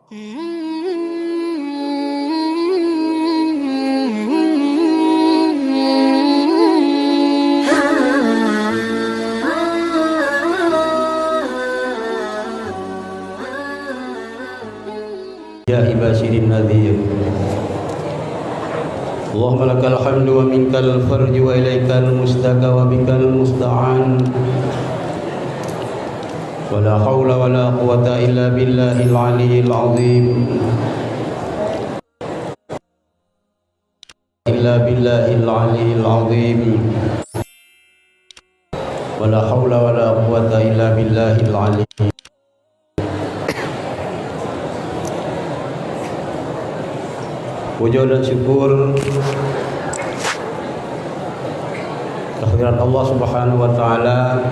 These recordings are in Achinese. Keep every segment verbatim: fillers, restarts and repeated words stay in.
Ya basyirin nadhir. Allahumma lakal hamdu wa minkal farju wa ilaikal mustaka wa bikal musta'an. Wa la haula wa la quwwata illa billahil aliyyil azim. Illa billahil aliyyil azim. Wa la haula wa la quwwata illa billahil aliyyil. Puja dan syukur kehadirat Allah Subhanahu wa Taala,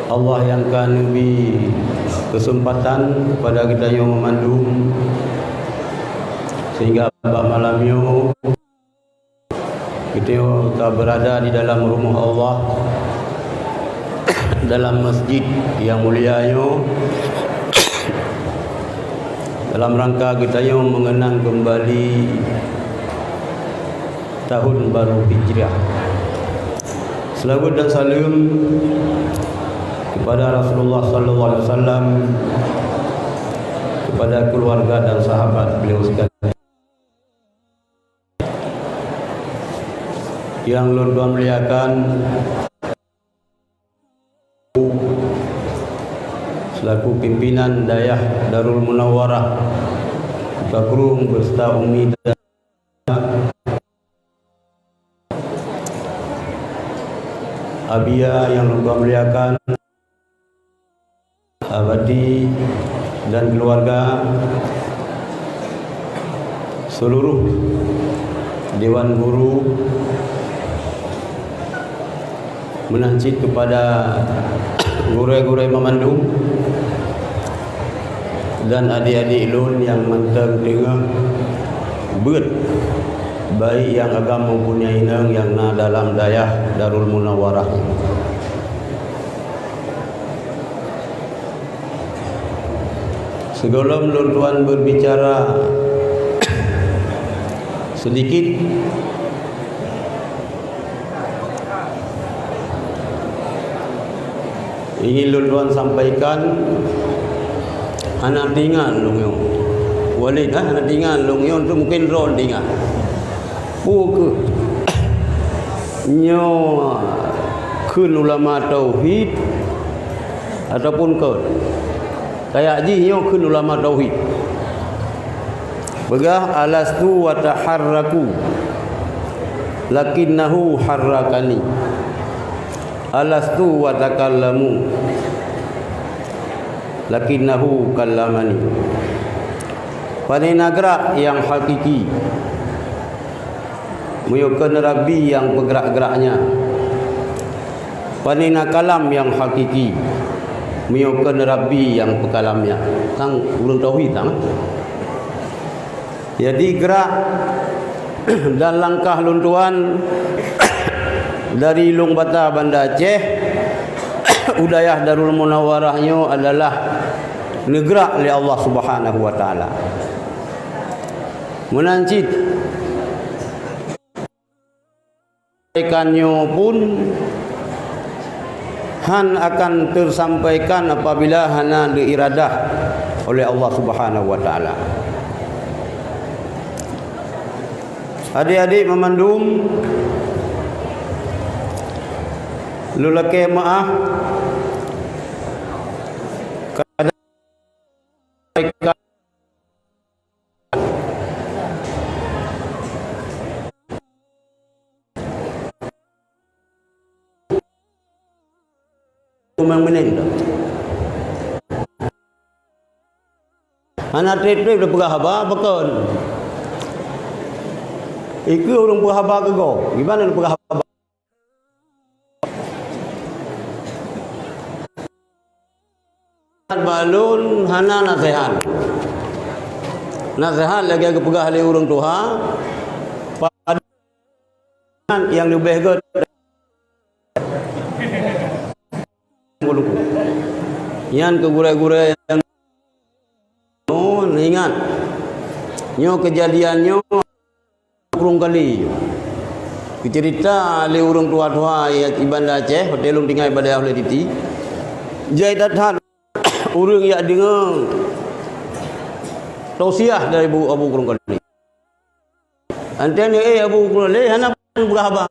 Allah nyang ka neubri keuseumpatan kepada geutanyoe meumandum, sehingga bak malam nyoe geutanyoe ka beurada di dalam rumoh Allah, dalam masjid nyang mulia nyoe, dalam rangka geutanyoe meungeunang keumbali tahun baru Hijriah. Seulaweuet dan saleuem kepada Rasulullah sallallahu alaihi wasallam, kepada keluarga dan sahabat beliau sekalian. Nyang lôn tuan muliakan, selaku pimpinan Dayah Darul Munawwarah Kota Krueng beserta Umi dan Abia nyang lôn tuan muliakan, Abati dan keluarga, seluruh Dewan Guru, meunan cit kepada gurée-gurée meumandum dan adik-adik lôn nyang mantong teungoh beuet, baik nyang agam maupun nyang inong nyang na dalam Dayah Darul Munawwarah. Sigohlom lôn tuan berbicara sedikit, ingin lôn tuan sampaikan, hana teuingat lôn nyoe. Walid, ha, hana teuingat lôn nyoe, tu mungkin droe teuingat. Peue keuh nyoe kheun ulama tauhid ataupun kon? Kayak jih nyoe kheun ulama tauhid. Peugah, "Alastu wa taharraku, lakinnahu harrakani. Alastu wa takallamu, lakinnahu kallamani." Pane na grak nyang hakiki? Meunyoe kon Rabbi nyang peugrak-graknya, pane na kalam nyang hakiki? Meunyoe kon Rabbi nyang peukalamnya, tang ureuëng tauhid tang. Jadi, grak dan langkah lôn tuan dari Lueng Bata, Banda Aceh, u Dayah Darul Munawwarah nyoe adalah neugrak lé Allah Subhanahu wa Taala. Meunan cit, sampaikan nyoe pun hán akan teusampaikan apabila hana diiradah oleh Allah Subhanahu wa Taala. Adik-adik meumandum, lôn lakée meuáh, kadang Memang meunan tu. Hana treb-treb lôn peugah haba, pakon? Ikeu ureuëng peugah haba keu gob. Gimana lôn peugah haba? Bak lôn hana naseuhat. Naseuhat lagée geupeugah lé ureuëng tuha, padahai nyang leubeh gét. Nyan keu gurée-gurée nyang Nyoe keujadian nyoe Krueng Kali. Geuceurita lé ureuëng tuha-tuha i Banda Aceh, watée lôn tinggai bak dayah Ulée Titi. Jai that-that ureuëng jak deungoe tausiah dari Abu, Abu Krueng Kali. Anteuk, eh, Abu Krueng Kali hana peugah haba.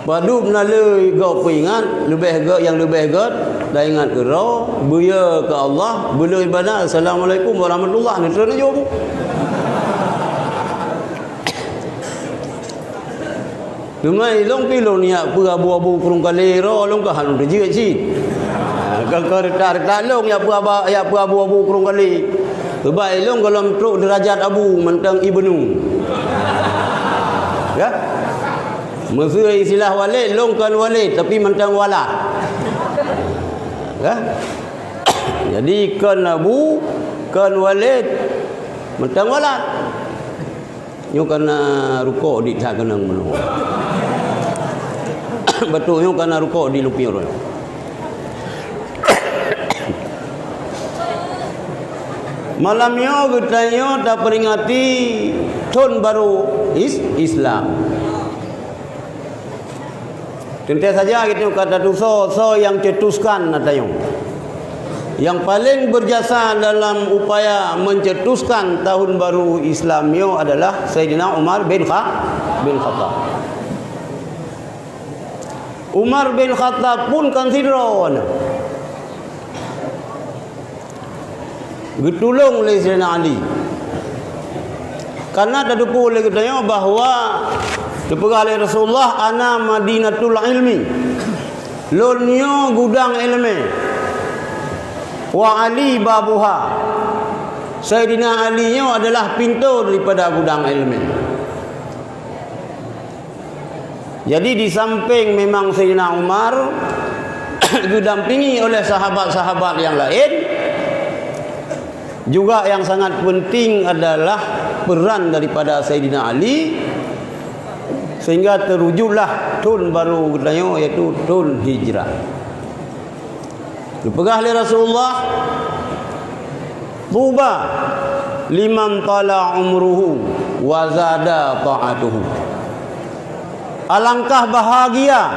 Padub na le gob peuingat, leubeh gob, nyang leubeh gob, taingat keudroe, beuye keu Allah, beuloe ibadah, "Assalamualaikum warahmatullah," neutreun laju. Teuma ilong pi lôn jak peue Abu-abu Krueng Kali ro, lôn ka hana teujeuet cit. Ha, ka, ka reutak-reutak lôn jak peue aba-, jak peue Abu-abu Krueng Kali. Sebab ilong gohlom trok deurajat abu mantong ibnu. Ya? Meuseu istilah walid, lôn kon walid, tapi mantong walad. Ya? Jadi kon abu, kon walid, mantong walad. Nyoe kana rukok di that keunong meunoe. Beutôi nyoe kana rukok di lupi ureuëng. Malam nyoe geutanyoe taperingati thon barô Is-, Islam. Teuntée saja geutanyoe ka tatusoe soe nyang cetuskan na tanyoe. Nyang paleng beujasa dalam upaya meucetuskan tahun barô Islam nyoe adalah Saidina Umar bin Kha-, bin Khattab. Umar bin Khattab pun kon sidroe na. Geutulông lé Saidina Ali. Karena tateupeue lé geutanyoe bahwa teupeugah lé Rasulullah, "Ana Madinatul Ilmi." Lôn nyoe gudang iéleumé. "Wa Ali babuha." Saidina Ali nyoe adalah pintoe daripada gudang iéleumé. Jadi, di samping memang Saidina Umar geudampingi oleh sahabat-sahabat nyang laén, juga nyang sangat penting adalah peran daripada Saidina Ali, sehingga teuwujudlah thon barô geutanyoe, yaitu thon Hijrah. Geupeugah lé Rasulullah, "Tuba liman tala umruhu wa zada ta'atuhu." Alangkah bahagia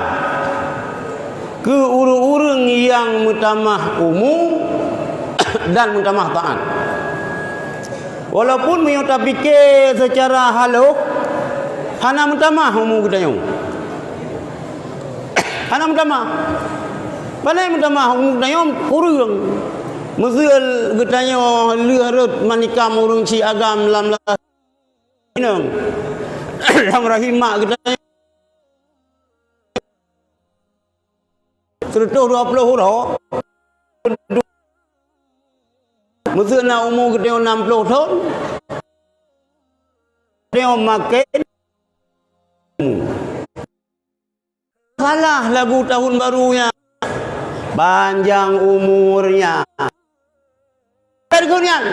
keu ureuëng-ureuëng nyang meutamah umu dan meutamah taát. Walaupun meunyoe tapike seucara halôh, hana meutamah umu geutanyoe. Hana meutamah. Pane meutamah umu geutanyoe kureueng. Meuseu geutanyoe lheueh rhot manikam ureuëng si agam lam la-, inong. Lam rahim mak geutanyoe. Seratus dua puluh uroe. Meuseu na umu geutanyoe enam puluh thon, geutanyoe maken. Salah lagu tahun baru nyan. Panjang umurnya. Lagu nyan.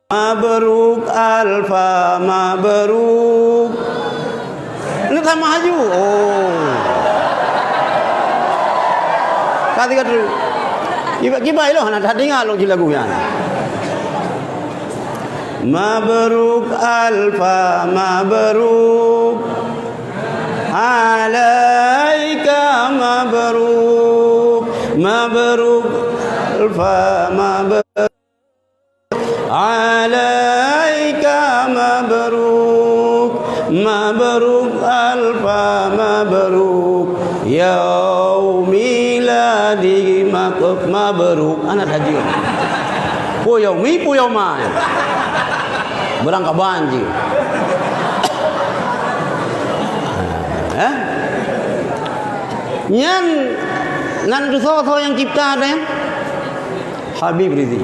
Mabruk, alfa mabruk. Ini sama haju. Oh. Kati kata. Kiban, kiban ilong hana teudeungoe lôn cit lagu nyan. Mabruk, alfa mabruk. Alaika mabruk. Mabruk, alfa mabruk. Alaika mabruk, mabruk, alfa mabruk, yaumiladi mak-, mabruk. Anak haji. Pu yaumi, pu yauma. Beurangkaban jih. Eh? Nyan nan tusoe-soe nyang cipta teuh. Habib Rizik.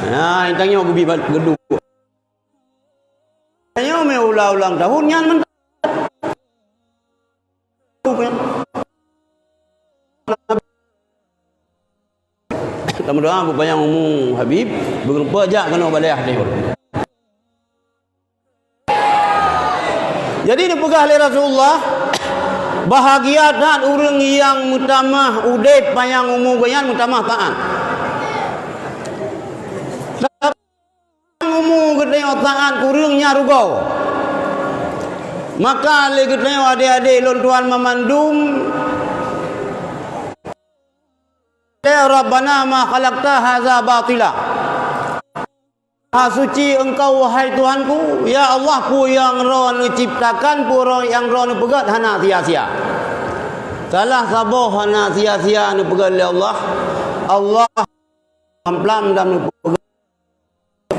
Nah, tanyoe geubi ba-, geuduek. Tanyoe meu ulang-ulang tahun nyan mantong. Tameudoa beupanyang umu Habib, beugeurumpok jak keunoe bak dayah Tihor. Jadi neupeugah lé Rasulullah, Bahagia that ureuëng nyang meutamah udeb panyang umu geuh nyan meutamah taát. Umu geutanyoe taát, kureueng nyan rugoe. Maka lé geutanyoe adé-adé lôn tuan mamandum, "Rabbana ma khalaqta hadza batila." Maha suci Engkau, wahai Tuhanku, ya Allah, peue nyang Droeneuh ciptakan, peue nyang Droeneuh peugét hana sia-sia. Salah saboh hana sia-sia neupeugét lé Allah. Allah Mamplam dan neupeugah.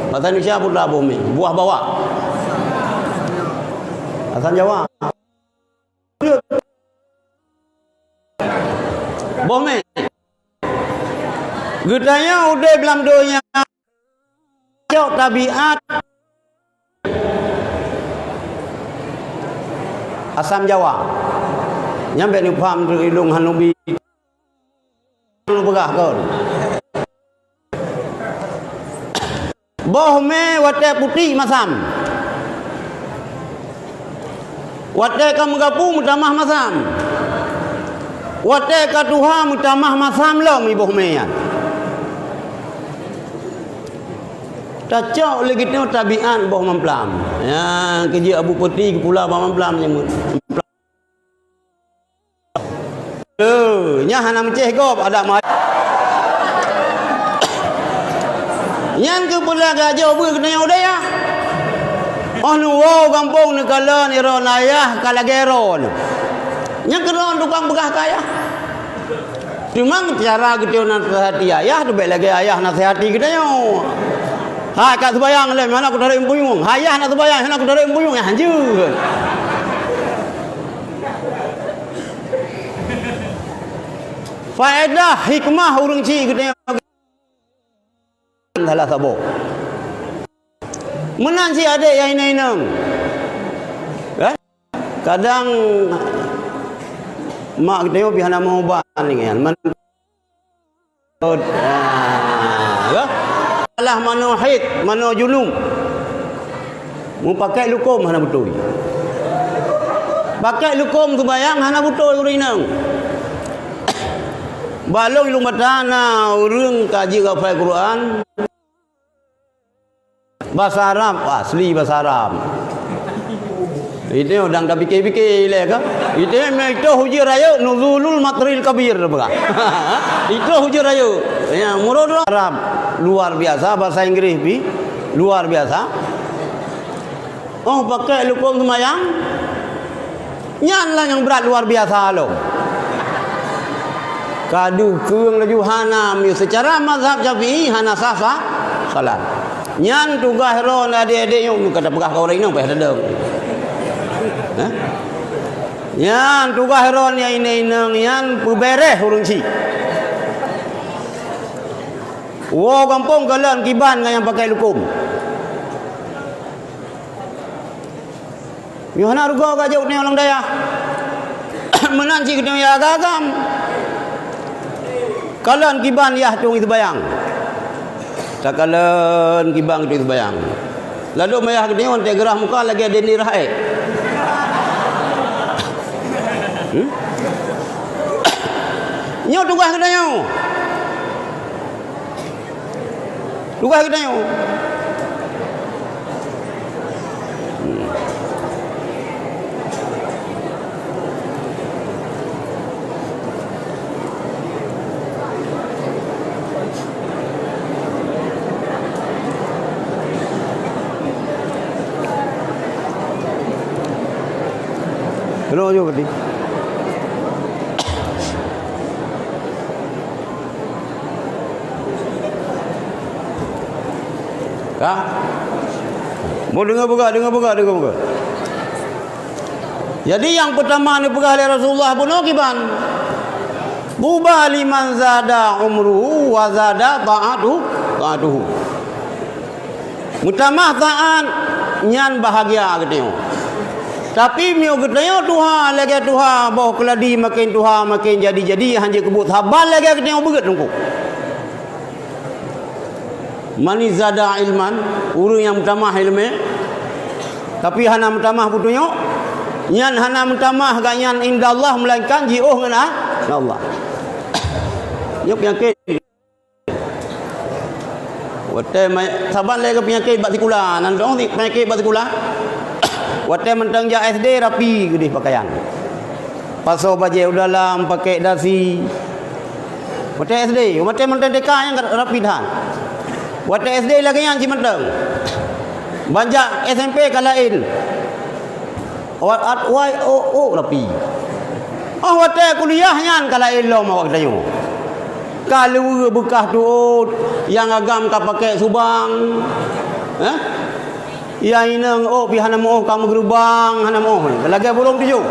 Bahasa Indonesia pun dah boh mé, buah bawak. Asam Jawa. Boh mé. Geutanyoe udeb lam donya cok tabiat asam Jawa. Nyang bék neupaham teuk ilong hanubi. Peugah kon. Boh mé watée putéh masam. Watée ka meugapu meutamah masam. Watée ka tuha meutamah masam lom i boh mé nyan. Tacok lé geutanyoe tabiat boh mamplam. Nyang keujeuet Abu Poti geupula bak mamplam nyan. Eh, nyan hana meucéh gob adat meuhadab. Nyan keuh peue lagée ajoe beuet keunoe u dayah. Oh neuwoe gampông neukalon droeneuh ayah ka lagée droeneuh. Nyan keuh droeneuh tukang peugah keu ayah. Teuma cara geutanyoe nasihati ayah, teuh bék lagée ayah nasihati geutanyoe. Hai ka seubayang lé, hana kutarek meupunyueng. Hai yah na seubayang, hana kutarek meupunyueng, nyan hanjeuet. Faedah hikmah ureuëng chik geutanyoe salah saboh. Meunan cit adék nyang inong-inong. Eh? Kadang mak geutanyoe pih hana meuubat nyan. Man-, ah, ya. Salah manoe haid, manoe junub. Meupakék lukôm hana beutôi. Pakék lukôm seubayang hana beutôi ureuëng inong. Bak lôn, i Lueng Bata na ureuëng ka jeuet hafai Quran. Basa Arab, asli basa Arab. Itu dang tapike-pike ilée ka. Itu meuitoh ujeue rayeuk nuzulul matril kabir peugah. Itoh ujeue rayeuk. Ya, muroh Arab luar biasa, basa Inggris pi luar biasa. Oh, pakék lukôm seumayang. Nyan lah nyang brat luar biasa lom. Ka deuh keueng laju hana, meunyoe seucara mazhab Syafi'i hana sah-sah salat. Nyan tugaih droeneuh adék-adék nyoe, ka tapeugah keu ureuëng inong payah tadong. Hah? Nyan tugaih droeneuh nyang inong-inong nyan peubeureh ureuëng chik. Woe gampông kalon kiban ngon nyang pakék lukôm. Nyoe hana rugoe ka jok nyoe lam dayah. Meunan cit geutanyoe agam-agam. Kalon kiban yah tueng seubayang. Takalon kiban tueng seubayang. Ladôm ayah geutanyoe teugeurah muka lagée dinding rahek. Hmm? Nyoe tugaih geutanyoe. Tugaih geutanyoe. Hmm. Keunoe jih berarti. Ka? Mau dengar peugah, dengar peugah, dengar peugah. Jadi, nyang peutama neupeugah lé Rasulullah bunoe kiban, "Tuba liman zada umruhu wa zada ta'atuhu, ta'atuhu." Meutamah taát nyan bahagia geutanyoe. Tapi meunyoe geutanyoe tuha lagée tuha boh keuladi, maken tuha maken jadi-jadi, hanjeuet keubuet saban lagée geutanyoe beugét teungku. "Man zada ilman", ureuëng nyang meutamah iéleumé, tapi hana meutamah peutunyok, Nyan hana meutamah gobnyan indallah, melainkan jiôh ngon a-, Allah. Nyoe peunyakét. Watèe ma-, saban lé peunyakét bak sikula, nan dong si-, peunyakét bak sikula. Watèe mantong jak S D rapi keudéh pakaian. Pasoe bajèe u dalam, pakèk dasi. Watèe S D, watèe mantong T K nyang rapi that. Watèe S D lagèe nyan cit mantong. Ban jak S M P ka laén. Wat, at, wai, o, o, rapi. Oh, watèe kuliah nyan ka laén lom awak geutanyoe. Ka luweue beukah tuôt, nyang agam ka pakèk subang. Eh? Nyang inong ôk pih hana meu'oh ka meugeurubang, hana meu'oh. Lagèe burông tujoh.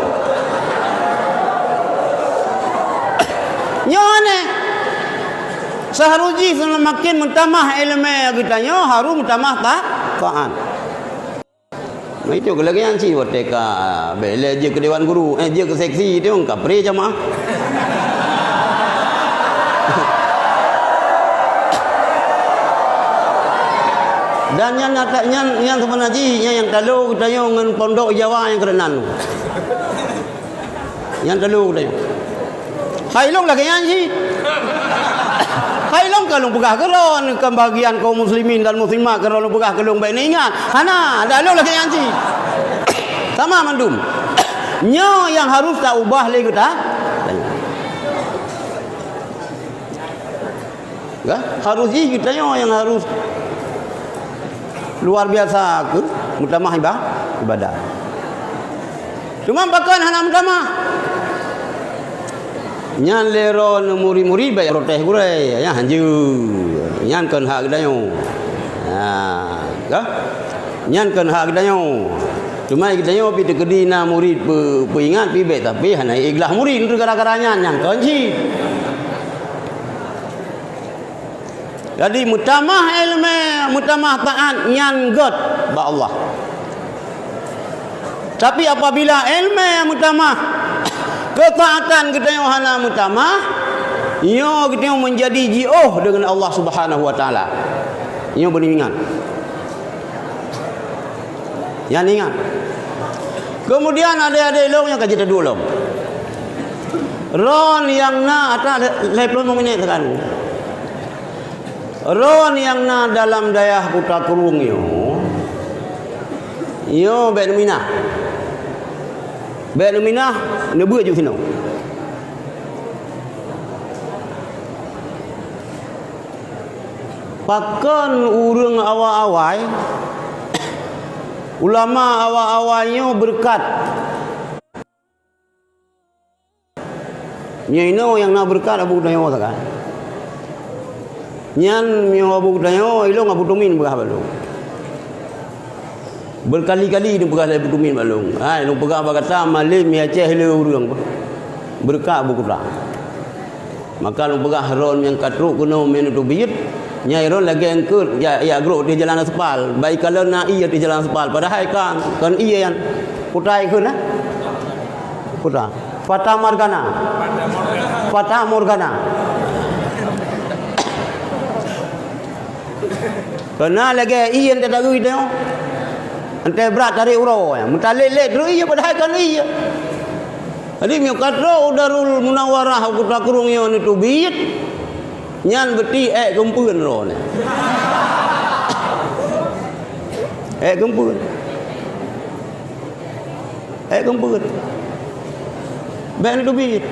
Nyoe aneh. Seharus jih seumaken meutamah ileumèe geutanyoe, harus meutamah ta-, taat. Nah, itu lagèe nyan cit watèe ka bèk lé jeuet keu dewan guru, eh, jeuet keu seksi tu ka pré jamaah. Dan nyan ata-, nyan, nyan seubeuna jih, nyan nyang talo geutanyoe ngon pondok Jawa nyang keureunan. Nyang talo geutanyoe. Hai lôn lagèe nyan cit. Hai lôn ka lôn peugah keu droen, keu bagian kaum muslimin dan muslimat, ka lôn peugah keu lôn bèk neuingat. Hana, dak lôn lagèe nyan cit. Sama mandum. Nyoe nyang harus taubah lé geuta-, Ya, harus jih geutanyoe nyang harus luar biasa keu meutamah iba-, ibadah. Cuma pakon hana meutamah? Nyan lé droeneuh murit-murit bèk protes gurèe, nyan hanjeuet. Nyan kon hak geutanyoe. Ha, ka? Nyan kon hak geutanyoe. Cuma geutanyoe pih teukeudi na murit peu-, peuingat pih bèk, tapi hana ikhlas murit gara-gara nyan, nyan kon cit. Jadi, meutamah ileumèe, meutamah taat nyan gèt bak Allah. Tapi, apabila ileumèe meutamah, keutaatan geutanyoe hana meutamah, nyoe geutanyoe meunjadi jiôh deungon Allah Subhanahu wa Taala. Nyoe beuneuingat. Nyan ingat. Keumudian, adék-adék lôn nyang ka jiteuduek lom. Droen nyang na, ata lhèe ploh limong minèt sekarang. Droen nyang na dalam dayah Kuta Krueng nyoe, nyoe bèk neuminah. Bèk neuminah, neubeuet ju sinoe. Pakon ureueng awai-awai, ulama awai-awai nyoe beureukat? Nyoe inoe nyang na beureukat Abu Tanyoe sagai. Nyan meunyoe Abu Tanyoe, ilong Abu Tumin peugah bak lôn. Beukali-kali neupeugah lé Abu Tumin bak lôn. Hai, lôn peugah bak gata, malém Aceh le ureueng. Beureukat Abu Kuta. Maka lôn peugah droen nyang ka trok keunoe meunyoe teubiet, nyan droen lagèe eungkôt jak, jak grok di jalan aspal. Bak ikalon na ié di jalan aspal. Padahai kan, kon ié nyan. Kuta ikheun, eh? Kuta. Fata Morgana. Fata Morgana. Keunan lagèe ié teuh tagui nyoe. Entah brat tarék uroe, meutalét-lét terus ié padahai kon ié. Jadi meunyoe ka trok u Darul Munawarah u Kuta Krueng nyoe neuteubiet, nyan beuti èk keumpeuen droeneuh. Èk keumpeuen. Èk keumpeuen. Bèk neuteubiet.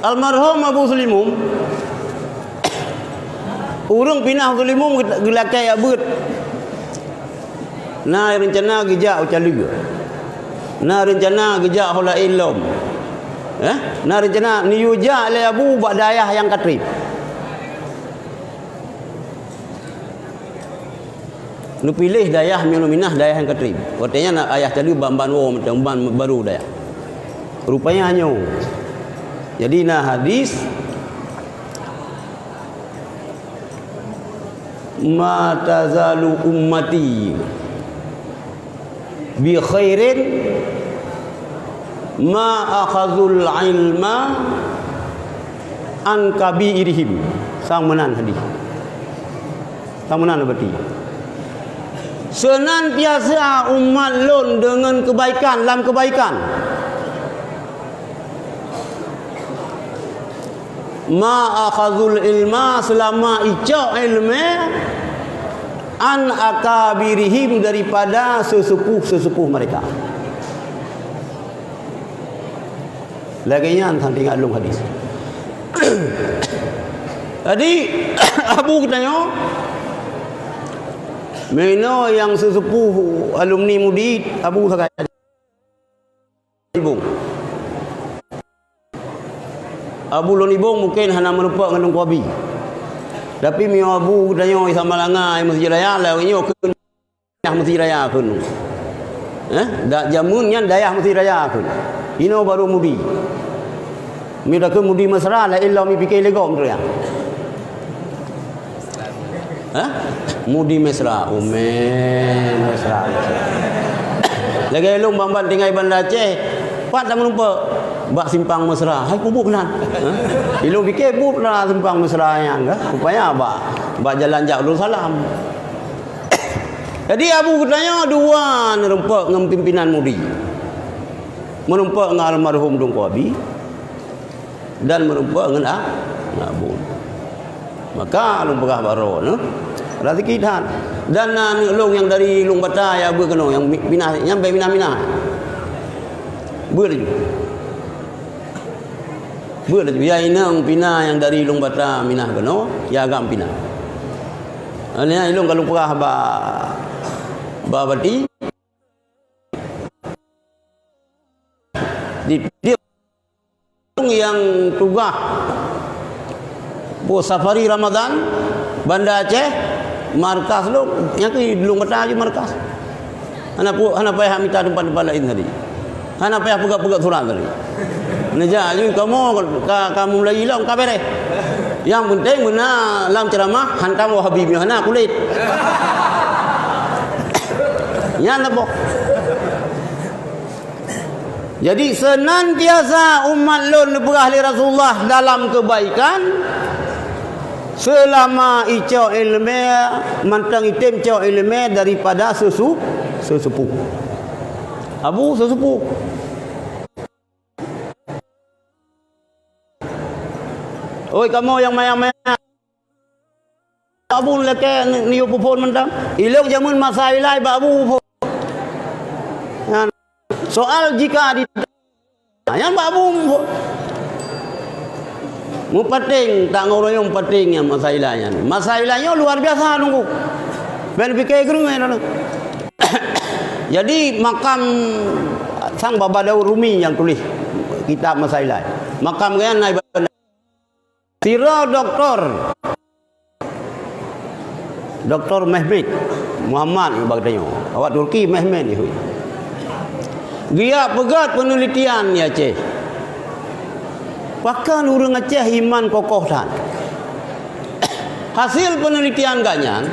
Almarhum Abu Sulimum, ureueng pinah Sulimum geulakèe jak beuet. Na reuncana geujak u Caleue. Na reuncana geujak ho laén lom. Eh? Na reuncana neuyue jak lé Abu bak dayah nyang ka trép. Neupiléh dayah meunyoe minah dayah nyang ka trép. Watèe nyan ayah Caleue ban-ban woe mantong, ban barô dayah. Rupanya nyoe. Jadi na hadis, "Ma tazalu ummati bi khairin ma akhazul ilma an kabirihim." Sang meunan hadis. Sang meunan beuti. Seunantiasa umat lôn deungon keubaikan lam keubaikan. Ma akhazul ilma, seulama icok ilmu, an akabirihim, daripada seusepuh-seusepuh mereka. Lagée nyan sang teuingat lôn hadis. Jadi, Abu geutanyoe, meunyoe nyang seusepuh alumni Mudi, Abu sagai. Ibong. Abu lôn Ibong mungken hana meurumpok ngon Teungku Abi. Tapi meunyoe Abu geutanyoe Isa Malanga, Masjid Raya, lagée nyoe keu Dayah Mesir Raya kheun. Eh, dak jameun nyan Dayah Mesir Raya kheun. Inoe barô Mudi. Mi takheun Mudi Mesra, laén lom mi pike lé gob tu ya. Hah? Mudi Mesra, umen Mesra. Lagée lôn ban-ban tinggai Banda Aceh, pat tameurumpok bak simpang Mesra. Hai, peue buet nan. Hah? Ilôn pike buet na simpang Mesra nyan kah? Rupanya bak, bak jalan jak Darussalam. Jadi Abu geutanyoe dua meurumpok ngon pimpinan Mudi. Meurumpok ngon almarhum Teungku Abi dan meurumpok ngon A-, ngon Abu. Maka lôn peugah baro nyoe, raseuki that. Dan na aneuk lôn nyang dari Lueng Bata ya beu keunoe nyang mi-, minah, nyang bèk minah-minah. Beu laju. Beu laju ya inong pina nyang dari Lueng Bata minah keunoe, ya agam pina. Anya ilong ka lôn peugah ba, ba bati. Di, di nyang tugaih boh safari Ramadan, Banda Aceh, markas lôn, nyang keu Lueng Bata aju markas. Hana pu-, hana payah mita teumpat-teumpat laén tadi. Hana payah peugah-peugah surat tadi. Neujak aju kamoe ka, ka mulai ilong ka beres. Nyang penting beuna lam ceramah hantam Wahabi nyoe hana kulét. Nyan saboh. Jadi, seunantiasa umat lôn neupeugah lé Rasulullah dalam keubaikan, seulama icok iéleumé, mantong item cok iéleumé daripada seusu-, seuseupôh. Abu seuseupôh. Oi, kamoe nyang maya-maya. Abu lakée ni-, niyueb phon mantong. Ilong jameun masa ilai bak Abu phon. Nyan. Soal jika di-, nyan bak Abu phon. Meupaténg, tak ngon ureuëng meupaténg nyan masa ilai nyan. Masa ilai nyoe luar biasa nunggu. Ben pike keureung nyan. Jadi makam sang Baba Daud Rumi nyang tuléh kitab masa ilai. Makam nyan na ibarat Sidroe doktor, Doktor Mehmet Muhammad bak geutanyoe. Awak Turki Mehmet jih. Geujak peugét peunelitian di Aceh. Pakon ureuëng Aceh iman kokoh that. Hasil peunelitian gobnyan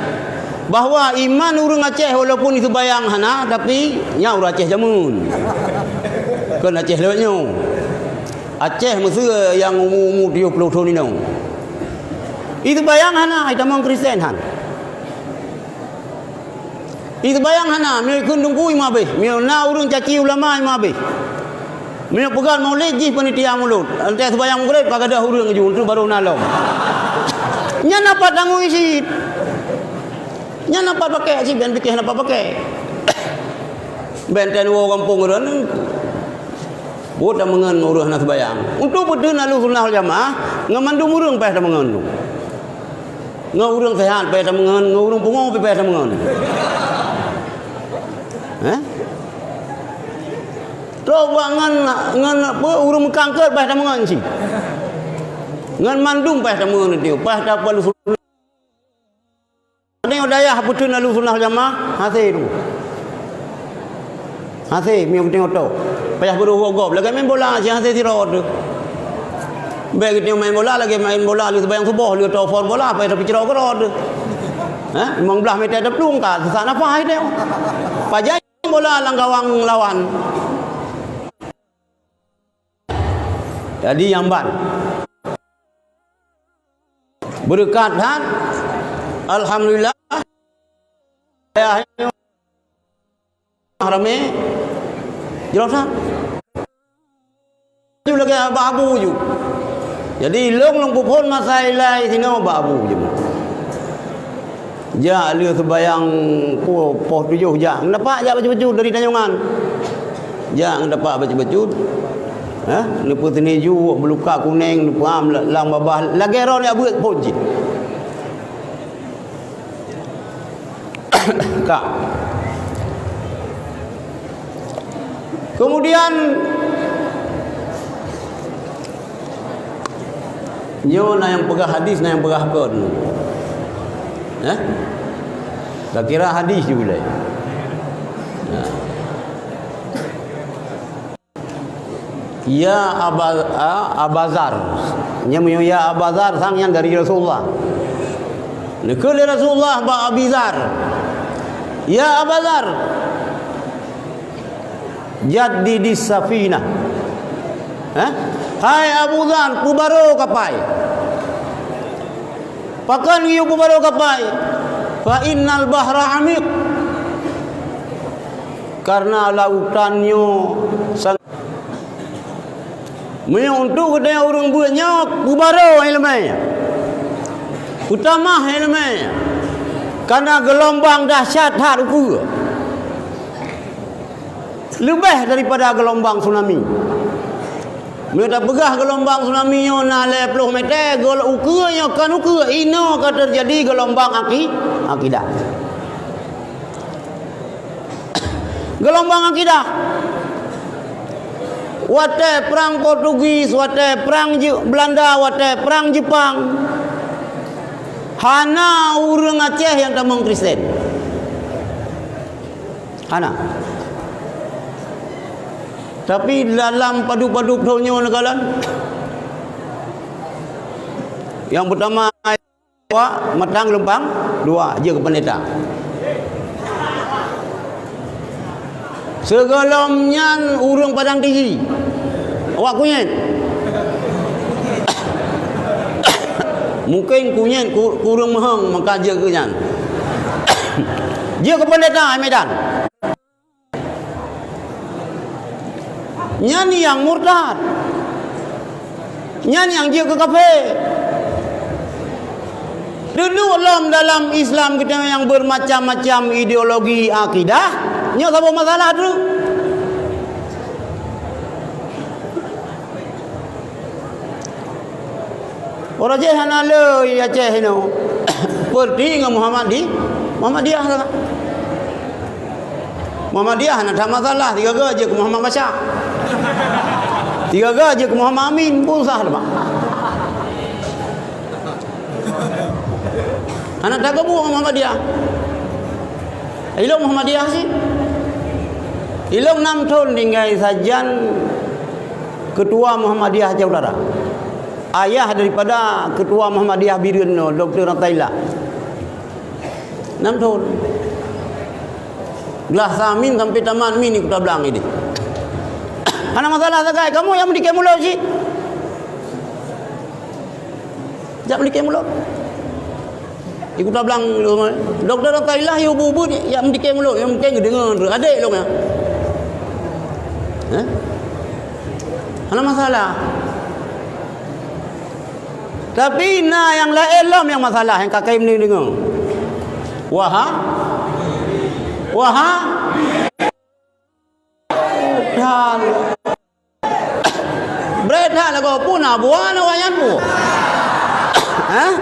bahwa iman ureuëng Aceh walaupun iseumayang hana, tapi nyan ureuëng Aceh jameun. Kon Aceh lewat nyoe. Aceh meuseu nyang umu-umu tujoh ploh thon inong. Iseumayang hana, itamong Kristen han. Iseumayang hana, meunyoe ikheun teungku imeuhabéh, meunyoe na ureuëng caci ulama imeuhabéh. Meunyoe peugah maulid jih panitia mulod, lheueh seumayang Maghrib ka gadôh ureuëng aju, tu barô na lom. Nyan na pat tanggong cit. Nyan na pat pakai cit, ben pike na pat pakai. Ben ten woe gampông ureuëng. Buet tameungon ngon ureuëng hana seumayang. Untuk beuteun Ahlussunnah wal Jamaah, ngon mandum ureuëng paih tameungon tu. Ngon ureuëng sehat paih tameungon, ngon ureuëng pungo pih paih tameungon. Eh? Trok bak ngon, ngon apa, ureuëng meukangkot paih tameungon cit. Ngon mandum paih tameungon tu, paih tapeuhlu Nyoe dayah beuteun Ahlussunnah wal Jamaah, hase tu. Hase, meunyoe geutanyoe tôh. Payah beuruh woe gob, lagée main bola, si hase sidroe tu. Bék geutanyoe main bola, lagée main bola, lheueh seumayang suboh, lheueh tôh for bola, payah tapeucrok keudroe tu. Ha? Limong blaih meter taplueng ka, seusak nafah geutanyoe. Pajan bola lam gawang lawan. Jadi nyang ban. Beureukat that. Alhamdulillah. Ayah nyoe ramé. Jroh that. Ju lagèe bak Abu ju. Jadi, lôn, lôn peuphon masa ilai sinoe bak Abu ju. Jak lheueh seubayang po-, poh tujoh jak. Ngeudapa jak bacut-bacut dari Tanjongan. Jak ngeudapa bacut-bacut. Hah? Neupeuteuniju, beuluka kunèng, neupeuam la-, lam babah, lagèe droeneuh beuet phon cit. Ka. Kemudian, nyoe na nyang peugah hadis, na nyang peugah kon. Eh? Takira hadis ju ilèe. Nah. Ya Aba-, a, Abazar. Nyan meunyoe ya Abazar, sang nyan dari Rasulullah. Neukheun lé Rasulullah bak Abizar, "Ya Abazar, jaddidis safinah." Hah? "Hai Abu Zar, peubarô kapai." "Pakon geuyue peubarô kapai?" "Fa innal bahra amiq." Karena lautan nyoe sang-, meunyoe untuk geutanyoe ureueng beuet nyoe, peubarô ileumèe, peutamah ileumèe, karena geulombang dahsyat that ukeue, leubeh daripada geulombang tsunami. Meunyoe tapeugah geulombang tsunami nyoe na lhèe ploh mètè, gol-, ukeue nyoe kon ukeue, inoe ka teujadi geulombang aki-, akidah. Geulombang akidah. Watèe prang Portugis, watèe prang Je-, Belanda, watèe prang Jepang, hana ureueng Aceh nyang tamong Kristen. Hana. Tapi dalam padub-padub thôn nyoe neukalon. Nyang peutama, awak Matang Lumpang Dua, jeuet keu peundeta. Sigohlom nyan ureueng Padang Tizi. Awak kunyét. Mungken kunyét ku-, kureueng meuheueng maka jeuet keu nyan. Jeuet keu peundeta Medan. Nyan nyang murtad. Nyan nyang jeuet keu kafé. Dudoe lom dalam Islam geutanyoe nyang bermacam-macam ideologi akidah, nyoe saboh masalah treuk. Uroe jéh hana le i Aceh inoe. Peureuti ngon Muhammadi-, Muhammadiyah lah. Muhammadiyah hana that masalah, sigaga jeuet keu Muhammad Pasha. Sigaga jeuet keu Muhammad Amin, pun sah teuma. Hana that gabung ngon Muhammadiyah. Ilôn Muhammadiyah cit. Ilôn nam thôn tinggai sajan ketua Muhammadiyah Aceh Utara. Ayah daripada ketua Muhammadiyah Bireuen nyoe, Doktor Athaillah. Nam thôn. Glah samin sampai tamat min di Kuta Blang idéh. Hana masalah sagai, kamoe nyang meudike mulod cit. Jak meudike mulod. Di Kuta Blang, Doktor Athaillah yue bu-bu jak meudike mulod, nyang penting geudeungoe adék lôn nyan. Hah? Hana masalah. Tapi na nyang laén lom nyang masalah nyang ka kayém neudeungoe. Waha-, waha-, Tuhan. Bret that lagoe pun na buah na wayan bu. Hah?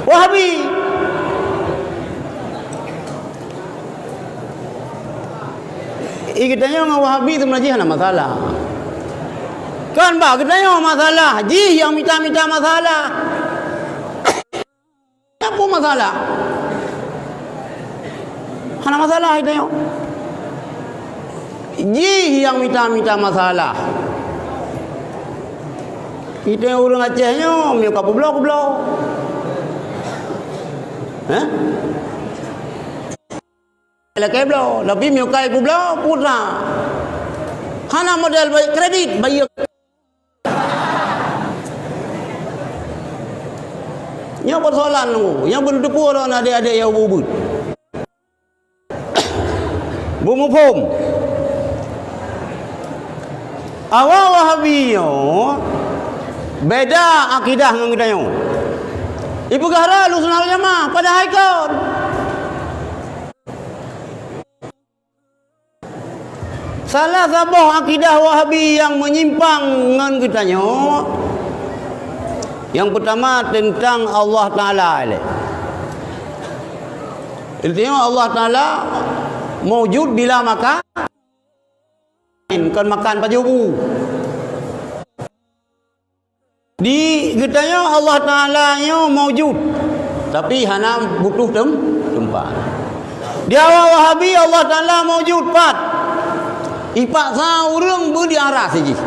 Wahabi. I geutanyoe ngon Wahabi teuma jih hana masalah. Kan bak geutanyoe masalah, jih nyang mita-mita masalah. Apa masalah? Hana masalah geutanyoe. Jih nyang mita-mita masalah. Geutanyoe ureueng Aceh nyoe meunyoe ka peubloe, peubloe. Hah? Lakèe bloe, tapi meunyoe ka ipeubloe, putra. Hana model bayeue kredit, bayeue. Nyoe persoalan nunggu, nyang beuteupeue droe adék-adék nyang ubit-ubit. Beumuphom. Awak Wahabi nyoe beda akidah ngon geutanyoe. Ipeugah droe Ahlussunnah wal Jamaah, padahai kon. Salah saboh akidah Wahabi nyang meunyimpang ngon geutanyoe, nyang peutama teuntang Allah Taala ilée. Intinya Allah Taala maujud bila makan, kon makan pajoh bu. Di geutanyoe Allah Taala nyoe maujud, tapi hana butuh tem-, teumpat. Di awak Wahabi Allah Taala maujud pat. Ipaksa ureuëng beu di aras jih.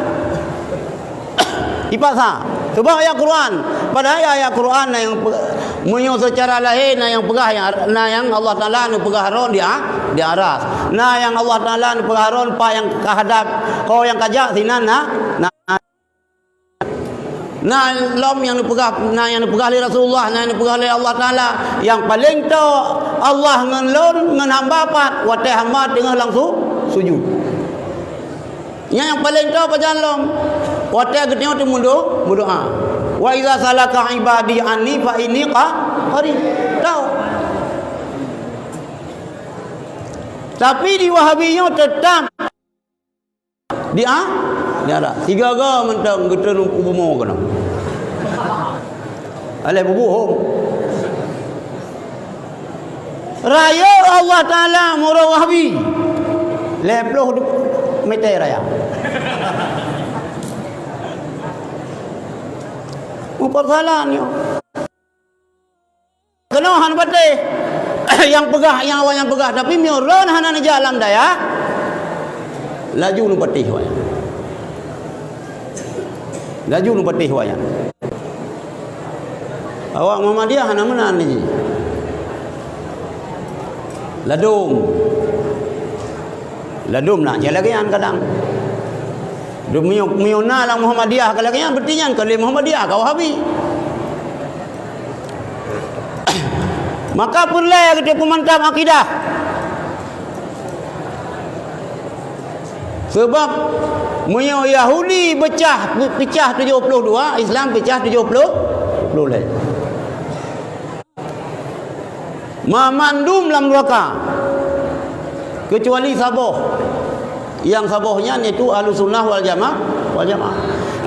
Ipaksa. Sebab ayat Quran, padahai ayat Quran na nyang pe-, meunyoe seucara lahé na nyang peugah nyang, na nyang Allah Taala neupeugah droe di a-, di aras. Na nyang Allah Taala neupeugah droe pat nyang ka hadab, ho nyang ka jak sinan na, na Na lom nyang neupeugah, na nyang neupeugah lé Rasulullah, na nyang neupeugah lé Allah Taala. Nyang paleng toe Allah ngon lôn, ngon hamba pat, watée hamba teungoh lam su-, sujud. Nyan nyang paleng toe pajan lom, watée geutanyoe teumeudo-, meudoá. "Wa iza salaka ibadi anni fa inni qa-, qarib." Tahu. Tapi di Wahabi nyoe teutap Di a-, di aras. Sigaga mantong geutreun u bumoe keunoe. Alah bubuh hom. Raya Allah Taala meurunoe Wahabi. Lhée ploh du-, meter raya. Meupersoalan nyoe. Keunoe hana patéh nyang peugah, nyang awak nyan peugah, tapi meunyoe droen hana neujak lam dayah, laju neupatéh awak nyan. Laju neupatéh awak nyan. Awak Muhammadiyah hana meunan lé jih. Ladôm. Ladôm na cit lagée nyan kadang. Dum meunyoe, meunyoe na lam Muhammadiyah ka lagée nyan, berarti nyan ka lé Muhammadiyah, ka Wahabi. Maka peureulée geutanyoe peumantap akidah. Sebab meunyoe Yahudi peucah, peucah tujoh ploh dua, Islam peucah tujoh ploh, ploh lhée. Ma mandum lam nuraka, keucuali saboh. Nyang saboh nyan yaitu Ahlussunnah wal Jamaah, wal Jamaah.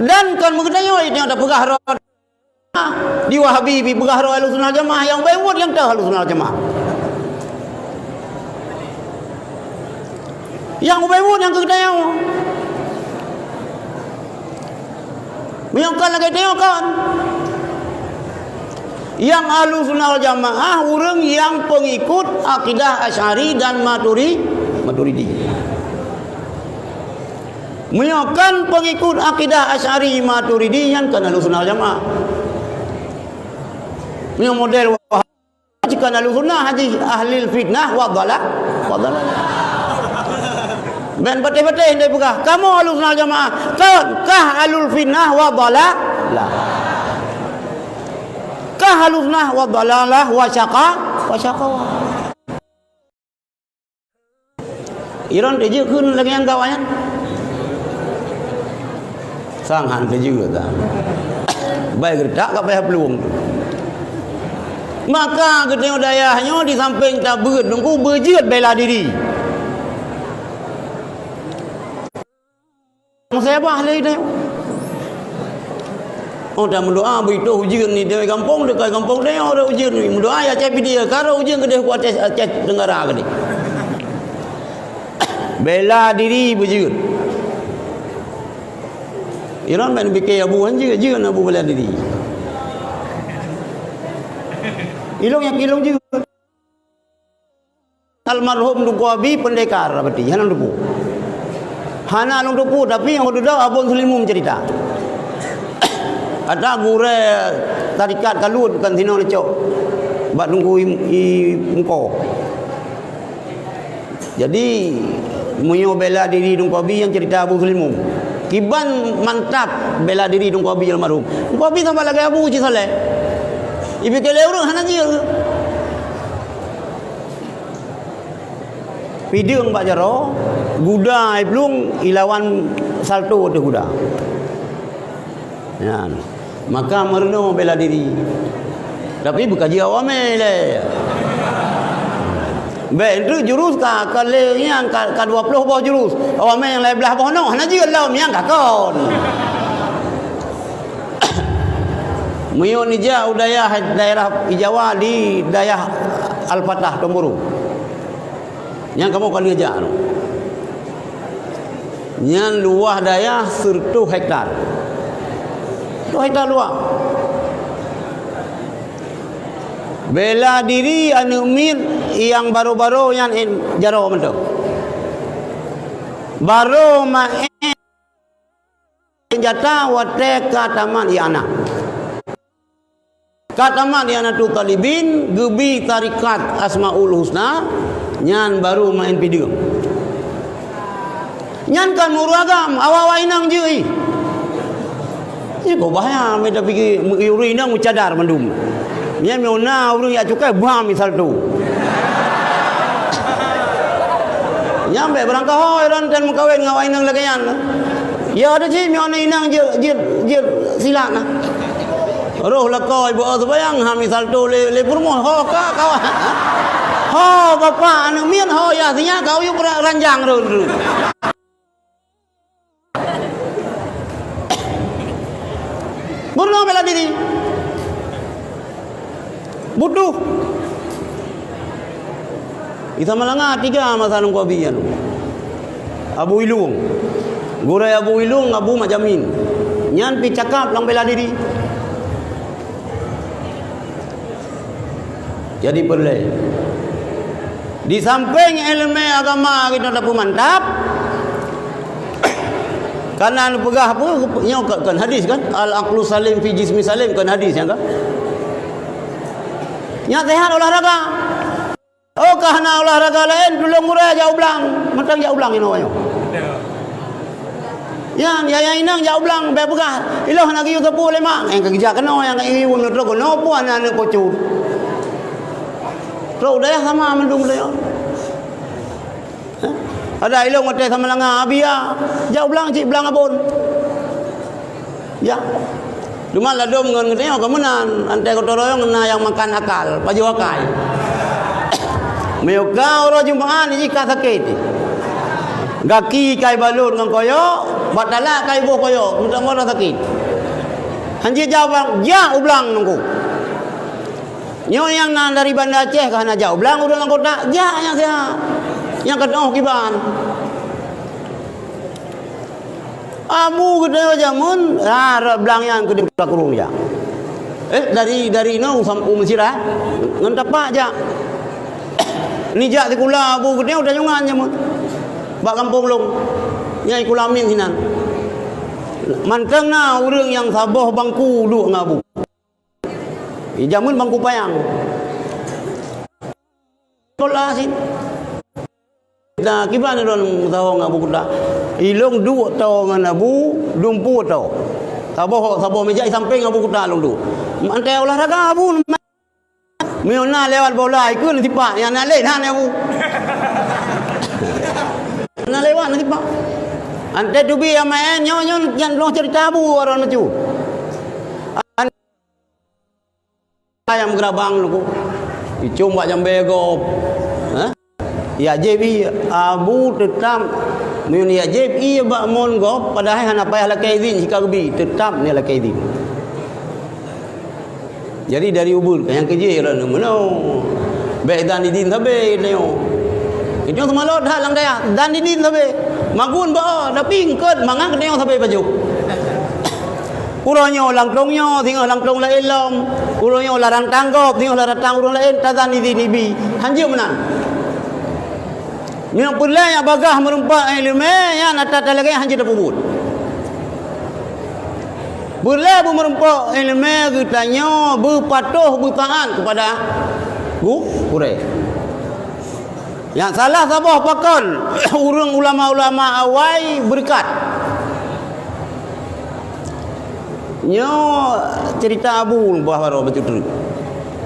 Dan kon meugeutanyoe nyang tapeugah droe di Wahabi, peugah droe Ahlussunnah Jamaah, nyang ubé buet nyang teuh Ahlussunnah Jamaah. Nyang ubé buet nyang keu geutanyoe. Meunyoe kon lagée tanyoe kon. Nyang Ahlussunnah wal Jamaah ureuëng nyang peungikut akidah Asy'ari dan Maturi-, Maturidi. Meunyoe kon peungikut akidah Asy'ari Maturidi nyan kon Ahlussunnah wal Jamaah. Meunyoe model Wahab- Jika ahli sunnah haji ahli fitnah wa dhalal, wa dhalal. Ben patéh-patéh ndai peugah, kamoe ahli sunnah jamaah, kon kah ahli fitnah wa dhalal. Kah ahli sunnah wa dhalalah wa syaqa, wa syaqawa. Iron teujeuet kheun lagée nyang gawat nyan. Sang han teujeuet dah. Bai geuretak ka payah peulueng. Maka geutanyoe dayah nyoe di sampéng tabeuet teungku beujeuet bela diri. Musibah lé tanyoe. Oh, dan meudoa beutôi ujeuen ni di gampông, dekat gampông tanyoe ada ujeuen ni. Meudoa ya Aceh Pidie, ka ada ujeuen keudeh ku Aceh, Aceh Tenggara keudeh. Bela diri beujeuet. Iran ban pikir abu hanjeuet, jeuet abu bela diri. Ilong yak ilong jeuet. Almarhum Teungku Abi pendekar berarti, hana lôn teupeu. Hana lôn teupeu, tapi nyang lôn teudeungo Abon Sulimum cerita. Kata gurée tarikat kalut bukan sinoe lecok. Bak Teungku i, i Mungko. Jadi, meunyoe bela diri Teungku Abi nyang cerita Abu Sulimum. Kiban mantap bela diri Teungku Abi almarhum. Teungku Abi sama lagée Abu Uci Saleh. Ipike lé ureuëng hana jeuet. Pideueng bak jaroe, guda i plueng, ilawan salto ateueh guda. Nyan. Maka meurunoe bela diri. Tapi beukaji awak mé lé. Bèk, enteuk jurus ka, ka lé nyang ka, ka dua ploh boh jurus. Awak mé nyang laén blah boh noe, hana jeuet lom, nyang ka kon. Meunyoe nijak u dayah, daerah Jawa di dayah Al-Fatah, Tomburu. Nyang kamoe ka lheueh jak nyoe. Nyan luwah dayah sireutoh hektar. Sireutoh hektar luwah. Bela diri aneuk miet nyang baro-baro nyan, eh, jaroe mantong. Baro maén seunjata watèe ka tamat I'anah. Ka tamat I'anatut Thalibin, geubi tarekat Asmaul Husna, nyan baru maén pideueng. Nyan kan meureuagam, awak-awak inong jeuet. Nyan kok bahaya, meuda pike, ureueng inong meucadar mandum. Nyan meunyoe na ureueng jak cukai, bam misal tu. Nyan bèk beurangkaho, ron tan meukawen ngon awak inong lagèe nyan. Ya, ada cit, meunyoe na inong jeuet, jeuet, jeuet silat na. Roh lakoe beu seumayang, ha, misal tu lé, lé peurumoh, ho ka, kawan. Ho, bapak aneuk miet, ho, ya, sinya kau yue ranjang run, run. Bunoe bela diri. Butuh. Di Samalanga tiga masa nunggu Abi nyan. Abu Ilung. Gurèe Abu Ilung, Abu Mak Jamin. Nyan pi cakap lam bela diri. Jadi peureulèe. Di sampéng ileumèe agama kita tapeumantap, kana neupeugah apa? Nyoe kon, kon hadis kan? Al-aqlu salim fi jismi salim, kon hadis nyan kan? Nyan sehat olahraga. Oh, ka hana olahraga laén, tulông gurèe jak u blang. Mantong jak u blang inoe nyoe. Nyan, ya, ya inong jak u blang, bèk peugah, "Ilôn hana geuyue sapeue lé mak." Eh, ka geujak keunoe, nyang ka geuyue, nyoe trok keunoe, peue aneuk-aneuk pocu. Trok u dayah sama mandum lé nyoe. Hah? Ada ilôn watèe Samalanga, Abia, jak u blang cit, blang Abon. Ya. Teuma ladôm ngon geutanyoe ka meunan, antée gotong royong na nyang makan akal, pajoh akai. Meunyoe ka uroe Jumaat jih ka sakét. Gaki kai balot ngon koyok, bak talak kai boh koyok, meutamah sakét. Hanjeuet jak u blang, jak u blang nungku. Nyoe nyang na dari Banda Aceh ka hana jak u blang, ureueng lam kota, jak nyang sihat. Nyang ka teuôh kiban. Abu geutanyoe jameun, ha, rot blang nyan keudéh u Kota Krueng jak. Eh, dari, dari inoe u Sam-, u Meusirat, ngon tapak jak. Nijak sikula abu geutanyoe u Tanjong Ngan jameun. Bak gampông lôn. Nyang sikula miet sinan. Mantong na ureueng nyang saboh bangku duek ngon abu. Jameun bangku panyang. Sekolah sit. Nah, kiban lôn meusaho ngon Abu Kuta. Ilôn duek toe ngon Abu, dumpeue toe. Saboh, saboh meja di sampéng Abu Kuta lôn duek. Mantong olahraga Abu. Meunyoe na lewat bola, ikheun sipak, nyang na lé na Abu. Na lewat na sipak. Antée teubiet nyang maén, nyoe, nyoe, nyan lôn cerita Abu, orang lucu. Ayam gerabang leuko. Icong bak jambée gob. Hah? Yak jép ie, Abu teutap meunyoe yak jép ie bak mon gob, padahai hana payah lakée idhin sika geubi, teutap ni lakée idhin. Jadi dari ubeut ka nyang keujeuet droeneuh meunoe. Bék dan idhin sabe tanyoe. Keujeuet seumalot that lam dayah, dan idhin sabe. Magun ba, tapi eungkot mangat tanyoe sabe pajoh. Uroe nyoe lam krueng nyoe, singoh lam krueng laén lom. Uroe nyoe lam rantang gob, singoh lam rantang ureueng laén, tazan idhin ibi. Hanjeuet meunan. Meunyoe peureulée nyang bagaih meureumpok ileumé, nyan ata-ata lagée hanjeuet tapeubuet. Peureulée beumeurumpok ileumé geutanyoe beupatoh beutaát keupada gu-, gurée. Nyang salah saboh pakon ureueng ulama-ulama awai beureukat. Nyoe cerita Abu bah baroe bacut treuk.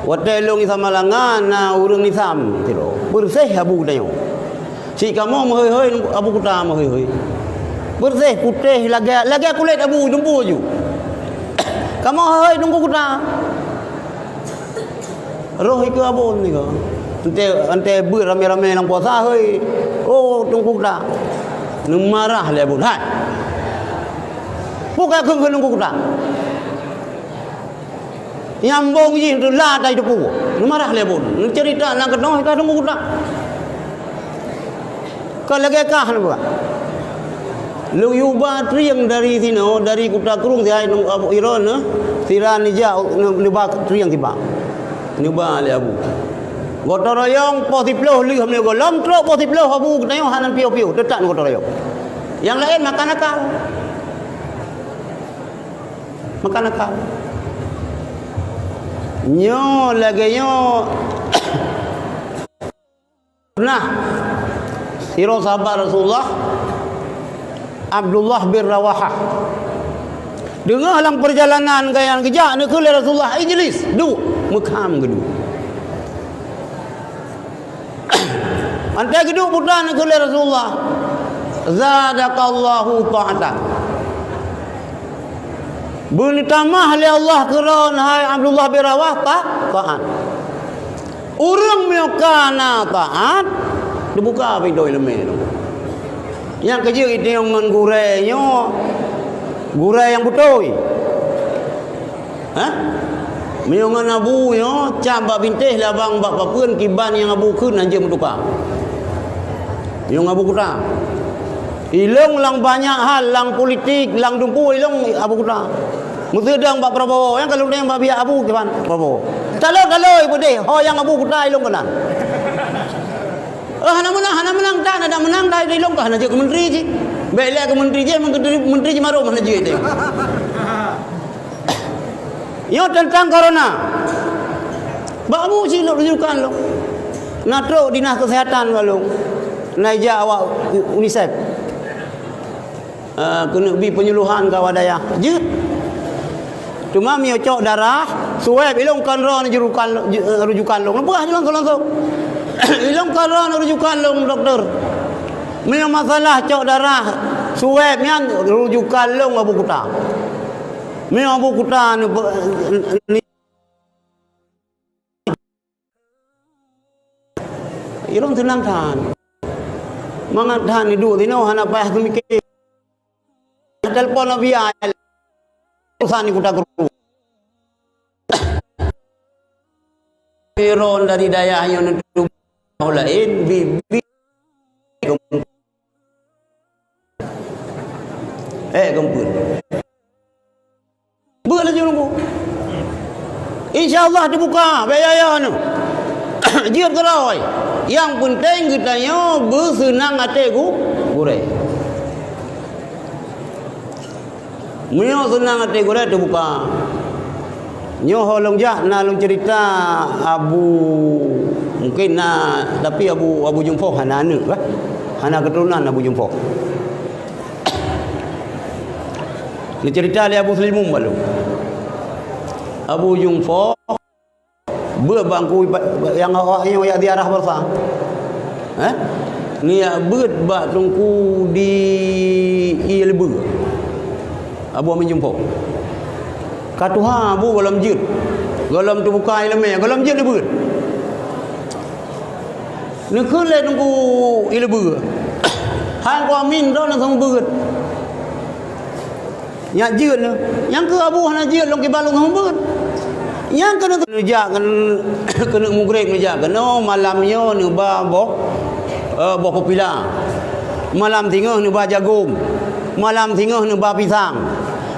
Watée lôn di Samalanga na ureueng Nisam sidroe. Beureuséh Abu geutanyoe. Cit kamoe meuhôi-hôi, Abu Kuta meuhôi-hôi. Beureuséh, putéh, lagèe, lagèe kulét abu, dumpeue ju. Kamoe hôi-hôi Teungku Kuta. Roh ikeue abon niko. Ante, ante beuet ramé-ramé lam puasa, hôi. Oh, Teungku Kuta. Neumarah lé abon. Hai. Peue ka kheun-kheun Teungku Kuta? Nyambong jih teuh la tai teupeu. Neumarah lé abon. Neuceurita lam keunoe ka Teungku Kuta. Ka lagèe kah neuba. Lôn yuba trieng dari sinoe, dari Kuta Krueng, sihai ngon Abu Iron, eh, sira neujak, ne-, neuba trieng sibak. Neuba lé Abu. Gotong royong poh siplôh lheueh meunyoe gohlom trok poh siplôh Abu geutanyoe hana piôh-piôh, teutap gotong royong. Nyang laén makan akal. Makan akal. Nyoe lagèe nyoe. Nah, sidroe sahabat Rasulullah, Abdullah bin Rawahah. Deungoe lam peurjalanan gobnyan geujak, neukheun lé Rasulullah, "Ijlis, duek." Meukham geuduek. Ante geuduek buta, neukheun lé Rasulullah, "Zadakallahu ta'atan." Beuneutamah lé Allah keu droen, hai Abdullah bin Rawahah, ta-, taat. Ureueng meunyoe ka na taat, teubuka pintoe ileumèe nyoe. Nyang keujeuet jitanyong ngon gurèe nyoe, gurèe nyang beutôi. Hah? Meunyoe ngon abu nyoe, cap bak bintéh, labang bak papeuen, kiban nyang abu kheun hanjeuet meutuka. Meunyoe ngon Abu Kuta. Ilong lam banyak hal, lam politik, lam dumpeue ilong Abu Kuta. Meuseudang bak Prabowo, nyang ka lôn tanyong bak biak abu kiban Prabowo. Talo-talo ipeudeh, ho nyang Abu Kuta ilong keunan. Eh, hana meunang, hana meunang, tan, hana meunang, tan, ilong ka hana jeuet keu menteri jih. Bèk lé keu menteri jih, menteri, menteri jih marom hana jeuet deh. Nyoe teuntang corona. Bak abu cit lôn rujukan lôn. Na trok dinas kesehatan bak lôn. Na ijak awak UNICEF. Eh, keuneuk bi penyuluhan keu awak dayah. Jeuet. Teuma meunyoe cok darah, swab, ilong kon droeneuh jurukan, ju-, eh, rujukan lôn. Lôn peugah langsung-langsung. Ilong kon droeneuh rujukan lôn, dokto. Meunyoe masalah cok darah, swab nyan rujukan lôn Abu Kuta. Meunyoe Abu Kuta ni, ni Ilong seunang that. Mangat that neuduek sinoe hana payah teumiké. Telepon lom biaya. Urusan di Kuta Krueng. Iron dari dayah nyoe neuduek laén, bibi. Eh, geumpeuet. Beuet laju Teungku. Insya Allah teubuka, bèk yo-yo nyoe. Jeuet keudroe. Nyang peunteng geutanyoe beuseunang até gu-, gurèe. Meunyoe seunang até gurèe teubuka. Nyoe ho lôn jak na lôn ceurita Abu, mungken na, tapi Abu, Abu Jumfoh hana aneuk bah. Hana keuturonan Abu Jumfoh. Neuceurita lé Abu Seulimum balu. Abu Jumfoh beuet bak Teungku nyang awak nyoe jak ziarah beurasa. Eh? Neujak beuet bak Teungku di Ié Leubue. Abu Amin Jumfoh. Ka tuha Abu gohlom jeuet. Gohlom teubuka ileumèe, gohlom jeuet neubeuet. Neukheun lé Teungku Ié Leubue. Hai Teungku Amin, droeneuh seumeubeuet. Nyak jeuet neuh. Nyang keu Abu hana jeuet lôn kiban lôn seumeubeuet. Nyang keuneuk neujak keuneuk, keuneuk mugreb neujak keunoe malam nyoe neuba boh, eh, boh peupila. Malam singoh neuba jagong. Malam singoh neuba pisang.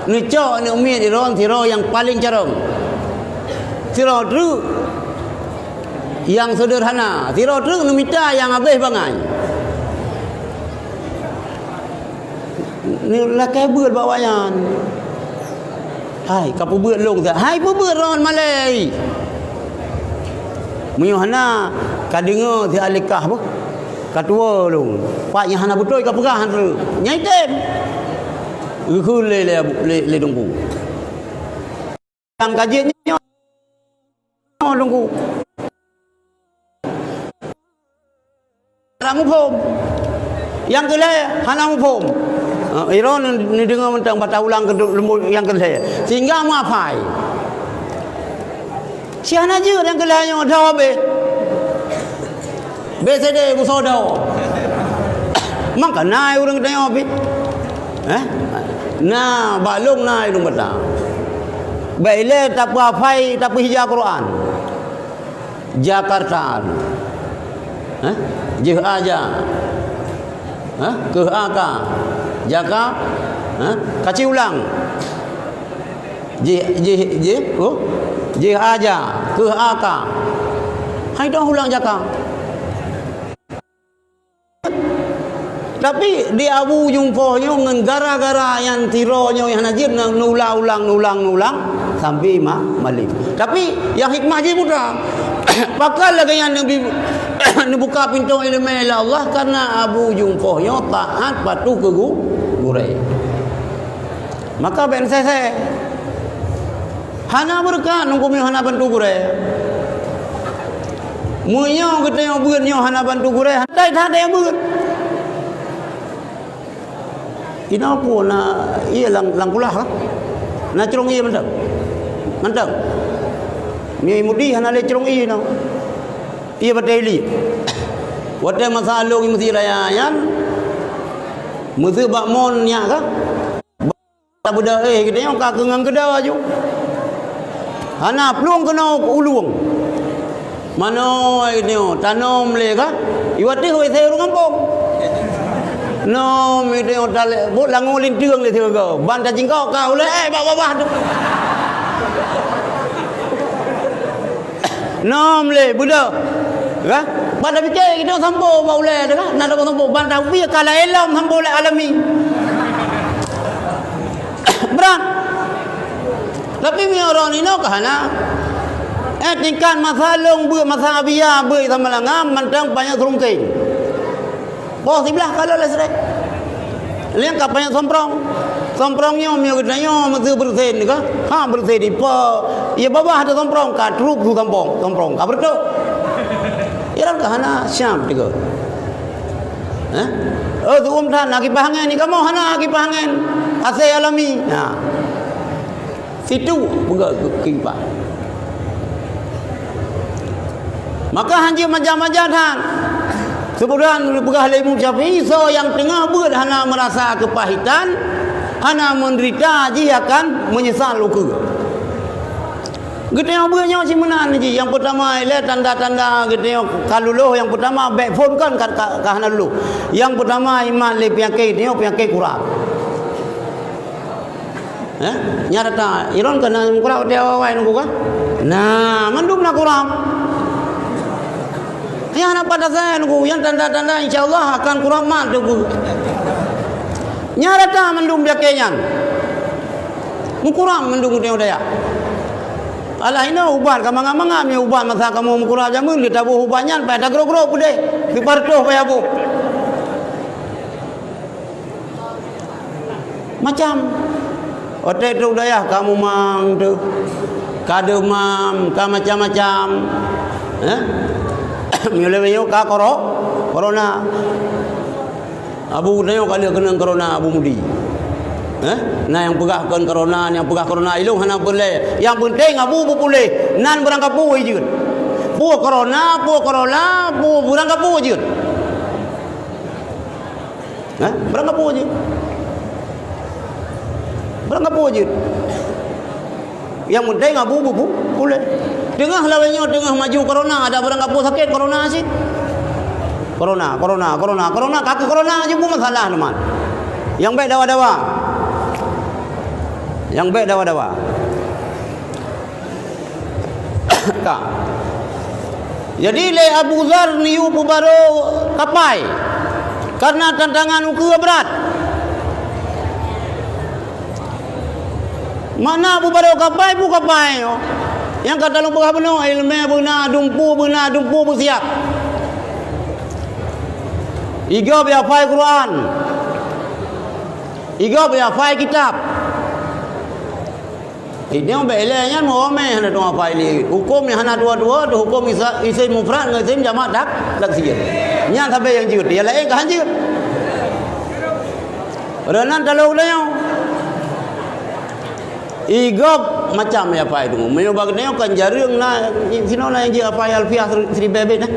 Neucok aneuk miet droen sidroe nyang paleng carông. Sidroe treuk nyang seudeurhana, sidroe treuk neumita nyang habéh bangai. Neulakèe beuet bak awaknyan. Hai, ka peubeuet lôn that. Hai, peubeuet droen malèe. Meunyoe hana, ka deungoe siat lé kah boh. Ka tuwoe lôn. Pat nyang hana beutôi ka peugah han treuk. Nyan item. Geukheun lé, lé, lé, lé Teungku. Nyang ka jeuet nyoe Teungku. Muphom. Nyang keu lhèe hana muphom. Eh, iro neudeungoe mantong bak taulang keu leumbot nyang keu lhèe. Sehingga meuhafai. Si hana jeuet nyang keu lhèe nyoe dhoe beh. B C D busoe dhoe. Maka na ureueng tanyoe pih. Eh? Na, bak lôn na ureueng bata. Bèk ilèe tapeuhafai, tapeuhija Quran. Jakarta. Hah? Jih aja. Hah? Keuh aka. Jaka. Hah? Kaci ulang. Jih, jih, jih, oh. Jih aja. Keuh aka. Hai dong ulang jaka. Tapi di Abu Jumpoh nyoe ngon gara-gara nyang tiro nyoe nyang hana jeuet na neuulang-ulang, neuulang-ulang sampai ma-, malem. Tapi nyang hikmah jih putra. Pakon lagèe nyan neubi-, neubuka pintoe ileumèe lé Allah, karena Abu Jumpoh nyoe taat patuh keu gu-, gurèe. Maka bèk sèsè. Hana beureukat nungku meunyoe hana bantu gurèe. Meunyoe geutanyoe beuet nyoe hana bantu gurèe, hana that-that nyang beuet. Inoe peue na ié lam, lam kulah ka? Na crông ié mantong? Mantong. Meunyoe mudi hana lé crông ié inoe. Ié batèe ié. Watèe masa lôn meusi raya nyan, meuseubab mon nyak ka? Tabeudôh, eh, geutanyoe ka keu ngon keudè aju. Hana plueng keunoe keu ulueng. Manoe geutanyoe tanom lé ka? Iwat teuh W C ureueng gampông. Nom geutanyoe talé, buet langue linteueng lé sigoe. Ban tajingkok ka ulèe, eh, bak babah tu. Nom lé, beudôh. Ka? Ban tapike geutanyoe sampoe bak ulèe tu ka? Na tabang sampoe, ban tapike ka laén lom sampoe ulèe alami. Brat. Tapi meunyoe droeneuh inoe ka hana. Eh, tingkat masa lôn beuet, masa Abiya beuet sama langa, mantong panyang seurungkeng. Poh siblaih ka lheueh lé srek. Lheueh ka panyang somprong. Somprong nyoe meunyoe geutanyoe meuteubeureusén ka? Ha, beureuséh dipo. Ié babah ateueh somprong ka trup su somprong. Somprong ka beureutoh. Iran ka hana siap tiga. Eh? Oh, tu'um that na kipah angén, di kamoe hana kipah angén. Asèe alami. Nah. Situ peugah keu, keu iban. Maka hanjeuet maja-maja that. Seubeudôh peugah lé Imam Syafi'i, soe nyang teungoh beuet hana meurasa keupahitan, hana meudeurita, jih akan meunyeusal ukeue. Geutanyoe beuet nyoe cit meunan jih. Nyang peutama ilèe tanda-tanda geutanyoe ka lulôh, nyang peutama bèk phôn kon ka, ka, ka hana lulôh. Nyang peutama imat lé peunyakét geutanyoe, peunyakét kurap. Eh? Nyan rata, iron keunan meukurap di awai-awai nunggu ka? Nah, mandum na kurap. Nyang na pada saya nunggu, nyang tanda-tanda insya Allah akan kurap mat tu. Nyan rata mandum peunyakét nyan. Meukurap mandum geutanyoe daya. Alah inoe ubat ka mangat-mangat, mi ubat masa kamoe meukurap jameun, lé taboh ubat nyan, payah tagrok-grok peudeh, sipa reutôh payah boh. Macam. Watèe trok dayah ka mumang teuh, ka deumam, ka macam-macam. Eh? Meunyoe lewat nyoe ka koro-, korona. Abu tanyoe ka lheueh keunong korona, Abu Mudi. Eh? Na nyang peugah kon korona, nyang peugah korona, ilôn hana peureulèe. Nyang peunteng Abu beupuléh, nan beurangkapeue jeuet. Peue korona, peue korola, peue beurangkapeue jeuet. Hah? Beurangkapeue jeuet. Beurangkapeue jeuet. Nyang peunteng Abu beupu-, puléh. Teungoh lawét nyoe teungoh maju korona, ada beurangkapeue sakét korona cit. Korona, korona, korona, korona, ka keu korona jeuet pun masalah teuma. Nyang bèk dawa-dawa. Nyang bèk dawa-dawa. Ka. Jadi lé Abu Dzar neuyue peubaroe kapai, karena tantangan ukeue brat. Makna peubaroe kapai, peue kapai nyoe? Nyang ka talôn peugah bunoe, ileumèe beuna dumpeue, beuna dumpeue beusiap. Igob ya hafai Quran. Igob ya hafai kitab. Nyoe bèk ilèe nyan meu-ome hana tuha hafai lé. Hukôm nyang hana dua-dua, hukôm isa-, isim mufrad ngon isim jamak tak-, taksir. Nyan sabe nyang jeuet, nyang laén ka han jeuet. Reunan talo geutanyoe. Igob macam ya hafai tu. Meunyoe bak geutanyoe kan jareueng na, sinoe na nyang jeuet hafai Alfiah seri-, siribèe bèt, eh.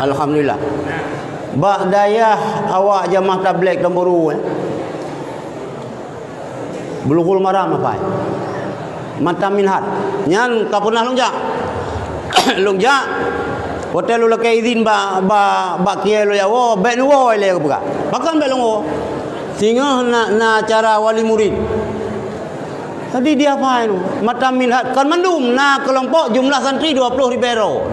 Alhamdulillah. Bak dayah awak jamaah tabligh Tamburu, eh. Bulughul Maram hafai. Matan Minhaj. Nyan ka peunah lôn jak. Lôn jak. Watèe lôn lakèe izin bak, bak, bak kiai lôn jak woe, bèk neuwoe ilèe geupeugah. Pakon bèk lôn woe? Singoh na, na acara wali murid. Jadi dihafai nyoe. Matan Minhaj. Kon mandum na keulompok jumlah santri dua ploh ribèe droe.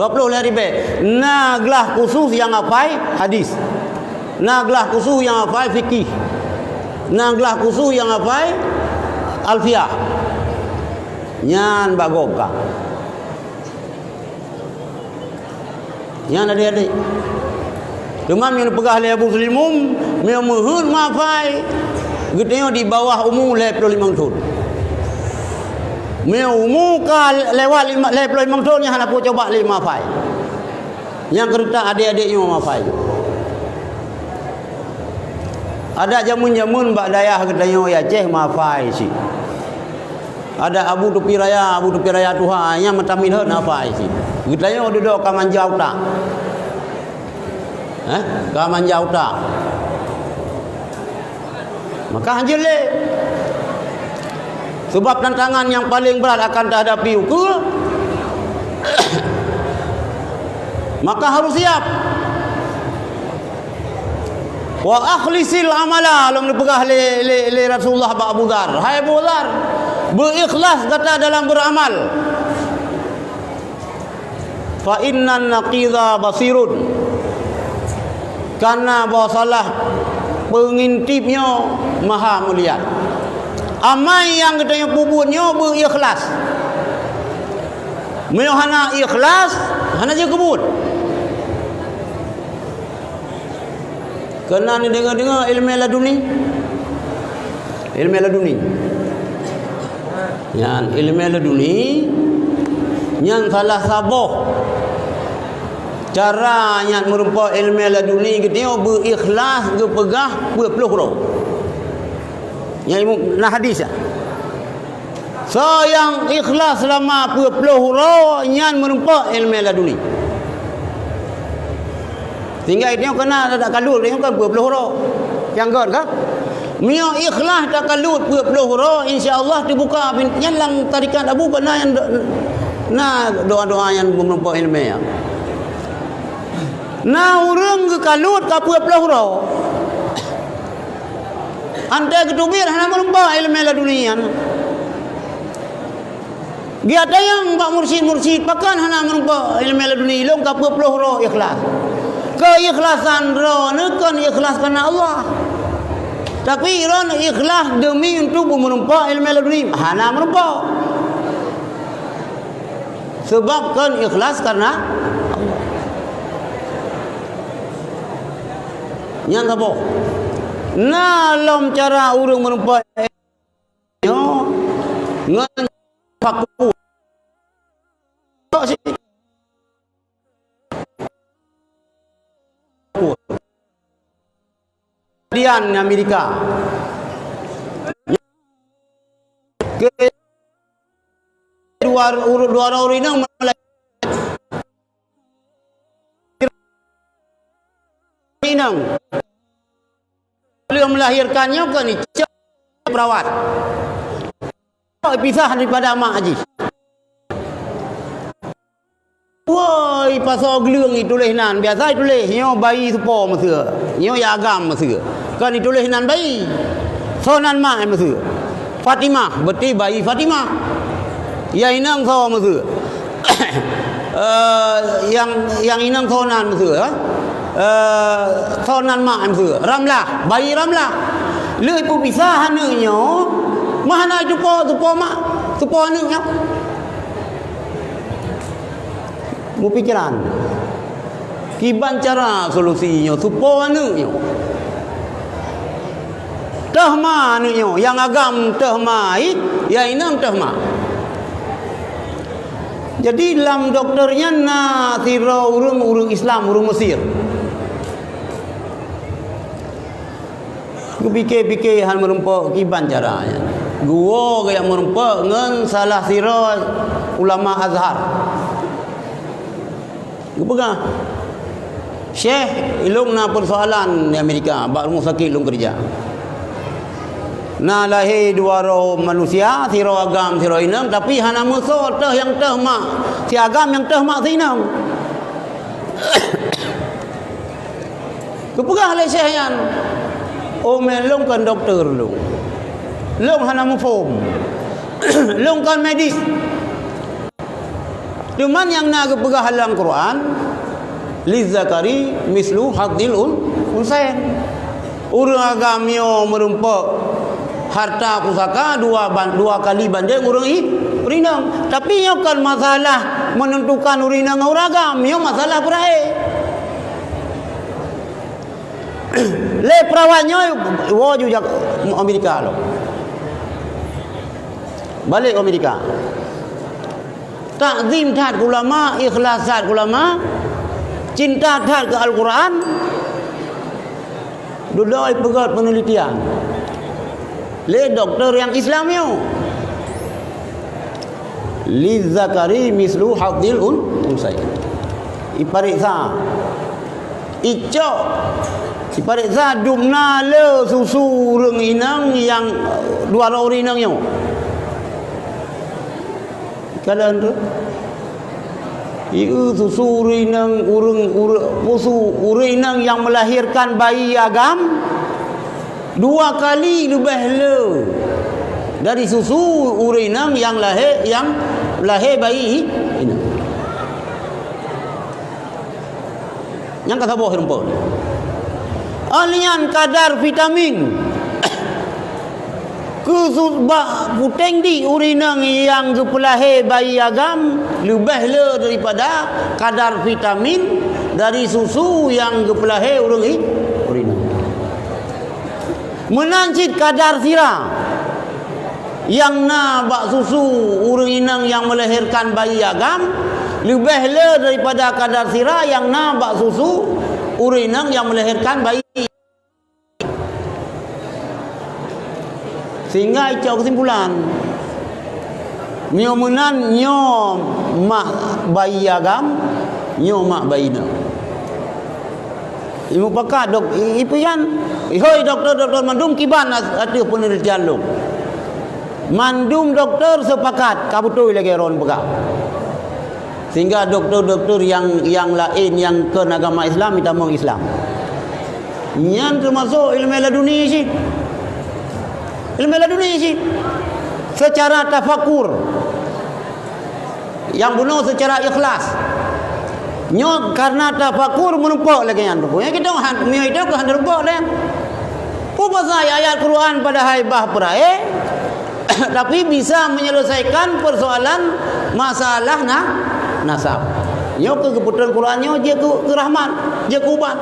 Dua ploh lhèe ribèe. Na glah khusus nyang hafai hadis. Na glah khusus nyang hafai fikih. Na glah khusus nyang hafai Alfiah. Nyan bak gob ka. Nyan adék-adék. Teuma meunyoe peugah lé Abu Sulimum, meunyoe meuheuet meuhafai, geutanyoe di bawah umu lhèe ploh limong thon. Meunyoe umu ka lewat lima, lhèe ploh limong thon, nyan hana peue cuba lé meuhafai. Nyang keureutak adék-adék nyoe meuhafai. Adak jameun-jameun bak dayah geutanyoe di Aceh meuhafai cit. Adak Abu Tupi Raya, Abu Tupi Raya tuha, nyan meutamil hot hafai cit. Geutanyoe dudoe ka manja utak. Eh, ka manja utak. Maka hanjeuet lé. Sebab tantangan nyang paleng brat akan tahadapi ukeue, maka harus siap. "Wa akhlisil amala," lom neupeugah lé, lé, lé Rasulullah bak Abu Dzar, "Hai Abu Dzar, beu ikhlas gata dalam beuramal." "Fa innan naqidha basirun." Karena bahwasalah peungintip nyoe maha mulia. Amai nyang geutanyoe peubuet nyoe beu ikhlas. Meunyoe hana ikhlas, hana jeuet keubuet. Keunan neudeungoe-deungoe ilmé laduni. Ilmé laduni. Nyan ilmé laduni, nyan salah saboh cara nyang meurumpok ilmé laduni geutanyoe beu ikhlas geupeugah peuet ploh uroe. Nyan ilmu na hadis, ya. Soe nyang ikhlas seulama peuet ploh uroe, nyan meurumpok ilmé laduni. Sehingga itu nyang keunan takalon, nyoe kan peuet ploh uroe. Nyang göt ka? Meunyoe ikhlas takalon peuet ploh uroe, insya Allah teubuka pin-, nyan lam tarekat Abu Bakar na nyang do-, na doa-doa nyang meurumpok ilmé, ya. Na ureuëng geukalon ka peuet ploh uroe. Antée geuteubiet hana meurumpok ilmé laduni nyan. Geutanyong bak mursyid-mursyid, "Pakon hana meurumpok ilmé laduni?" "Lôn ka peuet ploh uroe ikhlas." Keuikhlasan droeneuh kon ikhlas kareuna Allah. Tapi droeneuh ikhlas demi untuk beumeurumpok ilmé laduni, hana meurumpok. Sebab kon ikhlas kareuna Allah. Nyan saboh. Na lom cara ureuëng meurumpok nyoe ngon fakut. Kejadian Amerika. Ke dua, dua orang inong inong. Lheueh melahirkan nyoe keuneuk perawat. Pisah daripada mak jih. Woi, pasoe gleueng ituléh nan. Biasa ituléh, nyoe bayi supo miseue. Nyoe ya agam miseue. Kan ituléh nan bayi. Soe nan mak miseue. Fatimah, berarti bayi Fatimah. Ya inong soe miseue. Eh, nyang, nyang inong soe nan miseue, eh? Eh, soe nan mak miseue. Ramlah, bayi Ramlah. Lheueh peupisah aneuk nyoe, mah na tupo, tupo mak, tupo aneuk nyoe. Meupikiran. Kiban cara solusi nyoe, tupo aneuk nyoe. Teuh ma aneuk nyoe, nyang agam teuh ma, i, nyang inong teuh ma. Jadi lam dokto nyan na sidroe ureuëng, ureuëng Islam, ureuëng Mesir. Geupike-pike hana meurumpok kiban cara nyan. Geuwoe geujak meurumpok ngon salah sidroe ulama Azhar. Geupeugah, "Syekh, ilôn na peusoalan di Amerika, bak rumoh sakét lôn keurija. Na lahé dua droe manusia, sidroe agam, sidroe inong, tapi hana meusoe teuh nyang teuh mak si agam, nyang teuh mak si inong." Geupeugah lé syekh nyan, "Oh, mé lôn kon dokto lôn. Lôn hana muphom. Lôn kon medis." Teuma nyang na geupeugah lam Quran, "Lizzakari mislu hadzil un-, unsayain." Ureuëng agam nyoe meurumpok harta pusaka dua ban-, dua kali bandeng ureuëng i-, ureuëng inong. Tapi nyoe kon masalah menentukan ureuëng inong ngon ureuëng agam, nyoe masalah peurahé. Lé peurawat nyoe woe ju jak Amerika lom. Balek Amerika. Takzim that keu ulama, ikhlas that keu ulama, cinta that keu Al-Quran, dudoe peugét penelitian lé dokto nyang Islam nyoe. "Lizzakari mislu hadzil un-, unsayain." Ipareksa, icok, ipareksa dumna le susu ureuëng inong nyang dua droe ureuëng inong nyoe. Kalon tu. Ieu susu ureuëng inong, ureuëng, ureuëng, susu ureuëng inong nyang melahirkan bayi agam dua kali leubeh le dari susu ureuëng inong nyang lahé, nyang lahé bayi inong. Nyang ka saboh rumpok. Oh, nyan kadar vitamin. Keu su-, bak puténg di ureuëng inong nyang geupeulahé bayi agam leubeh le daripada kadar vitamin dari susu nyang geupeulahé ureuëng i-, ureuëng inong. Meunan cit kadar sira nyang na bak susu ureuëng inong nyang melahirkan bayi agam leubeh le daripada kadar sira nyang na bak susu ureuëng inong nyang melahirkan bayi. Sehingga icok kesimpulan, nyoe meunan, nyoe mak bayi agam, nyoe mak bayi inong. Imupakat dok, i-, ipian, ihoi dokto-dokto mandum kiban at-, ateueh penelitian lôn. Mandum dokto sepakat, ka beutôi lagée droen peugah. Sehingga dokto-dokto nyang, nyang laén nyang kon agama Islam, jitamong Islam. Nyan teumasok ilmu laduni cit. Ilmu laduni cit. Secara tafakur. Nyang bunoe secara ikhlas. Nyoe karena tafakur meurumpok lagée nyan. Rupanya kita han, meunyoe itu keu han rumpok lé. Peue pasai ayat Quran padahai bah peurahé, tapi bisa menyelesaikan persoalan masalah na, nasab. Nyoe keu keubeutoan Quran nyoe jeuet keu, keu rahmat, jeuet keu ubat.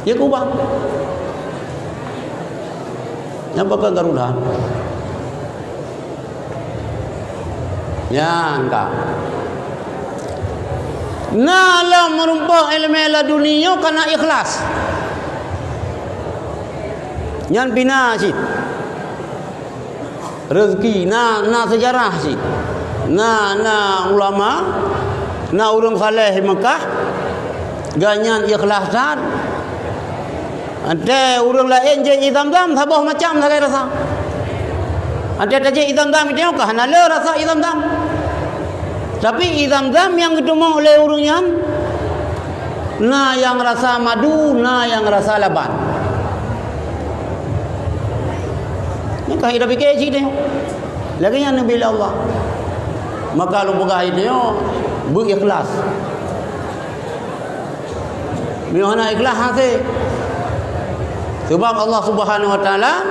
Jeuet keu ubat. Nyang pakon garuda. Nyan ka. Na lom meurumpok ilmu laduni nyoe kana ikhlas. Nyan pina cit. Rezeki, na, na sejarah cit. Na, na ulama, na ureuëng saleh Mekah, gobnyan ikhlas that. Watée ureuëng laén jeuet i Zamzam, saboh macam sagai rasa. Watée tajeuet i Zamzam, itu ka hana le rasa i Zamzam. Tapi i Zamzam nyang geuteumé lé ureuëng nyan, na nyang rasa madu, na nyang rasa laban. Nyan ka hidop pike cit nyoe. Lagée nyan neubi lé Allah. Maka lôn peugah itu nyoe, beu ikhlas. Meunyoe hana ikhlas, hase. Sebab Allah Subhanahu wa Taala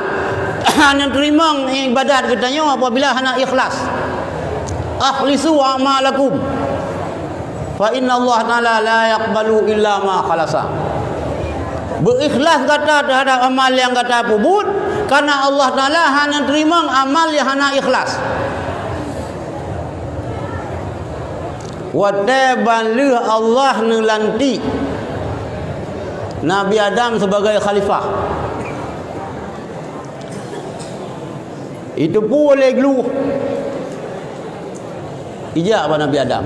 hana teurimong ibadat geutanyoe apabila hana ikhlas. "Akhlisu a'malakum, fa inna Allah Taala la yaqbalu illa ma khalasa." Beuikhlas gata teuhadap amal nyang gata peubuet, karna Allah Taala hana teurimong amal nyang hana ikhlas. Watée ban lheueh Allah neulantik Nabi Adam sibagai khalifah, jiteupeue lé gleh ijak bak Nabi Adam.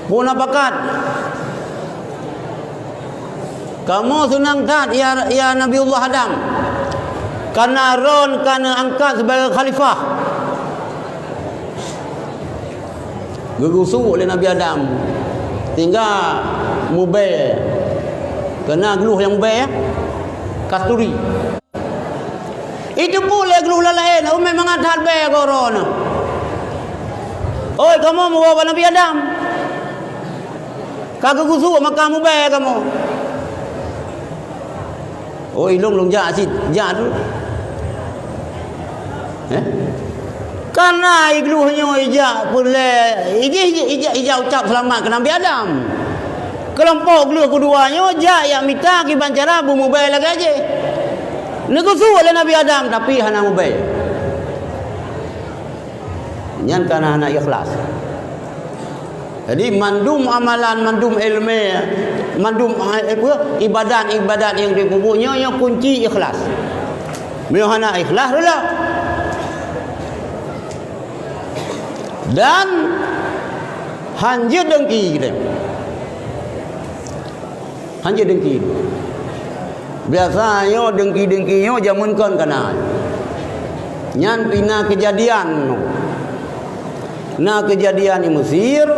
Peue na pakat? Kamoe seunang that, ya, ya Nabiullah Adam, karna droen ka neuangkat sibagai khalifah. Geugusok lé Nabi Adam, sehingga mubée. Keunan gleh nyang mubée, ya? Kasturi. Jiteupeue lé gleh laén, umé mangat that bée goe droeneuh. Oi, kamoe meuwoe bak Nabi Adam. Ka geugusok maka mubée kamoe. Oh, ilong lôn jak cit, jak tu. Eh? Karna i gleh nyoe ijak peureulée, ijih, ijak, ijak ucap seulamat keu Nabi Adam. Keulompok gleh keudua nyoe jak ijak mita kiban cara beumubée lagée jih. Neugusok lé Nabi Adam, tapi hana mubée. Nyan karna hana ikhlas. Jadi, mandum amalan, mandum iéleumé, mandum, eh, apa, ibadat-ibadat nyang jipeubuet nyoe, nyoe kunci ikhlas. Meunyoe hana ikhlas, reuloh. Dan hanjeuet deungki geutanyoe. Hanjeuet deungki. Biasa nyoe deungki-deungki nyoe jameun kon ka na. Nyan pih na keujadian. Na keujadian di Mesir,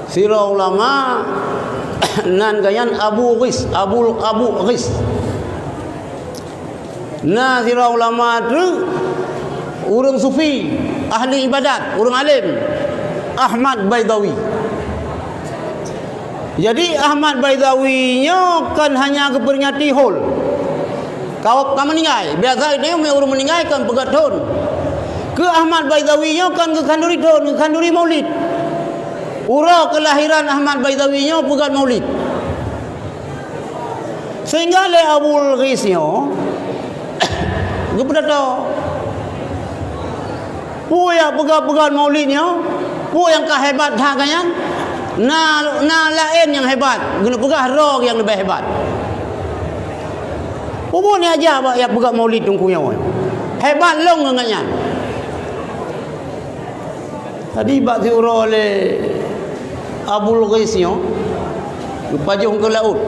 sidroe ulama nan geuh nyan Abu Ghis, Abu, Abu Ghis. Na sidroe ulama treuk, ureuëng sufi, ahli ibadat, ureuëng além, Ahmad Baidawi. Jadi, Ahmad Baidawi nyoe kon hanya geupeuringati hol. Ka, ka meuninggai. Biasa itu ureuëng meuninggai kon peugét thon. Keu Ahmad Baidawi nyoe kon geukhanduri thon, geukhanduri maulid. Uroe keulahiran Ahmad Baidawi nyoe peugét maulid. Sehingga lé Abul Ghis nyoe geupeudata. Peue nyang peugah-peugah maulid nyoe? Peue nyang ka hebat that geuh nyan? Na, na laén nyang hebat, geuneuk peugah droe nyang leubeh hebat. Peue buet nyang jak bak nyang peugah maulid teungku nyoe? Hebat lom ngon geuh nyan. Jadi bak siuroe lé Abul Ghis nyoe, geupajoh keu laôt.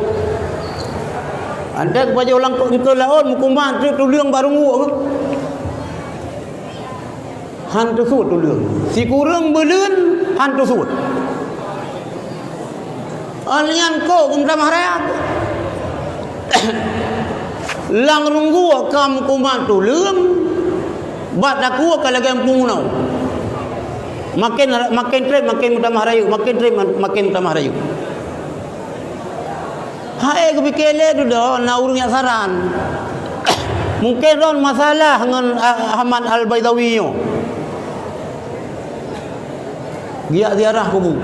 Antai geupajoh lam, keu laôt, meukumat treuk tuleueng bak rueng geuh. Han teusuet tuleueng. Sikureueng buleuen han teusuet. Óh lheueh nyan kok geumeutamah raya. Lam rueng geuh ka meukumat tuleueng, bak takue ka lagée muphom unoe. Maken, maken treb maken meutamah rayeuk, maken treb maken meutamah rayeuk. Hai geupike lé dudoe na ureuëng nyang saran. Mungken droen masalah ngon, ah, Ahmad Al-Baidawi nyoe. Geujak ziarah kubu.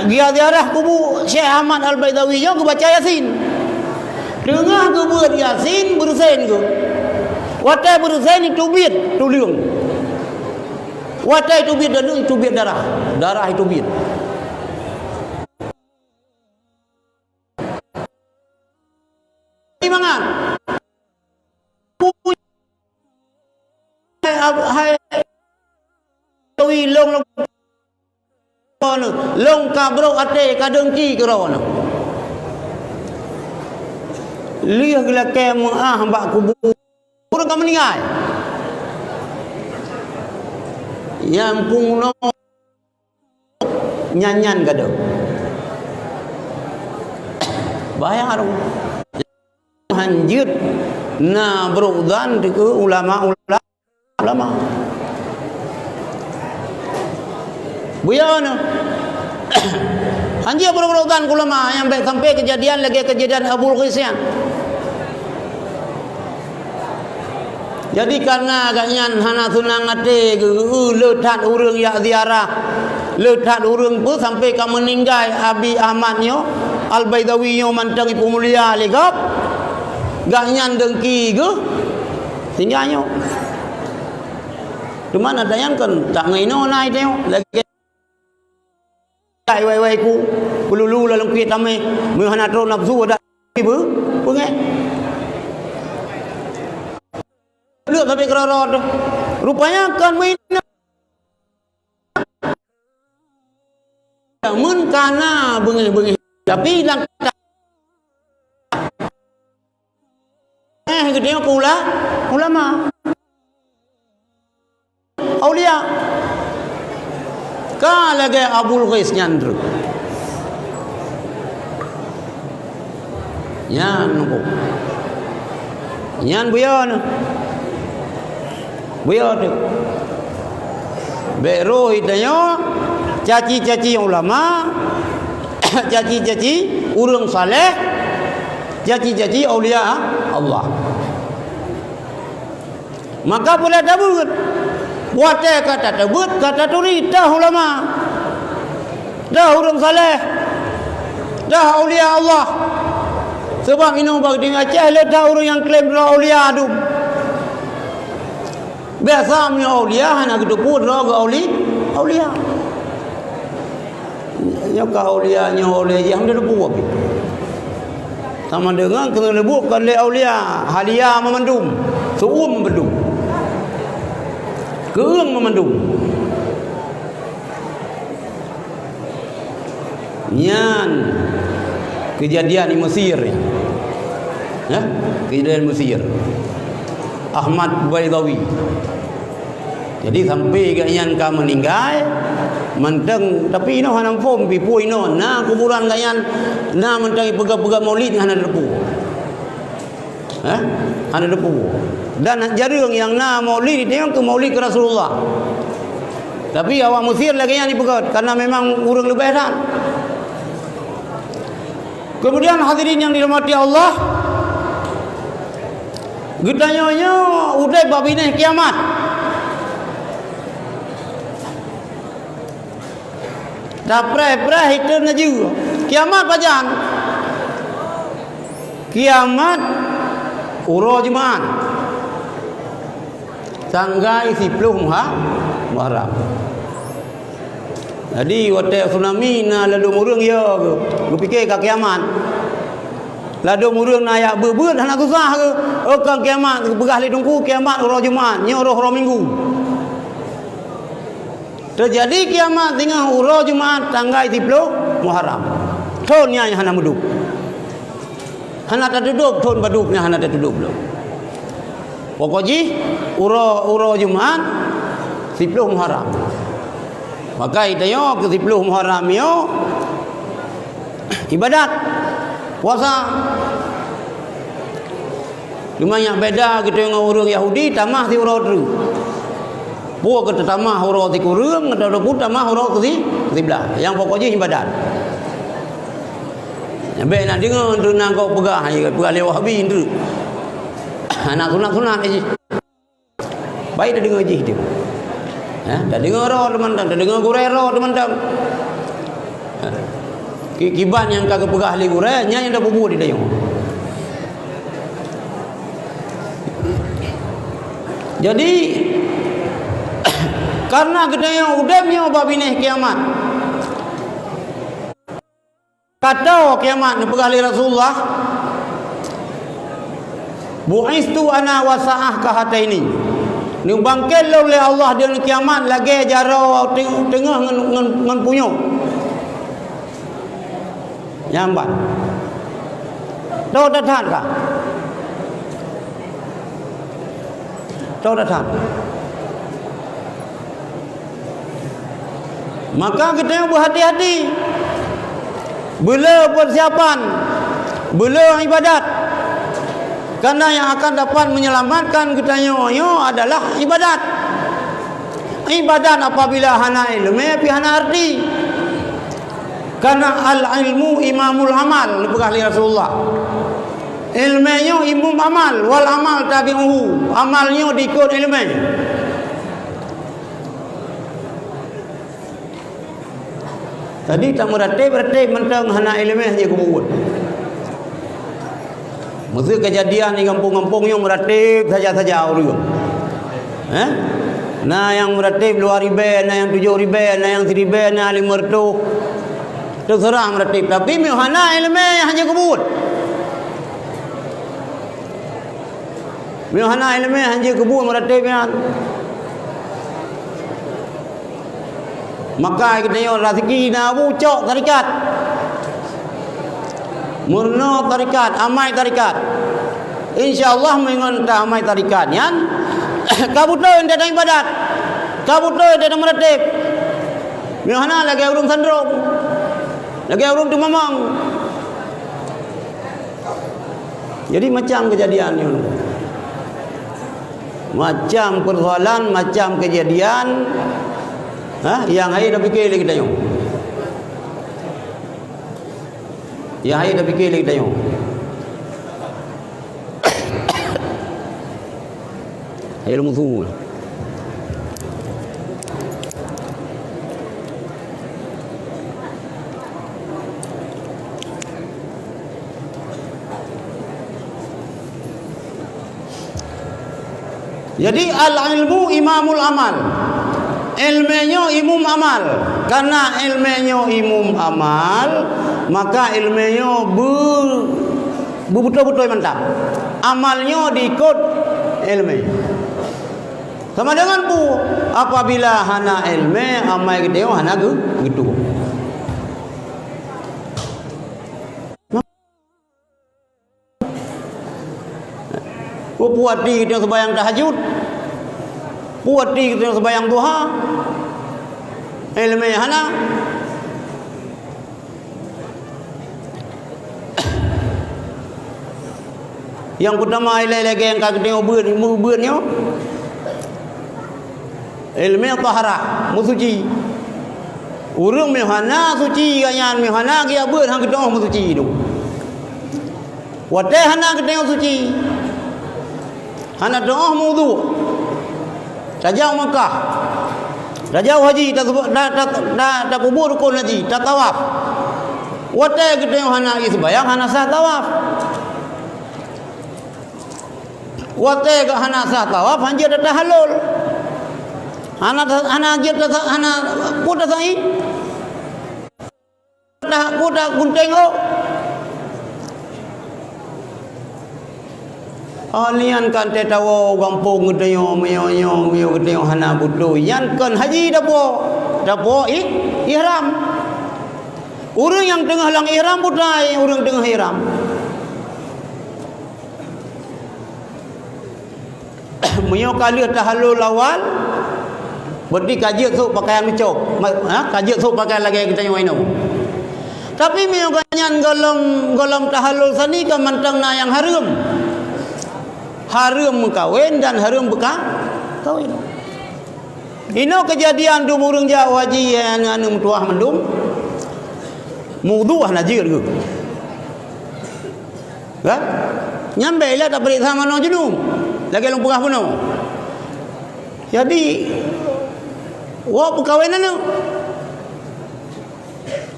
Geujak ziarah kubu Syekh Ahmad Al-Baidawi nyoe geubaca Yasin. Teungoh geubeuet Yasin, beureusen geuh. Watée beureusen, jiteubiet tuleueng. Watée jiteubiet tuleueng, jiteubiet darah. Darah jiteubiet. Mangat. Hai, hai, ui, lôn, lôn, lôn ka brok até, ka dengki keu droeneuh. Lheueh geulakée meuáh bak kubu ureuëng ka meuninggai. Nyang peunoh nyan-nyan gadôh. Bahaya dong. Hanjeuet na brok zan dikeue ulama-ulama. Buya na. Hanjeuet brok-brok zan ulama nyang bék sampai keujadian lagée keujadian Abul Ghis nyan. Jadi, kareuna gobnyan hana seunang até geu-, geu-, le that ureuëng jak ziarah Le that ureuëng peue sampai ka meuninggai Abi Ahmad nyoe, Al-Baidawi nyoe mantong ipeumulia lé gob, gobnyan dengki geuh tinggai nyoe. Teuma na tanyan kon tak ngon inoe na ite nyoe lagée ai wai-wai ku peululu lalong kuet tamé, meu hana troh nafsu ada ibu peungéh. Leuek sampai keurot-rot. Rupanya kon meuinoe. Mun kana beungéh-beungéh, tapi lam eh geutanyoe keu ula-, ulama. Aulia. Ka lagée Abul Ghais nyan treuk. Nyan nunggu. Nyan buya nyoe. Buya tu. Bék roh itanyoe caci-caci ulama, caci-caci ureuëng saleh, caci-caci aulia Allah. Maka pula tabeuet. Watée ka tateubiet, ka taturi tah ulama, tah ureuëng saleh, tah aulia Allah. Sebab inoe bak di Aceh le tah ureuëng nyang klaim droe aulia dum. Biasa meunyoe aulia hana geuteupeue droe geu auli-, aulia. Nyoe ka aulia, nyoe aulia jih hana teupeue pih. Sama deungon keuneuk leubuk kon lé aulia, halia meumandum, seuuem meumandum. Keuueng meumandum. Nyan keujadian di Mesir nyan. Ya, keujadian Mesir. Ahmad Baidawi. Jadi sampai gobnyan ka meuninggai, mantong, tapi inoe hana muphom, pi peue inoe na kuburan gobnyan, na mantong ipeugah-peugah maulid hana teupeue. Eh? Hana teupeue. Dan jareueng nyang na maulid, teuka keu maulid keu Rasulullah. Tapi awak Mesir lagée nyan ipeugah, karena memang ureuëng leubeh that. Kemudian hadirin yang dirahmati Allah, geutanyoe nyoe udeb bak binéh kiamat. Tapreh-preh itu neujue. Kiamat pajan? Kiamat uroe Jumat. Tanggai siploh Muha-, Muharram. Jadi watée tsunami na ladom ureuëng ya geu-, geupike ka kiamat. Ladom ureuëng na yak beuet-beuet hana susah geu. Oh ka kiamat geupeugah lé teungku kiamat uroe Jumat, nyoe roh-roh minggu. Teujadi kiamat singoh uroe Jumat tanggai siploh Muharram. Thon nyan hana meudub. Hana tatudub thon padub nyan hana tatudub lom. Pokok jih uroe, uroe Jumat siploh Muharram. Maka itanyoe keu siploh Muharram nyoe ibadat puasa. Cuma nyang beda geutanyoe ngon ureuëng Yahudi tamah siuroe treuk. Peue keu tamah uroe sikureueng atawa peue tamah uroe keu si-, siblaih. Nyang pokok jih ibadat. Bék na deungoe treuk na gob peugah, peugah lé Wahabi treuk. Hana sunat-sunat jih. Baik tadeungoe jih tu. Ha, tadeungoe roh teumantong, tadeungoe gurée roh teumantong. Ha. Ki-, kiban nyang ka geupeugah lé gurée, nyan nyang tapeubuet di tanyoe. Jadi, karena geutanyoe udeb nyoe bak binéh kiamat. Ka toe kiamat neupeugah lé Rasulullah, "Bu'istu ana wa sa'ah kahataini." Neubangket lôn lé Allah di Yaumul Kiamat lagée jaroe te-, teungoh ngon, ngon, ngon punyueng. Nyan ban. Toe that-that ka. Toe that-that. Maka geutanyoe beuhati-hati. Beuleu peusiapan, beuleu ibadat. Karena yang akan dapat menyelamatkan geutanyoe nyoe adalah ibadat. Ibadat apabila hana ileumé pih hana arti. Karena al-ilmu imamul amal, neupeugah lé Rasulullah. Ileumé nyoe imum amal, wal amal tabi'uhu. Amal nyoe diikot ileumé. Jadi, tak meuratéb-ratéb mantong hana iéleumé hana jeuet keu buet. Meuseu keujadian di gampông-gampông nyoe meuratéb saja-saja ureuëng. Eh? Na nyang meuratéb dua ribée, na nyang tujoh ribée, na nyang siribée, na limong reutôh. Teuseurah meuratéb. Tapi, meunyoe hana iéleumé hana jeuet keu buet. Meunyoe hana iéleumé hana jeuet keu buet meuratéb nyan. Maka geutanyoe raseuki na bu cok tarekat. Meurunoe tarekat, amai tarekat. Insya Allah meungon ta amai tarekat nyan, ka beutôi teuntang ibadat. Ka beutôi teuntang meuratéb. Meunyoe hana lagée ureuëng sandrong. Lagée ureuëng teumamang. Jadi macam keujadian nyoe. Macam persoalan, macam keujadian, ha, nyang hai tapike lé geutanyoe. Nyang hai tapike lé geutanyoe. Hai lôn musu. Jadi, al-ilmu imamul amal. Iéleumé nyoe imum amal. Karena iéleumé nyoe imum amal, maka iéleumé nyoe beu-, beubeutôi-beutôi mantap. Amal nyoe diikot iéleumé. Sama dengan bu, apabila hana iéleumé, amai geutanyoe hana geu-, geutuwoe. Peue ati geutanyoe seubayang tahajud? Peue ati geutanyoe seubayang duha? Iéleumé hana. Nyang peutama ilée lagée nyang ka geutanyoe beuet, beuet nyoe. Iéleumé taharah, meusuci. Ureuëng meuhana suci gobnyan, meuhana geujak beuet hana geutanyoe meusuci tu. Watée hana geutanyoe suci, hana teuoh meuwudu, tajak Makkah, tajak haji, ta-, ta-, ta-, ta-, tapeubuet rukon haji, tatawaf. Watée geutanyoe hana jiseubayang, hana sah tawaf. Watée geuh hana sah tawaf, hana jeuet tatahallul. Hana ta-, hana jeuet tasa-, hana peue tasa'i. Dah, peue tagunténg ôk. Oh, nyan kan teuh tawoe u gampông geutanyoe, meunyoe, meunyoe geutanyoe hana beutôi. Nyan kon haji tapuwoe, tapuwoe ih-, ihram. Ureuëng nyang teungoh lam ihram butai, ureuëng teungoh ihram. Meunyoe ka lheueh tahallul awal, berarti ka jeuet sôk pakaian meucok. Ma-, ha, ka jeuet sôk pakaian lagée geutanyoe inoe. Tapi meunyoe gobnyan gohlom, gohlom tahallul sani ka mantong na nyang hareuem. Hareuem meukawen dan hareuem beuka-, kawen. Inoe keujadian dum ureuëng jak haji, aneuk-aneuk meutuwah mandum. Meuwudu hana jeuet geuh. Kan? Nyan bék ilée tapeuriksa manoe junub. Lagée lôn peugah bunoe. Jadi, woe peukawen aneuk.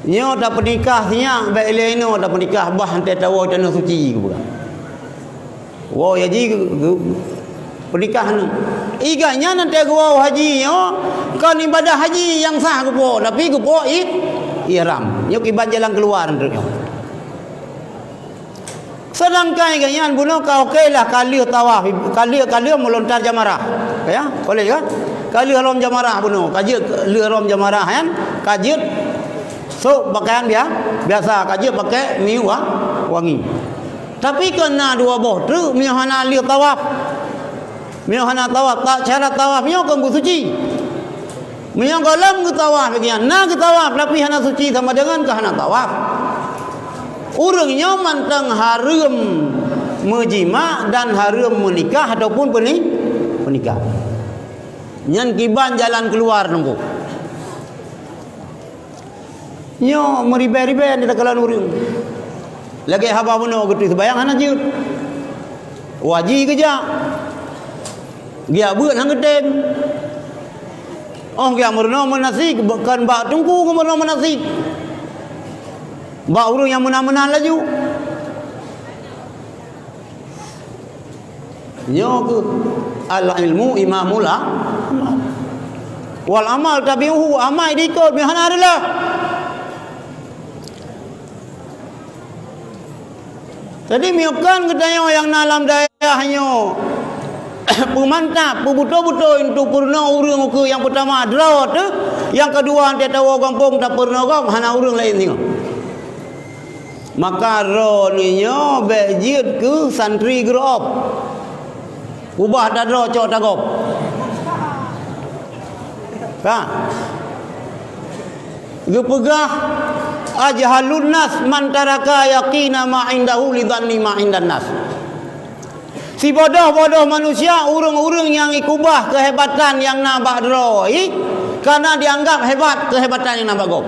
Nyoe tapeunikah sinyak, bék ilée inoe tapeunikah bah, 'oh teuh tawoe tanoh suci, geupeugah. Woe haji geu-, geu-, peunikah aneuk. Iga nyan 'oh teuh geuwoe haji nyoe, kon ibadah haji nyang sah geupuwoe, tapi geupuwoe ih-, ihram. Nyoe kiban jalan keuluwa 'oh teuh nyoe. Seudangkan gobnyan bunoe ka oke lah, ka lheueh tawaf, ka lheueh, ka lheueh meulontar jamarah. Ya, boleh kan? Ka lheueh lom jamarah bunoe, ka jeuet lheueh lom jamarah nyan, ka jeuet sôk pakaian bia-, biasa, ka jeuet pakai minyeuk wa-, wangi. Tapi kon na dua boh treuk meunyoe hana lheueh tawaf. Meunyoe hana tawaf, ta-, syarat tawaf nyoe kon beusuci. Meunyoe gohlom geutawaf lagée nyan, na geutawaf tapi hana suci sama dengan keu hana tawaf. Ureuëng nyoe mantong hareuem meujima dan hareuem meunikah ataupun peuni-, peunikah. Nyan kiban jalan keuluwa teungku. Nyoe meuribée-ribée di takalon ureuëng. Lagée haba bunoe geutuih seubayang hana jeuet. Haji geujak. Geujak beuet hana geutem. 'Oh geujak meurunoe meunasik, kon bak teungku geumeurunoe meunasik. bak ureuëng nyang meunan-meunan laju. Nyoe keuh al-ilmu imamul a-, wal amal tabi'uhu, amai diikot, meuhana reulah. Jadi, meunyoe kon geutanyoe nyang na lam dayah nyoe peumantap, peubeutôi-beutôi untuk peurunoe ureuëng ukeue nyang peutama droe teuh, nyang keudua, teuh tawoe gampông tapeurunoe gob, hana ureuëng laén singoh. Maka droeneuh nyoe bék jeuet keu santri geurob. Ubah tadroe cok tagob. Ka. Geupeugah, "Ajhalun nas man taraka yaqina ma indahu li dhanni ma indan nas." Sibodoh-bodoh manusia ureuëng-ureuëng nyang ikubah keuhebatan nyang na bak droe, karena dianggap hebat keuhebatan nyang na bak gob.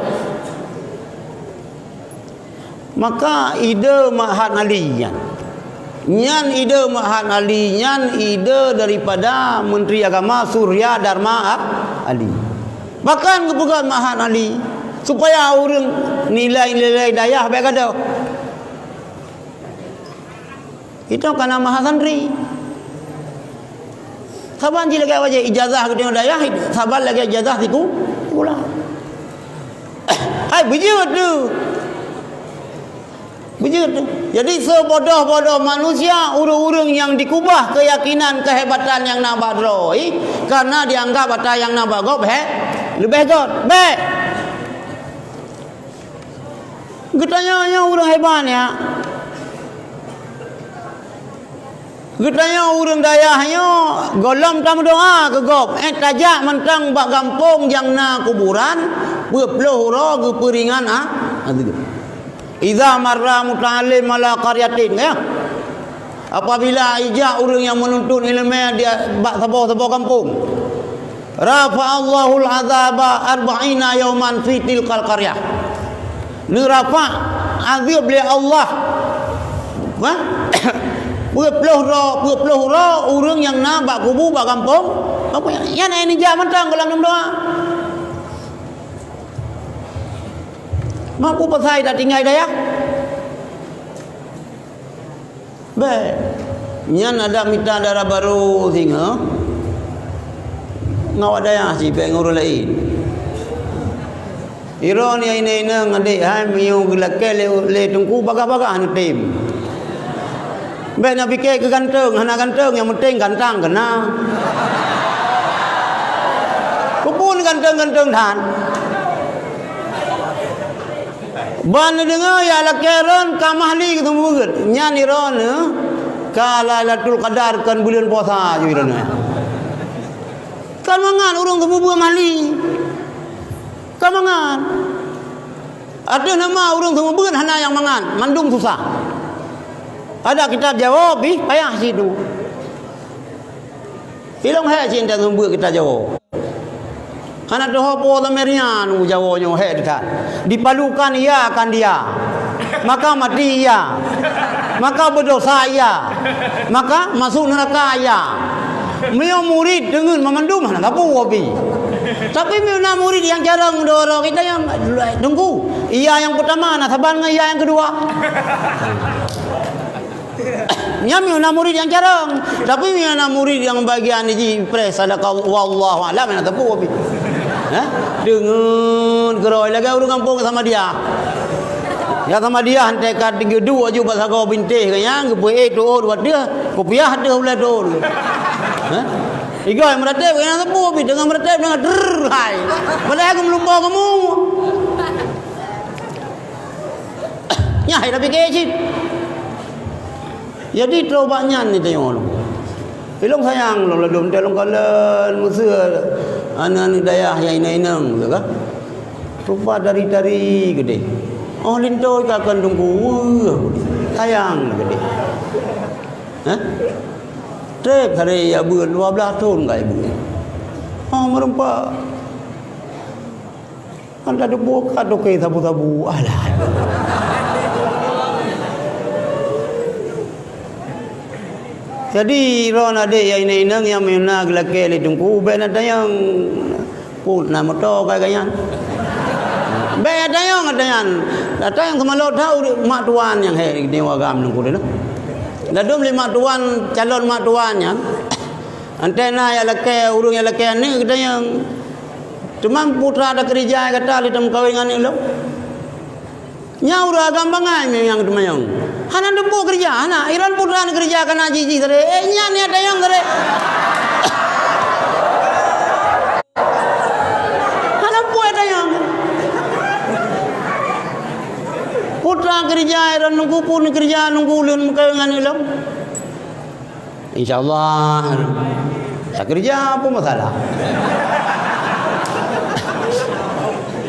Maka ide Ma'had Ali nyan. Nyan ide Ma'had Ali nyan ide daripada Menteri Agama Surya Dharma Ali. Bahkan geupeugah Ma'had Ali supaya ureuëng nilai-nilai dayah bék gadôh. Itu kana maha santri. Saban jih lagée wajéb ijazah geutanyoe dayah, saban lagée ijazah siku-, sikula. Hai, beujeuet tu. Beujeuet tu. Jadi, seubodoh-bodoh manusia, ureuëng-ureuëng nyang dikubah keuyakinan, keuhebatan nyang na bak droe, karena dianggap atra nyang na bak gob he-, leubeh göt. Bék! Geutanyoe nyoe ureuëng hebat, ya. Geutanyoe ureuëng dayah nyoe gohlom tameudoa keu gob, eh, tajak mantong bak gampông nyang na kuburan, peuet ploh uroe geupeuringan, ah, azeueb. Idza marra muta'allim ala qaryatin, ya. Apabila ijak ureuëng nyang meununtut iéleumé di, bak saboh-saboh gampông, rafa'allahul azaba arba'ina yauman fi tilkal qaryah. Neurafa' azeueb lé Allah, ha? Peuet ploh uroe, peuet ploh uroe ureuëng nyang na bak kubu bak gampông, gampông nyan, nyan nyang neujak mantong gohlom tameudoa. Mak peue pasai tatinggai dayah? Bék. Nyan adak mita dara barô singoh. Ngon awak dayah cit, bék ngon ureuëng laén. Droeneuh inong-inong adék hai, meunyoe geulakée lé, lé teungku bagah-bagah neutem. Bék na pike keu ganteng, hana ganteng, nyang penting gantang keunan. Peue phon ganteng-ganteng that. Ban neudeungoe jak lakée ron ka mahli geuseumeubeuet. Nyan droeneuh ka Lailatul Qadar kon buleuen puasa ju droeneuh. Kon mangat ureuëng seumeubeuet mahli. Kon mangat. Ateueh nama ureuëng seumeubeuet hana nyang mangat, mandum susah. Adak kitab Jawoe pih payah situ. Ilong hék cit teuntang seumeubeuet kitab Jawoe. Hana teuho po lam area nyoe Jawoe nyoe hék that. Dipalukan iya akan dia. Maka mati iya. Maka beudosa iya. Maka masuk neuraka iya. Meunyoe murit deungon mamandum hana sapeue pih. Tapi meunyoe na murit nyang carông dua droe kita nyang teungku, iya nyang peutama na saban ngon iya nyang keudua. Nyan meunyoe na murit nyang carông, tapi meunyoe na murit nyang bagian jih preh sadaka wallahu a'lam, hana teupeu pih. Hah? Deungon keurôi lagée ureuëng gampông Samadiyah. Ya Samadiyah enteuk ka geuduek aju bak sagoe bintéh keu nyan, geupeuék tuôt bak teuh, kupiah teuh ulée tuôt. Hah? Igoe meuratéb, hana teupeu pih, deungon meuratéb, deungon drrrr hai. Padahai geumeulimpôh kamoe. Nyan hai tapike cit. Jadi, troh bak nyan ni tanyoe lom. Ilong sayang lom ladom teuh lom kalon meuseu aneuk-aneuk dayah nyang inong-inong tu kan. Rupa tari-tari keudeh. Oh, linto ka kon teungku. Weueh, sayang keudeh. Hah? Trép hari ya beuet dua belas thon ka ibu. Oh, meureumpok. Kan ka teubuka toke sabu-sabu. Alah. Jadi, droeneuh adék nyang inong-inong nyang meuna geulakée lé teungku, bék na tanyong. Put na moto ka gobnyan. Bék na tanyong, ka gobnyan. Ata nyang seumalot that ureuëng mak tuan nyang he di agam nungku tu. Ladom lé mak tuan, calon mak tuan nyan. Antena nyang lakée, ureuëng nyang lakée aneuk geutanyoe. Teuma putra ada keurija gata lé tameukawen ngon aneuk lom. Nyan ureuëng agam bangai nyang teumanyong. Hana teupeu keurija, hana. Iran putra keurija kana jiji tadi. Eh, nyan ni ada nyang tadi. Hana puet tanyong. Putra keurija, dan nunggu pun keurija, nunggu ulôn meukawen ngon ulôn. Insya Allah. Tak keurija, apa masalah?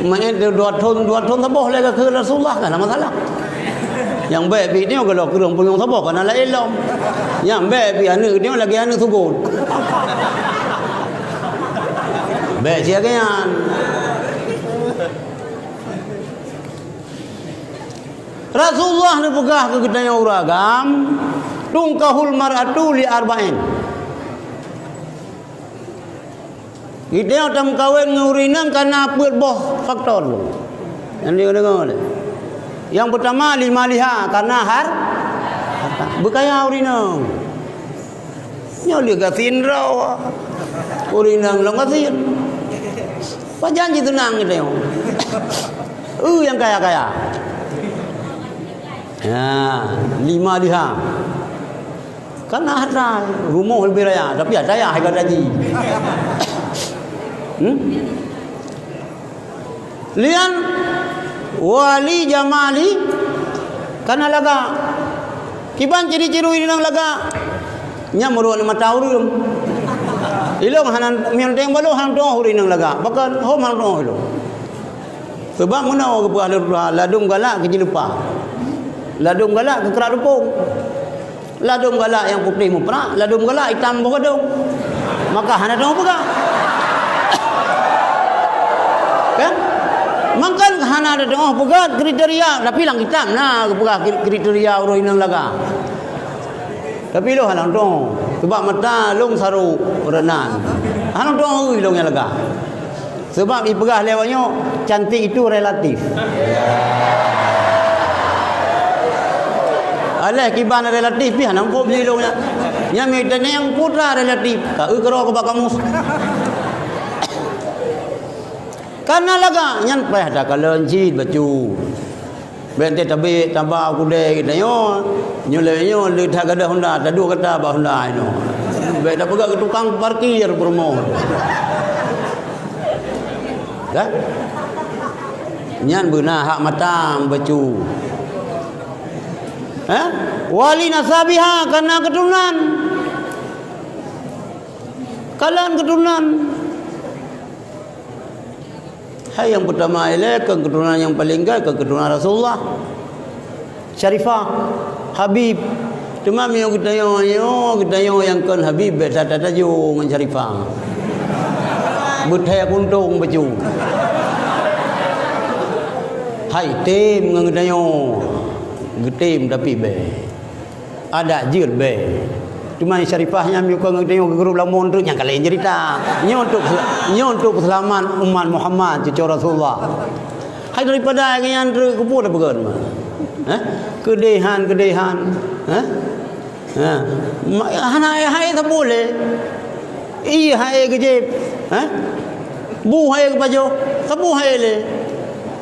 Main dua thon, dua thon saboh lagi ke Rasulullah, kan masalah. Nyang bék pih nyoe kalau kurang punyueng saboh kana laén lom. Nyang bék pih aneuk nyoe lagi aneuk sugot. Bék siaga nyan. Rasulullah neupeugah keu geutanyoe ureuëng agam, "Tunkahul mar'atu li arba'in." Geutanyoe tameukawen ngon ureuëng inong kana peuet boh faktor. Nyan deungoe-deungoe lé. Nyang peutama, limaliha, kana har-, harta. Beukaya ureuëng inong. Nyoe lé gasien droe. Ureuëng inong lom gasien. Pajan jiteunang geutanyoe. Uh, nyang kaya-kaya. Ya, limaliha. Kan na harta, rumoh leubeh raya, tapi ada yah ibadat haji. Hmm? Lian wali jamali kana laga. Kiban ciri-ciri ureuëng inong laga. Nyan meurok mata ureuëng. Ilong hana mion teng baloh hana tuoh ureuëng inong laga. Bahkan hom hana tuoh ilong. Sebab meunoe geupeugah lé Rasulullah, ladom galak keu jileupa. Ladom galak keu krak teupông. Ladom galak nyang putéh muprak, ladom galak itam boh gadong. Maka hana teungoh peugah. Kan? Mangkan hana teungoh peugah kriteria, tapi lam kitab na geupeugah kri-, kriteria ureuëng inong laga. Tapi lôn hana tuoh, sebab mata lôn sarok reunan. Hana tuoh ilong nyang laga. Sebab ipeugah lé awak nyoe, cantik itu relatif. Alah kiban relatif pih hana muphom lé lôn nyan. Nyan meuteunang putra relatif. Ka eu keudroe keu bak kamus. Kana laga nyan payah takalon cit bacut. Bék teutabek taba u keudè geutanyoe. Nyoe lé nyoe le that gadôh honda, taduek gata bak honda inoe. Bék tapeugah keu tukang parkir peurumoh. Kan? Nyan beuna hak mata bacut. Hah? Wali nasabiha kana keuturonan. Kalon keuturonan. Hai nyang peutama ilée keu keuturonan nyang paleng gét keu keuturonan Rasulullah. Syarifah, Habib. Teuma meunyoe geutanyoe, nyoe geutanyoe nyang kon Habib bék that tatajoe ngon Syarifah. Beuthée kuntong bacut. Hai tem ngon geutanyoe. Geutem tapi bék. Adak jeuet bék. Teuma Syarifah nyan meunyoe ka geutanyoe geugrôp lam mon treuk nyang ka laén ceurita. Nyoe untuk, nyoe untuk peuseulamat umat Muhammad cucoe Rasulullah. Hai daripada nyan treuk keupeue tapeugah teuma? Hah? Keudehan, keudehan. Hah? Ha. Ma-, hana hai sapeue lé. Ié hai geujép. Hah? Bu hai geupajoh. Sapeue hai lé.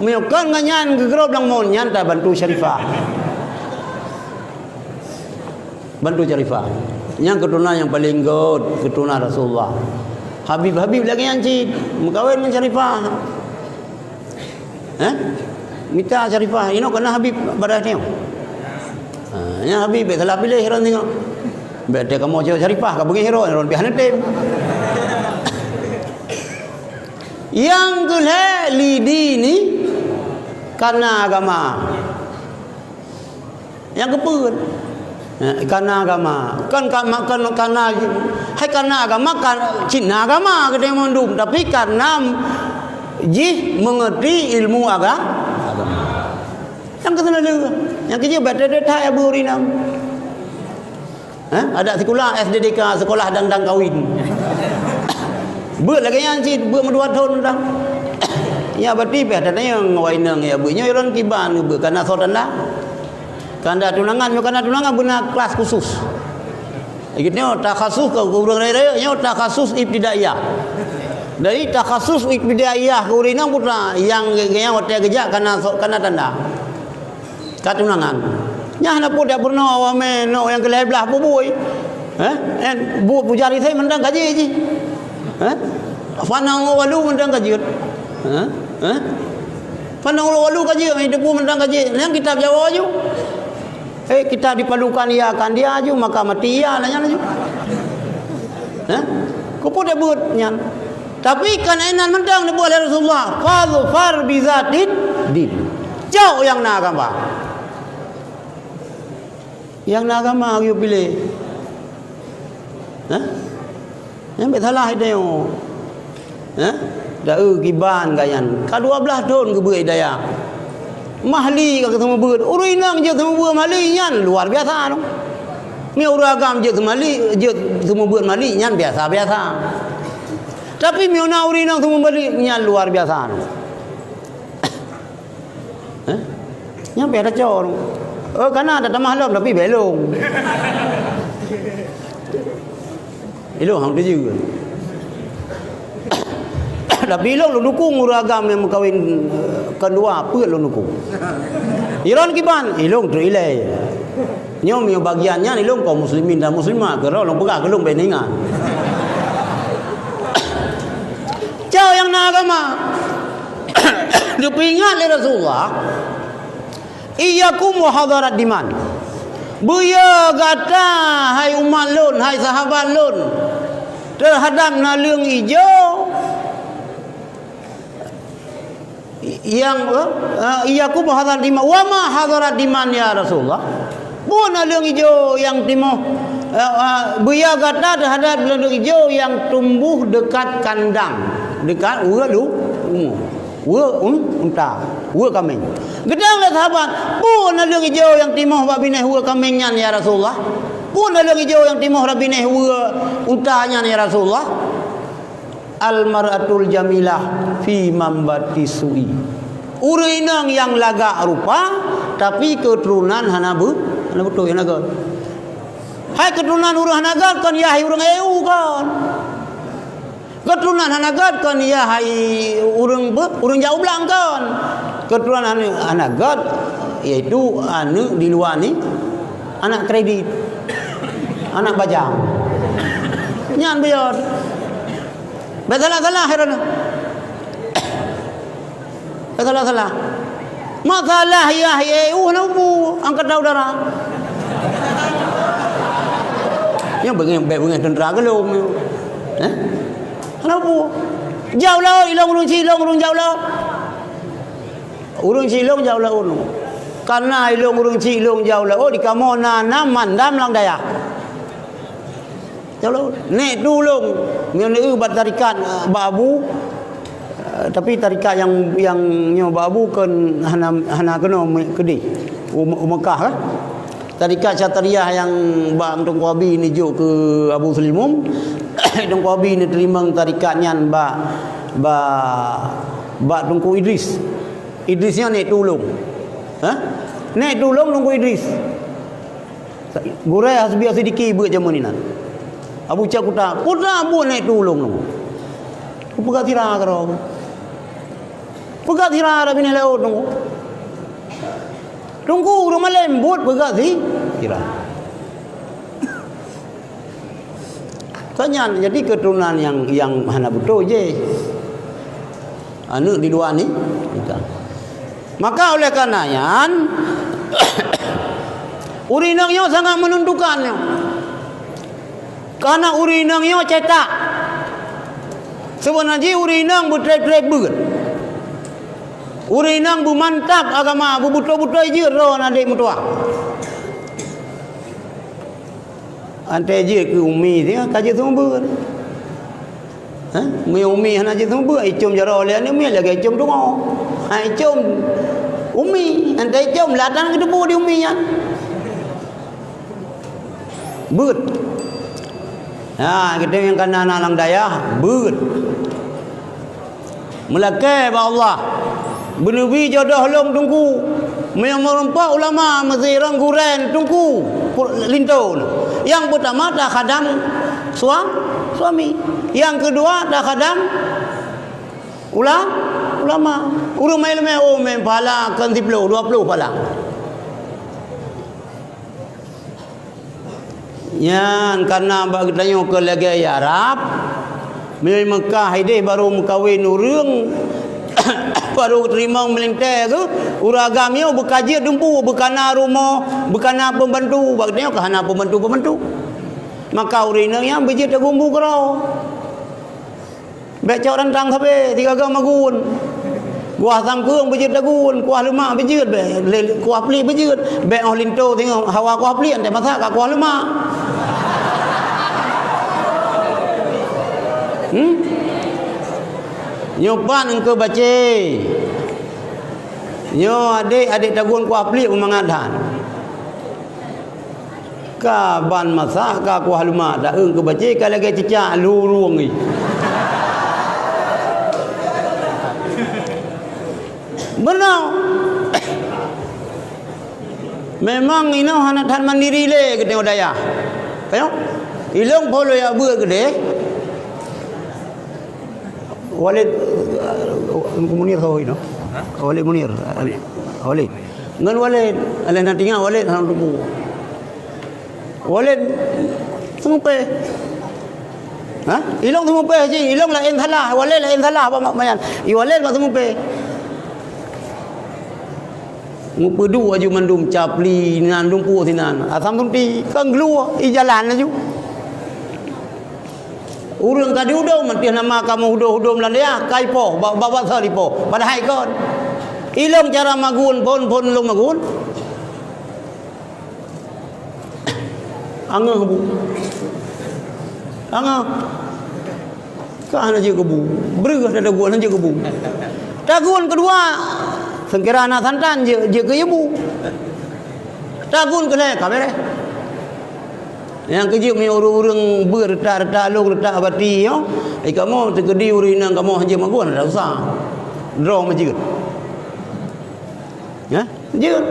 Meunyoe kon ngon nyan geugrôp lam mon nyan tabantu Syarifah. Bantu Syarifah. Nyang keuturonan nyang paleng gét, keuturonan Rasulullah. Habib-habib lagée nyan cit, meukawen ngon Syarifah. Hah? Mita Syarifah, inoe kana Habib badah nyoe. Ha, nyang Habib bék salah piléh droe singoh. Bék teuh kamoe cok Syarifah ka beungéh droe, droe pih hana tem. Nyang keulhée lidini kana agama. Nyang keupeuet, eh, kana agama. Kan ka-, ma-, kan kana, hai kana agama, kan cit na agama geutanyoe mandum, tapi kana jih meungerti ilmu aga-, agama. Nyang keuteuna lheueh, nyang keujeuet bak that-that hai abu rinam. Eh, adak sikula S D D K, sekolah dang-dang kawin. Beuet lagée nyan cit, beuet meudua thon dang. Nyak bati pih tatanyong ngon inong ya beuh nyoe lôn kiban ngon beuh kana soe tanda. Tanda tunangan nyoe kana tunangan beuna kelas khusus. Gitu nyoe takhasus keu ureuëng rayeuk-rayeuk nyoe takhasus ibtidaiyah. Dari takhasus ibtidaiyah keu ureuëng inong putra nyang ge-, ge-, nyang watée geujak kana soe kana tanda. Ka tunangan. Nyan hana peue dak peurunoe awak mé nok nyang keu lhée blaih bubui. Heh? En bu pujari sai mantong kaji jih. Heh? Fanang walu mantong kaji. Heh? Heh? Fanang walu kaji, itu pun mantong kaji. Nyang kitab Jawa aju. Eh, kitab dipadukan iya kan dia aju, maka mati iya lah nyan aju. Heh? Keupeue dak buet nyan? Tapi kan inan mantong dibuet lé Rasulullah, "Fadhfar bizatid din." Cok nyang na agama. Nyang na agama geuyue piléh. Hah? Nyang bèk salah itu nyoe. Hah? Dak eu kiban gayan. Ka dua blaih thon geubeuet hidayah. Mahli ka seumeubeuet. Ureuëng inong jeuet seumeubeuet mahli nyan luar biasa tu. Mi ureuëng agam jeuet seumali, jeuet seumeubeuet mahli nyan biasa-biasa. Tapi mi na ureuëng inong seumeubeuet mahli nyan luar biasa tu. Eh? Nyan payah tacok. Oh, kana tatamah lom tapi bèk ilong. Ilong hang tuju. Tapi ilong lôn dukung ureuëng agam nyang meukawen, eh, keudua peuet lôn dukung. Ilong kiban, ilong treuk ilée. Nyoe meunyoe bagian nyan ilong kaum muslimin dan muslimat, keudroe lôn peugah keu lôn bèk ingat. Cok nyang na agama. Geupeuingat lé Rasulullah, "Iyyakum wa hadharat diman." Beuyo gata, hai umat lôn, hai sahabat lôn, teuhadab naleueng ijo. Nyang, eh, eh, "Iyyakum wa hadharat diman." "Wa ma hadharat diman, ya Rasulullah?" Peue naleueng ijo nyang timoh, eh, eh, beuyo gata teuhadab naleueng ijo nyang tumbuh dekat kandang, dekat ureue lu-, umu-, ureue un-, unta, ureue kaméng. Geutanyong lé sahabat, "Peue naleueng ijo nyang timoh bak binéh ureue kaméng nyan, ya Rasulullah? Peue naleueng ijo nyang timoh bak binéh ureue unta nyan, ya Rasulullah?" "Al-mar'atul jamilah fi manbati su'i." Ureuëng inong nyang lagak rupa, tapi keuturonan hana beu-, hana beutôi, hana göt. Hai keuturonan ureuëng hana göt kon yah ureuëng eu kon. Keuturonan hana göt kon yah hai ureuëng beu-, ureuëng jak u blang kon. Keuturonan hana, hana göt, yaitu aneuëk di luwa ni, anak kredit, anak bajang. Nyan buyot. Bèk salah-salah, hai droeneuh. Bèk salah-salah. Masalah yah, yah, uh, hana peue, Angkatan Udara. Nyan beungéh, bèk beungéh teuntra geulom. Eh? Hana peue. Jak u laôt, ilong ureuëng chik, ilong ureuëng jak u laôt. Ureuëng chik ilong jak u laôt. Kareuna ilong ureuëng chik ilong jak u laôt, di kamoe na, na mandam lam dayah. Tolong, nèk tulông. Meunyoe bak tarekat, eh, bak Abu, eh, tapi tarekat nyang, nyang nyoe bak Abu kon hana, hana keunoe me-, keudeh. U, u Mekah, eh. Tarekat Syatariah nyang bak Teungku Abi ni jok keu Abu Sulimum. Teungku Abi ni teurimong tarekat nyan bak, bak, bak Teungku Idris. Idris nyan nèk tulông. Hah? Nèk tulông Teungku Idris. Gurèe Hasbi Sidiki beuet jameun inan. Abu Cak Kuta, Kuta buet nèk tulông nyoe. Kupeugah sira keudroe. Peugah sira rot binéh laôt nyoe. Teungku ureuëng malém buet peugah si-, sira. Kon nyan, jadi keuturonan nyang, nyang hana beutôi jih. Aneuëk di luwa ni, bukan. Maka oleh karena nyan, ureuëng inong nyoe sangat menentukan nyoe. Karena ureuëng inong nyoe cetak. Seubeunar jih ureuëng inong beutreb-treb beuet. Ureuëng inong beumantap agama, beubeutôi-beutôi jeuet droe ngon adék meutuwah. Antai jeuet keu umi dia ka jeuet seumeubeuet. Hah? Meunyoe umi hana jeuet seumeubeuet, icom jaroe lé aneuëk miet lagèe icom tungoh. Ha, icom umi, antai icom latang geuteupeue di umi nyan. Beuet. Ha, kita nyang kana na lam dayah, beuet. Meulakée bak Allah, beuneubi jodoh lôn teungku. Meunyoe meurumpok ulama, meusirang gurée teungku, pu-, linto. Nyang peutama takhadam sua-, suami. Nyang keudua takhadam ula-, ulama. Ureuëng meuileumé, oh, meupahala kon siploh, dua ploh pahala. Nyan kana bak geutanyoe keu lagée Arab, meunyoe Meukah ideh barô meukawen ureuëng, barô teurimong meulintée geuh, ureuëng agam nyoe beuka jeuet dumpeue, beukana rumoh, beukana pembantu, bak geutanyoe ka hana pembantu-pembantu. Maka ureuëng inong nyan beujeuet tagun bu keudroe. Bék cok rantang sabe, tiga-tiga magun. Kuah sangkeueng beujeuet dagun, kuah leumak beujeuet, bék, le-, kuah plik beujeuet. Bék óh linto singoh hawa kuah plik, antée masak ka kuah leumak. Hmm? Nyoe pat engkeu bacé. Nyoe adék, adék tagun kuah plik beumangat that. Ka ban masak, ka kuah leumak, taeung keu bacé ka lagée cicak lurueng ngi. Beuna. Memang inoe hana that mandiri lé geutanyoe dayah. Tanyoe, ilong phon lôn jak beuet keudeh. Walid, eh, Munir saboh inoe. Walid Munir. Walid. Ngon Walid. Alah na tinggai Walid hana teupeu. Walid seumupéh. Ha? Ilong seumupéh cit, ilong laén salah, Walid laén salah, apa mak mayan. I Walid mak seumupéh. Mupeuduek aju mandum capli nan dumpeue sinan. Asam sunti kan gluwa i jalan aju. Ureuëng ka diudom, mantöh nama kamoe hudom-hudom lam dayah, ka ipoh, ba-, ba-, basa ipoh. Padahai kon. Ilong cara magun, phon-phon lôn magun. Angeuh bu. Angeuh. Ka hana jeuet keu bu. Breueh dah tagun hana jeuet keu bu. Tagun keudua, seungkira na santan jeuet, jeuet keu bu. Tagun keulhée ka béréh. Nyang keujeuet meunyoe ureuëng-ureuëng beuet reutak-reutak lông, reutak bati nyoe, eh, kamoe teukeudi ureuëng inong kamoe hanjeuet magun, hana usah. Droe meujeut. Hah? Jeuet.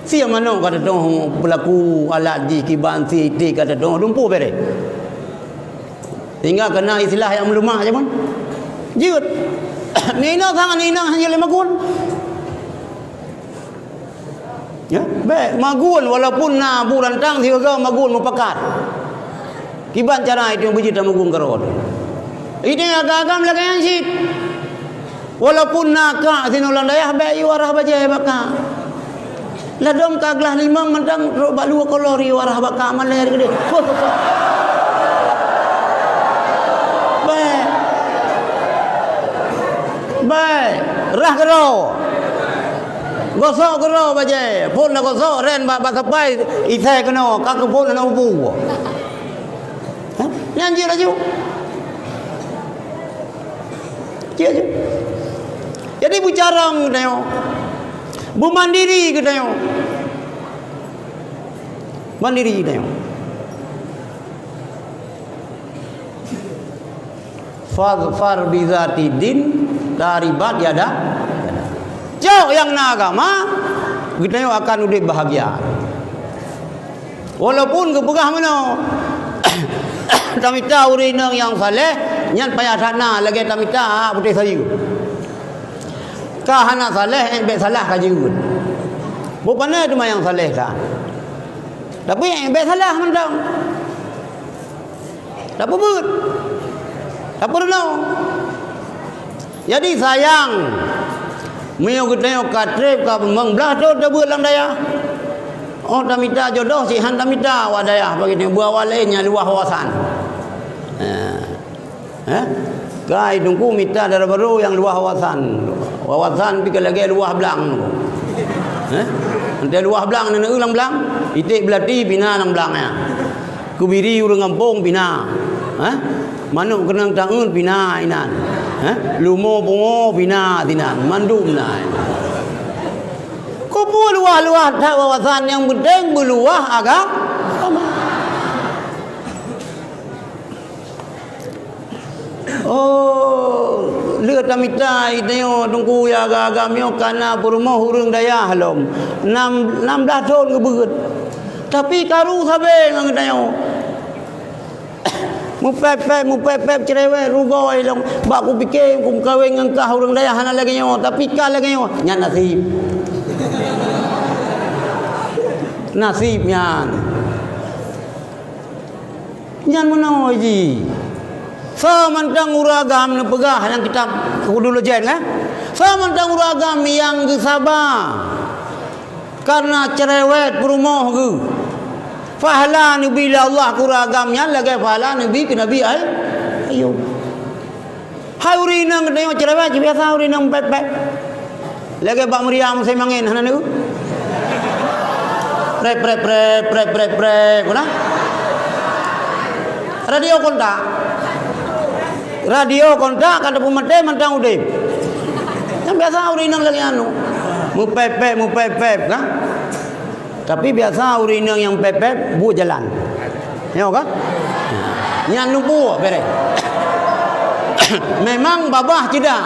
Siya manok ka teutoh peulaku alat jih kiban si iték ka teutoh dumpeue béréh. Sehingga keunan istilah nyang meuleumah jameun. Jeuet. Nina sangat nina hanya lima gun. Ya, bék magun walaupun na bu rantang sigoe magun mupakat. Kiban cara itu beujeuet magun keurot. Ini agam-agam lagée nyan cit. Walaupun na kak sinoe lam dayah, bék yue arah bajée bak kak. Ladom ka glah limong mantong trok bak luwa kolor yue arah bak kak malée keudeh. Puh, puh, puh. Bék. Bék. Rah keudroe. Gosok keudroe bajée. Phon na gosok ren bak, bak sapai isai keunoe, ka keu phon na ubu. Hah? Nyan jeuet laju. Cit aja. Jadi beucarông geutanyoe. Beumandiri geutanyoe. Mandiri geutanyoe. Fadhfar bizatid din taribat yada. Cok nyang na agama, geutanyoe akan udeb bahagia. Walaupun geupeugah meunoe, tamita ureuëng inong nyang saleh, nyan payah that na lagée tamita putéh sayeueng. Ka hana saleh, ék bék salah ka jeuet. Bukon teuma nyang saleh that. Tapi ék bék salah mantong. Tapeubuet. Tapeurunoe. Jadi sayang, meunyoe geutanyoe ka treb ka meublah thon tabeuet lam dayah. Oh, tamita jodoh, sihan tamita awak dayah, bagi tanyoe beuawak laén nyang luwah wawasan. Eh. Eh? Kai Teungku mita dara barô nyang luwah wawasan. Wawasan pih ka lagée luwah blang. Eh? Antée luwah blang na lam blang, iték beulati pih na lam blang nyan. Keubiri ureuëng gampông pih na. Eh? Manok keunong taeun pih na inan. Eh? Lumo pungo pih na sinan. Mandum na. Keupeue luwah-luwah that wawasan, nyang penting beuluwah agama. Oh, le Mita geutanyoe Teungku, ya, agam-agam nyoe kana peurumoh ureuëng dayah lom. Nam, nam blaih thon geubeuet. Tapi karu sabe ngon geutanyoe. Mupép-pép, mupép-pép, cerewet, rugoe lom. Bak kupike, kumeukawen ngon kah ureuëng dayah hana lagée nyoe, tapi kah lagée nyoe. Nyan nasib. Nasib nyan. Nyan meunoe jih. Soe mantong ureuëng agam neupeugah lam kitab Hudul Ujen, kan? Soe mantong ureuëng agam nyang geusaba kareuna cerewet peurumoh geuh, pahala neubi lé Allah keu ureuëng agam nyan lagée pahala neubi keu Nabi Ay-, Ayub. Hai ureuëng inong geutanyoe cerewet, biasa ureuëng inong pép-pép. Lagée bak meuria musém angén, hana neu. Prep, prep, prep, prep, prep, prep, guna. Radio kontak. Radio kontak, ka teupeumaté mantong udeb. Nyang biasa ureuëng inong lagée anu. Mupép-pép, mupép-pép, kan? Tapi biasa ureuëng inong nyang pép-pép buet jalan. Nyoe kan? Nyan lumpur bereh. Memang babah ceudah.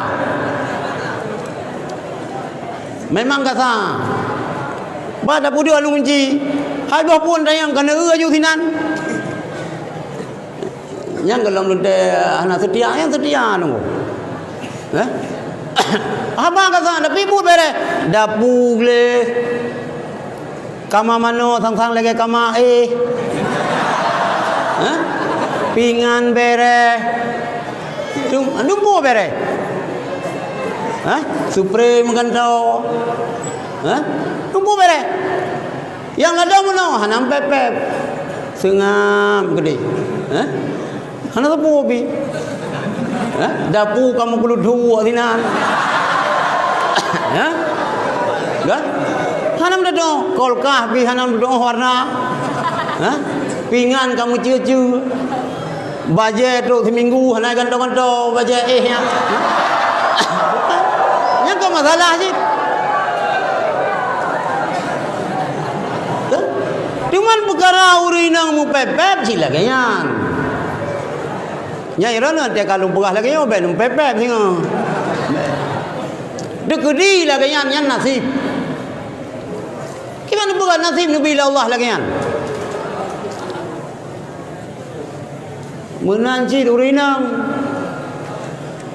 Memang gasa. Ba dapur dia lu kunci. Hai boh pun dayang kena eu aju sinan. Nyang golom lôn teuh hana seutia, nyang seutia nunggu. Eh? Haba gasa, tapi buet bereh. Dapu gleh. Kama manoe sang-sang lagée kama éh. Eh? Pingan bereh. Dum-, dumpu bereh. Eh? Supre meugantoe. Eh? Dumpu bereh. Nyang ladôm meunoe hana pép-pép. Seungab keudeh. Eh? Hana sapeue pih. Eh? Dapu ka meukeuludhu sinan. Eh? Kan? Hana meudodo. Kulkas pih hana meudodo warna. Eh? Pingan ka meucue-cue. Bajée trok siminggu hana gantoe-gantoe bajée éh nyan. Nyan kon masalah cit. Kan? Cuman peukara ureuëng inong mupép-pép cit lagée nyan. Nyan droeneuh teuka lôn peugah lagée nyoe, bék lôn pép-pép singoh. Teukeudi lagée nyan, nyan nasib. Kiban peugah nasib neubi lé Allah lagée nyan. Meunan cit ureuëng inong.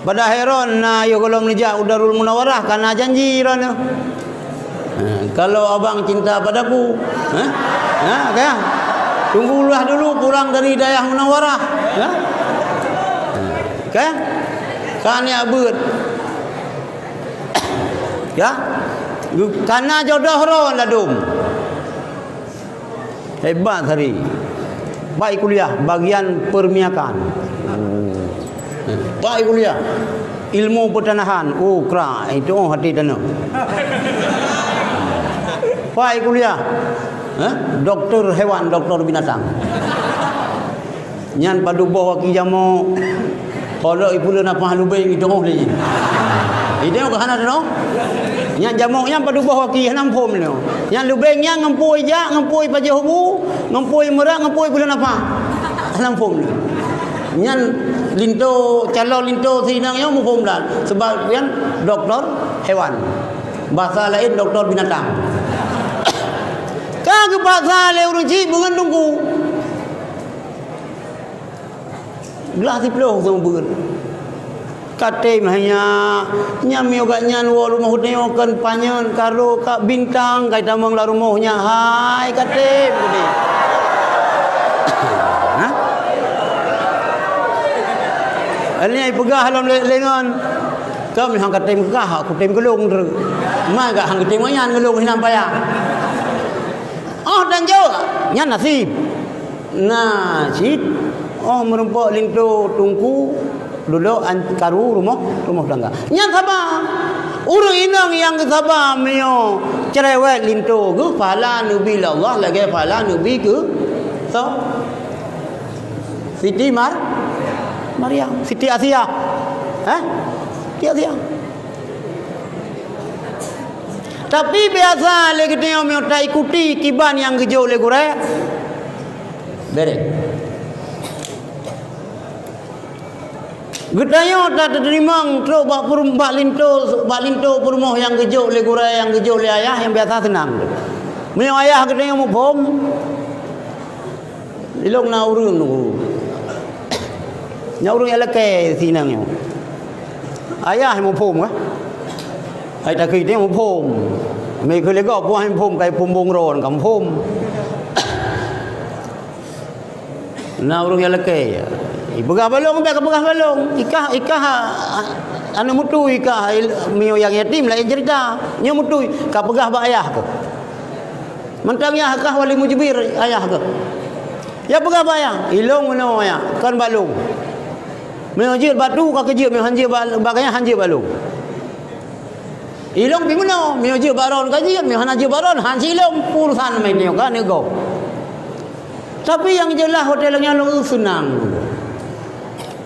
Padahai droeneuh na yoh gohlom neujak u Darul Munawarah, kana janji droeneuh. Ha, kalau abang cinta padaku, ha? Ha, kan? Tunggulah dulu pulang dari Dayah Munawarah, ha? Kan? Kan ya beut. Ya? Kana jodoh droe ladum. Hebat hari. Baik kuliah bagian perminyakan. Baik kuliah ilmu pertanahan. Oh, krak. Itu oh hati tanah. Baik kuliah. Eh? Doktor hewan, doktor binatang. Nyan padub boh waki jamok. Kalau ipuleuen apa lubeng itu oh lagi. Itu ke hana tu. Nyan jamok nyan padub boh waki hana phom lé. Nyan lubeng nyan ngempui jak, ngempui pajoh bu, ngempui merak, ngempui puleuen apa. Hana phom lé. Nyan linto, calon linto sinang nyoe muphom dan. Sebab nyan doktor hewan. Bahasa lain doktor binatang. Ka geupaksa lé ureuëng cit beungon teungku. Glah siplôh seumeubeuet. Katem hanya, nyang miyueb gak nyan woe rumoh nyoe kon panyöt karo ka bintang kai tamong lam rumoh nyan hai katem geude. Ha? Ini peugah lom le-, lengon. Kami hang katem gah, aku tem gelong tu. Ma gak hang katem nyan gelong hinan payah. Oh dan jauh, nyan nasib. Nah, cit. Oh, meurumpok linto teungku, dudok an-, karu rumoh, rumoh tangga. Nyan saba. Ureuëng inong nyang saba meunyoe cerewet linto geuh, pahala neubi lé Allah lagée pahala neubi keu so. Siti Mar-, Maryam, Siti Asia. Hah? Siti Asia. Tapi biasa lé geutanyoe meunyoe taikuti kiban nyang geujok lé gurée. Bereh. Geutanyoe tateurimong trok bak peurum-, bak linto, bak linto peurumoh nyang geujok lé gurée, nyang geujok lé ayah nyang biasa seunang. Meunyoe ayah geutanyoe muphom, ilong na ureuëng nunggu. Na ureuëng nyang lakée sinang nyoe. Ayah muphom, eh? Hai takri dia muphom. Mei keu lego puah muphom, kai phom bong ron, ka muphom. Na ureuëng nyang lakée, ya. Ipeugah balong, bèk kapeugah balong. Ikah, ikah, a-, a-, aneuk mutui ikah, il-, meunyoe nyang yatim laén ceurita. Nyoe mutui, kapeugah bak ayah keuh. Mantong yah kah wali mujbir ayah keuh. Ya peugah bak ayah, ilong meunoe ya, kon balong. Meunyoe jeuet bak tu, ka keujeuet, meunyoe han jeuet bak, bak ayah, han jeuet balong. Ilong pi meunoe, meunyoe jeuet bak droen ka jeuet, meunyoe hana jeuet bak droen, han silong, urusan meunoe ka neugob. Tapi nyang jeulaih watée lagée nyan lôn seunang.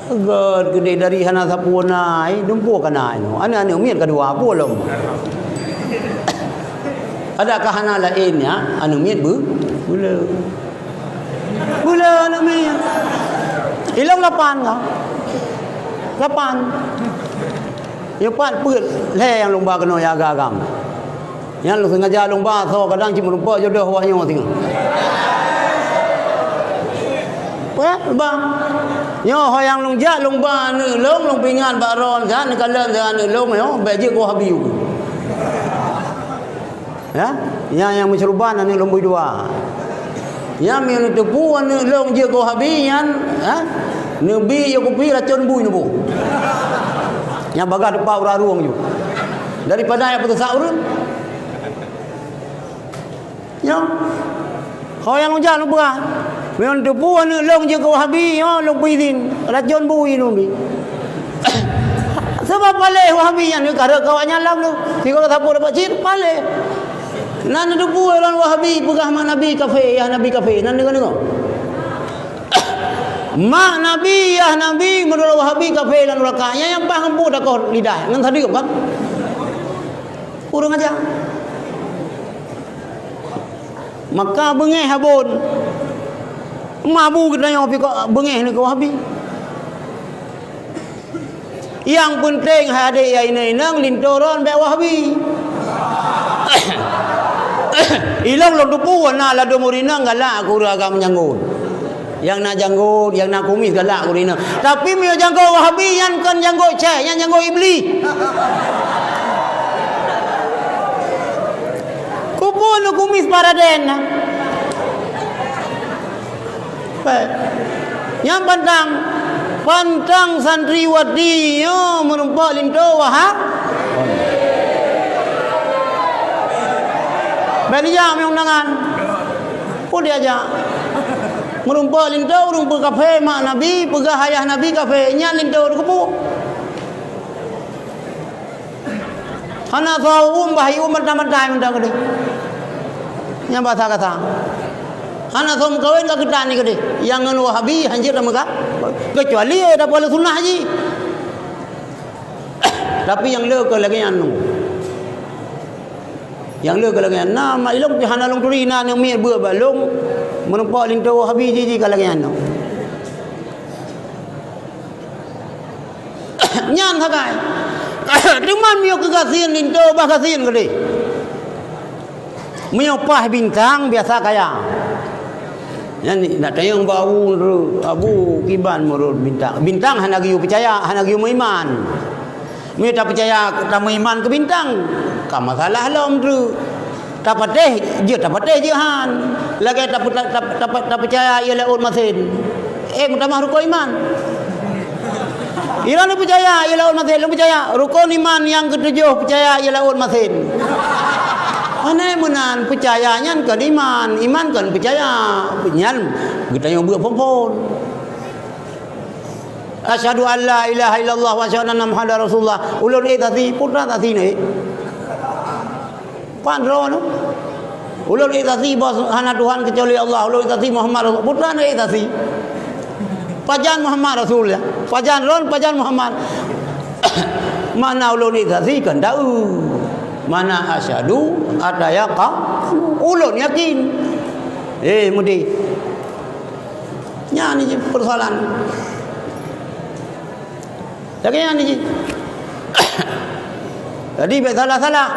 Gét geudeh dari hana sapeue na, eh, dumpeue ka na inoe. Aneuk-aneuk miet ka dua, peue lom. Adakah hana laén nyan, aneuk miet beu-, beuleu. Beuleu aneuk miet. Ilong lapan ka. Lapan. Nyoe pat peuet lhée nyang lôn ba keunoe nyang agam-agam. Nyan lôn sengaja lôn ba, soe kadang cit meurumpok jodoh awak nyoe singoh. Wah, ba. Nyoe ho nyang lôn jak lôn ba aneuk lôn, lôn peuingat bak droen, sa neukalon sa aneuk lôn nyoe, bèk jeuet keu Wahabi. Ya, nyang, nyang meusyeuruban aneuk lôn bui dua. Nyan meunyoe neuteupeue aneuk lôn jeuet keu Wahabi nyan, ha? Neubi yue kupi racon bui neuboh. Nyang bagah teumpat ureueng ju. Daripada nyang peuteusak ureueng. Nyoe. Ho nyang lôn jak lôn peugah. Meunyoe neuteupeue aneuk lôn jeuet keu Wahabi, nyoe lôn peuizin. Racon bui neubi. Sabab paléh Wahabi nyan ka rhot keu awaknyan lom tu. Sigoe sapeue dapat cit, paléh. Na neuteupeue lôn Wahabi peugah mak Nabi kafé, yah Nabi kafé. Na neudeungoe-deungoe. Mak Nabi, yah Nabi, meunurot Wahabi kafé lam nuraka. Nyan nyang paih ngon peue takoh lidah, ngon sadeuem kan? Kurang aja. Maka beungéh abon. Mabu geutanyoe pih kok beungéh nyoe keu Wahabi. Nyang peunteng hai adék ya inong-inong linto ron bèk Wahabi. Ilong lôn teupeue na ladôm ureueng inong galak keu ureueng agam nyang ngon. Nyang na janggot, nyang na kumis galak keu ureueng inong. Tapi meunyoe janggot Wahabi nyan kon janggot syèh, nyan janggot Iblih. Kupeue kumis paraden na. Nyang pantang, pantang santriwati nyoe meurumpok linto Wahab. Bèk dijak meunyoe undangan. Peue diajak? Meurumpok linto ureueng peukafé mak Nabi, peugah ayah Nabi kafé, nyan linto keupeue? Hana soe uem bah ium bantai-bantai mantong keudeh. Nyang basa kasa. Hana soe meukawen ka geutan ni keudeh. Nyang ngon Wahabi hanjeuet lam meuka. Keucuali eh, dapeuh sunnah ji. Tapi nyang le keu lagèe nyan. Nyang le keu lagèe nyan. Na mak ilong pih hana lông turi na nyang miet beuet bak lông. Meurumpok linto Wahabi ji, ji ka lagèe nyan. Nyan sagai. Teuma meunyoe keu gasien linto bah gasien keudeh. Meunyoe paih bintang biasa kaya. Nyan nak tanyong bak Abu, Abu kiban meurot bintang. Bintang hana geuyue peucaya, hana geuyue meuiman. Meunyoe tapeucaya tameuiman keu bintang, ka masalah lom treuk. Tapatéh jeuet, tapatéh jeuet han. Lagèe tape-, tape-, tape-, tapeucaya ie laôt masen. Eh, meutamah rukon iman. Ilôn peucaya ie laôt masen, lôn peucaya. Rukon iman nyang keutujoh peucaya ie laôt masen. Pane meunan peucaya nyan kon iman, iman kon peucaya. Nyan geutanyoe beuet phon-phon. Asyhadu an la ilaha illallah wa asyhadu anna Muhammadar Rasulullah. Ulôn ék saksi, peue saksi nyoe. Pan droeneuh. Ulôn ék saksi bahwa hana Tuhan kecuali Allah. Ulôn ék saksi Muhammad Rasul. Peue saksi nyoe ék saksi. Pajan Muhammad Rasul ya. Pajan droen, pajan Muhammad. Makna ulôn ék saksi kan tahu. Makna asyhadu ataya ka ulôn yakin. Eh, mudi. Nyan ni persoalan. Lagèe nyan jih. Jadi, bèk salah-salah.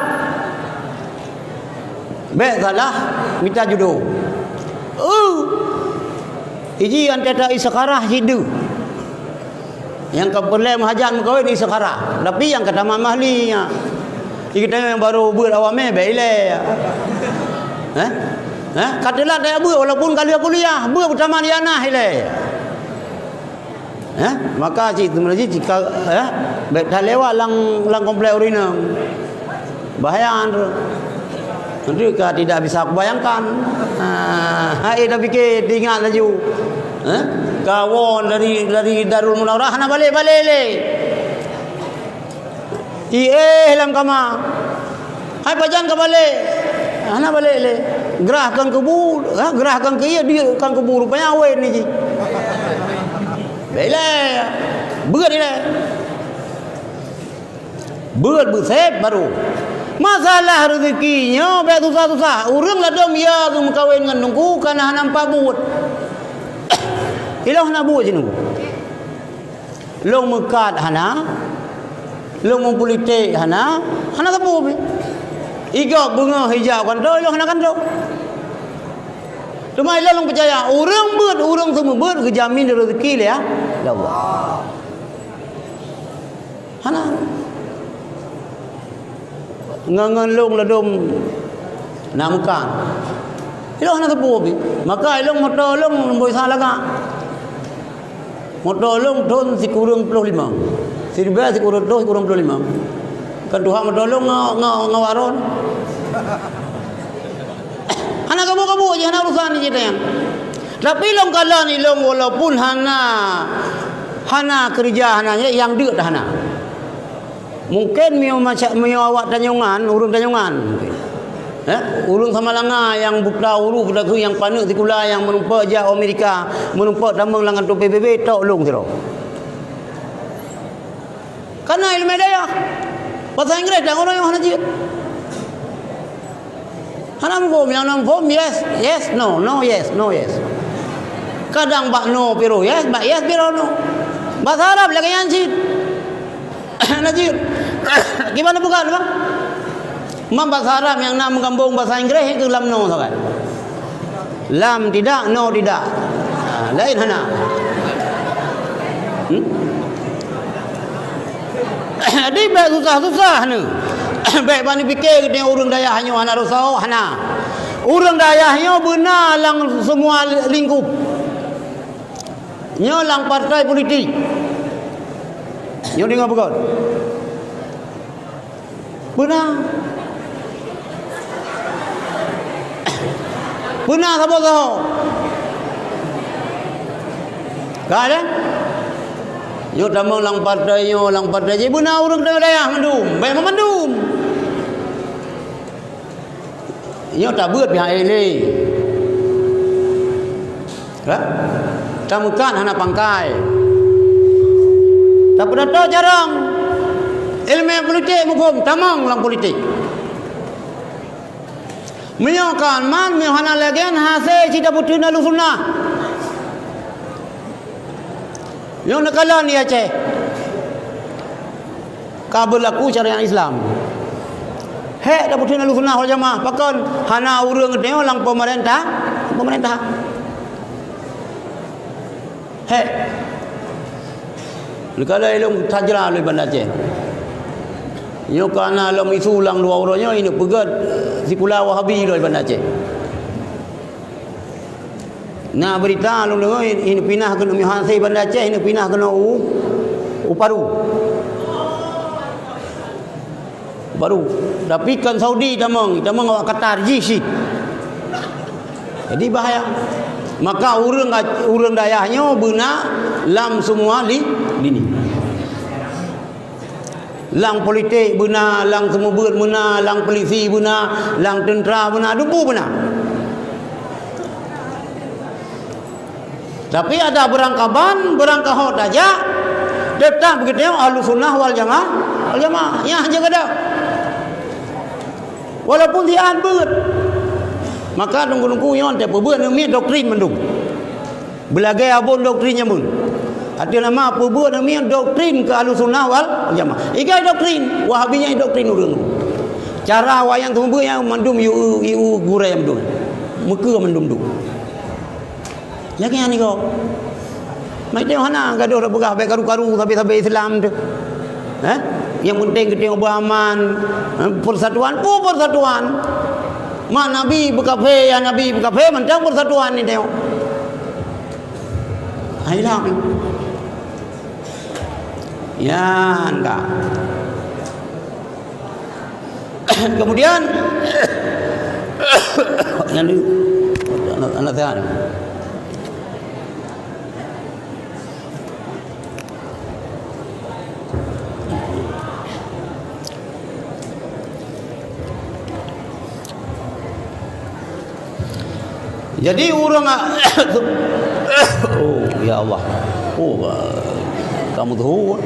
Bèk salah mita judoe. Uh, iji antara istikharah sideh. Nyang ka peureulèe meuhajat meukawen istikharah. Tapi nyang ka tamat mahli nyan. Di geutanyoe nyang barô beuet awak mè, bèk ilèe. Hah? Hah? Ka teulat tajak beuet, walaupun ka lheueh kuliah, beuet beutamat di anak ilèe. Eh, maka cit teuma jih cika, eh, bèk that lewat lam, lam komplek ureueng inong. Bahaya tu. Nanti ka tidak bisa kubayangkan. Ha, hai dah fikir, teuingat laju. Eh, kawan dari, dari Darul Munawwarah hana balek-balek lé. Iéh lam kama. Hai pajan ka balek? Hana balek lé. Grah kan kubu, ha, grah kan keu ié, dieuek kan kubu, rupanya awai ni jih. Bèk ilèe. Beuet ilèe. Beuet beusép baru. Masalah rezeki nyoe bèk susah-susah. Ureueng ladôm ya geumeukawen ngon teungku kana hana nampak buet. Ilôn hana buet sineuk. Lôn meukat hana, lôn meupolitik hana, hana sapeue pih. Igob beungoh ijak kanto, ilôn hana kanto. Teuma ilôn lôn peucaya, ureueng beuet, ureueng seumeubeuet geujamin rezeki lé, lé Allah. Hana. Ngon, ngon lôn ladôm na meukat. Ilôn hana sapeue pih. Maka ilôn moto lôn lôn boi sa lagak. Moto lôn thôn sikureueng ploh limong. Siribèe sikureueng ploh, sikureueng ploh limong. Kan tuha moto lôn ngo, ngo, ngo waron. Hana kabu-kabu jih, hana urusan jih nyan. Tapi lôn kalon ilôn walaupun hana, hana keureuja, hana nyang deuk dah hana. Mungken meunyoe maca-, meunyoe awak Tanjongan, ureueng Tanjongan mungken. Eh, ureueng Samalanga nyang buta huruf, buta keu nyang paneuk sikula, nyang meurumpok jak Amerika, meurumpok tamong lam kantô P B B, tok lôn sidroe. Kana ileumèe dayah. Bahasa Inggréh dan ureueng nyoe hana jeuet. Hana muphom, nyang na muphom, yes, yes, no, no, yes, no, yes. Kadang bak no piro yes, bak yes piro no. Bahasa Arab lagèe nyan cit. Hana jeuet. Gimana bukan, Bang? Mam bahasa Arab nyang na meugambong bahasa Inggréh keu lam no sagai. Lam tidak, no tidak. Ha, laén hana. Hmm? Jadi bèk susah-susah nyoe. Bèk bani pike geutanyoe ureueng dayah nyoe hana reusoh, hana. Ureueng dayah nyoe beuna lam semua lingkup. Nyoe lam partai politik. Nyoe deungö beugöt. Beuna. Beuna saboh-saboh. Ka, kan? Nyoe tamong lam partai nyoe, lam partai jih. Beuna ureueng dayah mandum. Bèk mandum. Nyoe tabeuet pihak ék lé. Ka? Tameukat hana pangkai. Tapeudato carông. Ileumèe politik muphom, tamong lam politik. Meunyoe ka man, meunyoe hana lagèe nyan, hase cit tapeutheun Ahlussunnah. Nyoe neukalon di Aceh. Ka beulaku syariat Islam. Hék tapeutheun Ahlussunnah wal Jamaah, pakon hana ureueng geutanyoe lam peumeurintah, peumeurintah. Hék. Neukalon ilôn tajra lé Banda Aceh. Nyoe ka na lom isu lam dua uroe nyoe, ineuk peugöt sikula Wahabi lom Banda Aceh. Na beurita lôn deungö, ineuk pinah keunoe meuhase Banda Aceh, ineuk pinah keunoe u, u Paru. Baru, tapi kon Saudi tamong, tamong awak Qatar jih cit. Jadi bahaya. Maka ureueng, ureueng dayah nyoe beuna lam semua li-, lini. Lam politik beuna, lam seumeubeuet beuna, lam polisi beuna, lam teuntra beuna, dum peue beuna. Tapi ada beurangkaban, beurangkaho tajak, teutap geutanyoe Ahlussunnah wal Jamaah, wal Jamaah. Nyan hana geuda. Walaupun siat beuet. Maka teungku-teungku nyoe teupeubeuet neumiet doktrin mandum. Beulagèe abon doktrin jameun. Ateueh nama peubeuet namiet doktrin keu Ahlussunnah wal Jamaah. Igai doktrin, Wahabi nyan doktrin ureuëng. Cara awak nyan seumeubeuet nyan mandum yue, yue gurée mandum. Meukeue mandum duek. Lagée nyan niko. Mai teuh hana gadoh dak peugah bék karu-karu sabe-sabe Islam tu. Eh? Nyang penting geutanyoe beuaman, eh, persatuan, peue persatuan. Mak Nabi beukafé, ya Nabi beukafé, mantong persatuan ni tengok. Hai lah. Ya, enggak. Kemudian, yang di, anak, anak sehat. Jadi ureuëng a-, oh, ya Allah. Oh, kamu tahu.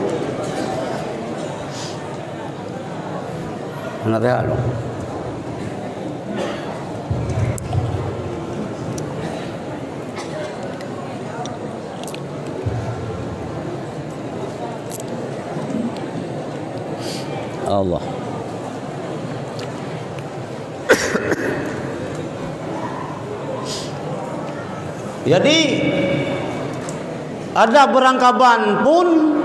Hana teuhah lom. Allah. Jadi, ada beurangkaban pun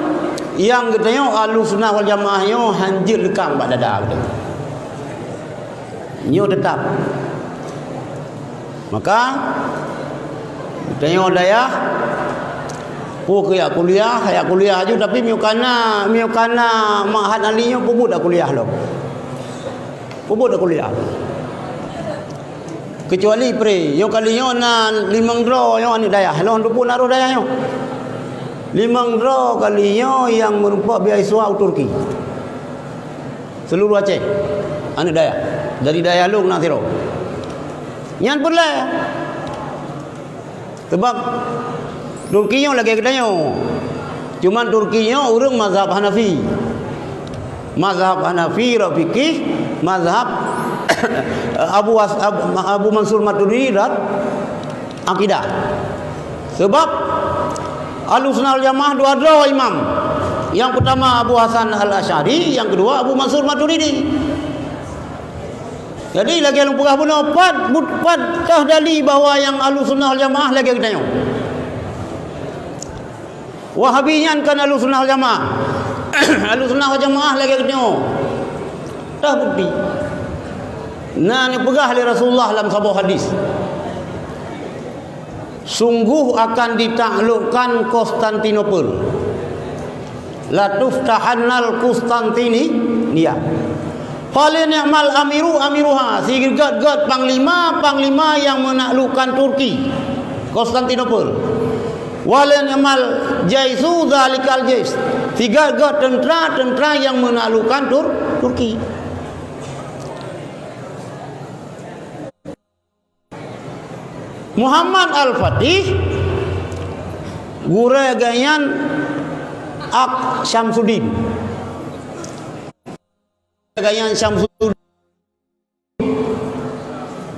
nyang geutanyoe Ahlussunnah wal Jamaah nyoe hanjeuet leukang bak dada geutanyoe. Nyoe teutap. Maka, geutanyoe dayah, peue keu jak kuliah, jak kuliah aju, tapi meunyoe kana, meunyoe kana ma'had ahli nyoe, peubuet dak kuliah lom. Peubuet dak kuliah. Keucuali pre, nyoe kali nyoe na limong droe nyoe aneuëk dayah. Lôn teupeu na roh dayah nyoe. Limong droe kali nyoe nyang meurumpok beasiswa u Turki. Seuluruh Aceh. Aneuëk dayah. Dari dayah lôn na sidroe. Nyan peureulée. Sabab Turki nyoe lagée geutanyoe. Cuman Turki nyoe ureuëng mazhab Hanafi. Mazhab Hanafi rak fikih, mazhab Abu As-, Ab-, Abu Mansur Maturidi rak akidah. Sebab Ahlussunnah wal Jamaah dua droe imam. Yang pertama Abu Hasan Al-Asy'ari, yang kedua Abu Mansur Maturidi. Jadi lagée lôn peugah bunoe, pat, but, pat teuh dali bahwa nyang Ahlussunnah wal Jamaah lagée geutanyoe. Wahabi nyan kon Ahlussunnah wal Jamaah. Ahlussunnah wal Jamaah lagée geutanyoe. Teuh bukti. Na neupeugah lé Rasulullah lam saboh hadis. Sungguh akan ditaklukkan Konstantinopel. Latuftahannal Konstantinia. Fala ni'mal amiru amiruha, sigét-gét panglima, panglima nyang meunaklukkan Turki, Konstantinopel. Wala ni'mal jaisu dzalikal jais, sigét-gét teuntra, teuntra nyang meunaklukkan Tur-, Turki. Muhammad Al-Fatih, gurée geuhnyan Ak Syamsuddin. Geuhnyan Syamsuddin.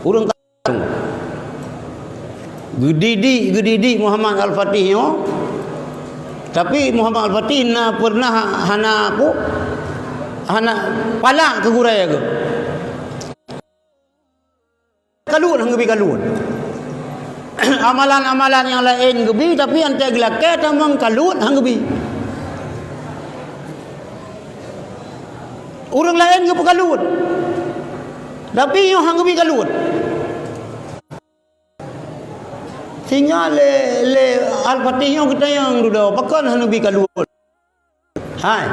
Ureuëng ka-, geudidik, geudidik Muhammad Al-Fatih nyoe. Tapi Muhammad Al-Fatih na pernah hana apa, hana palak keu gurée geuh. Kaluet han geubi kaluet. Amalan-amalan nyang laén geubi, tapi antée geulakée tamong kaluet han geubi. Ureuëng laén geupeukaluet, tapi nyoe han geubi kaluet. Sehingga lé, lé Al-Fatih nyoe geutanyong dudoe, pakon han geubi kaluet? Hai.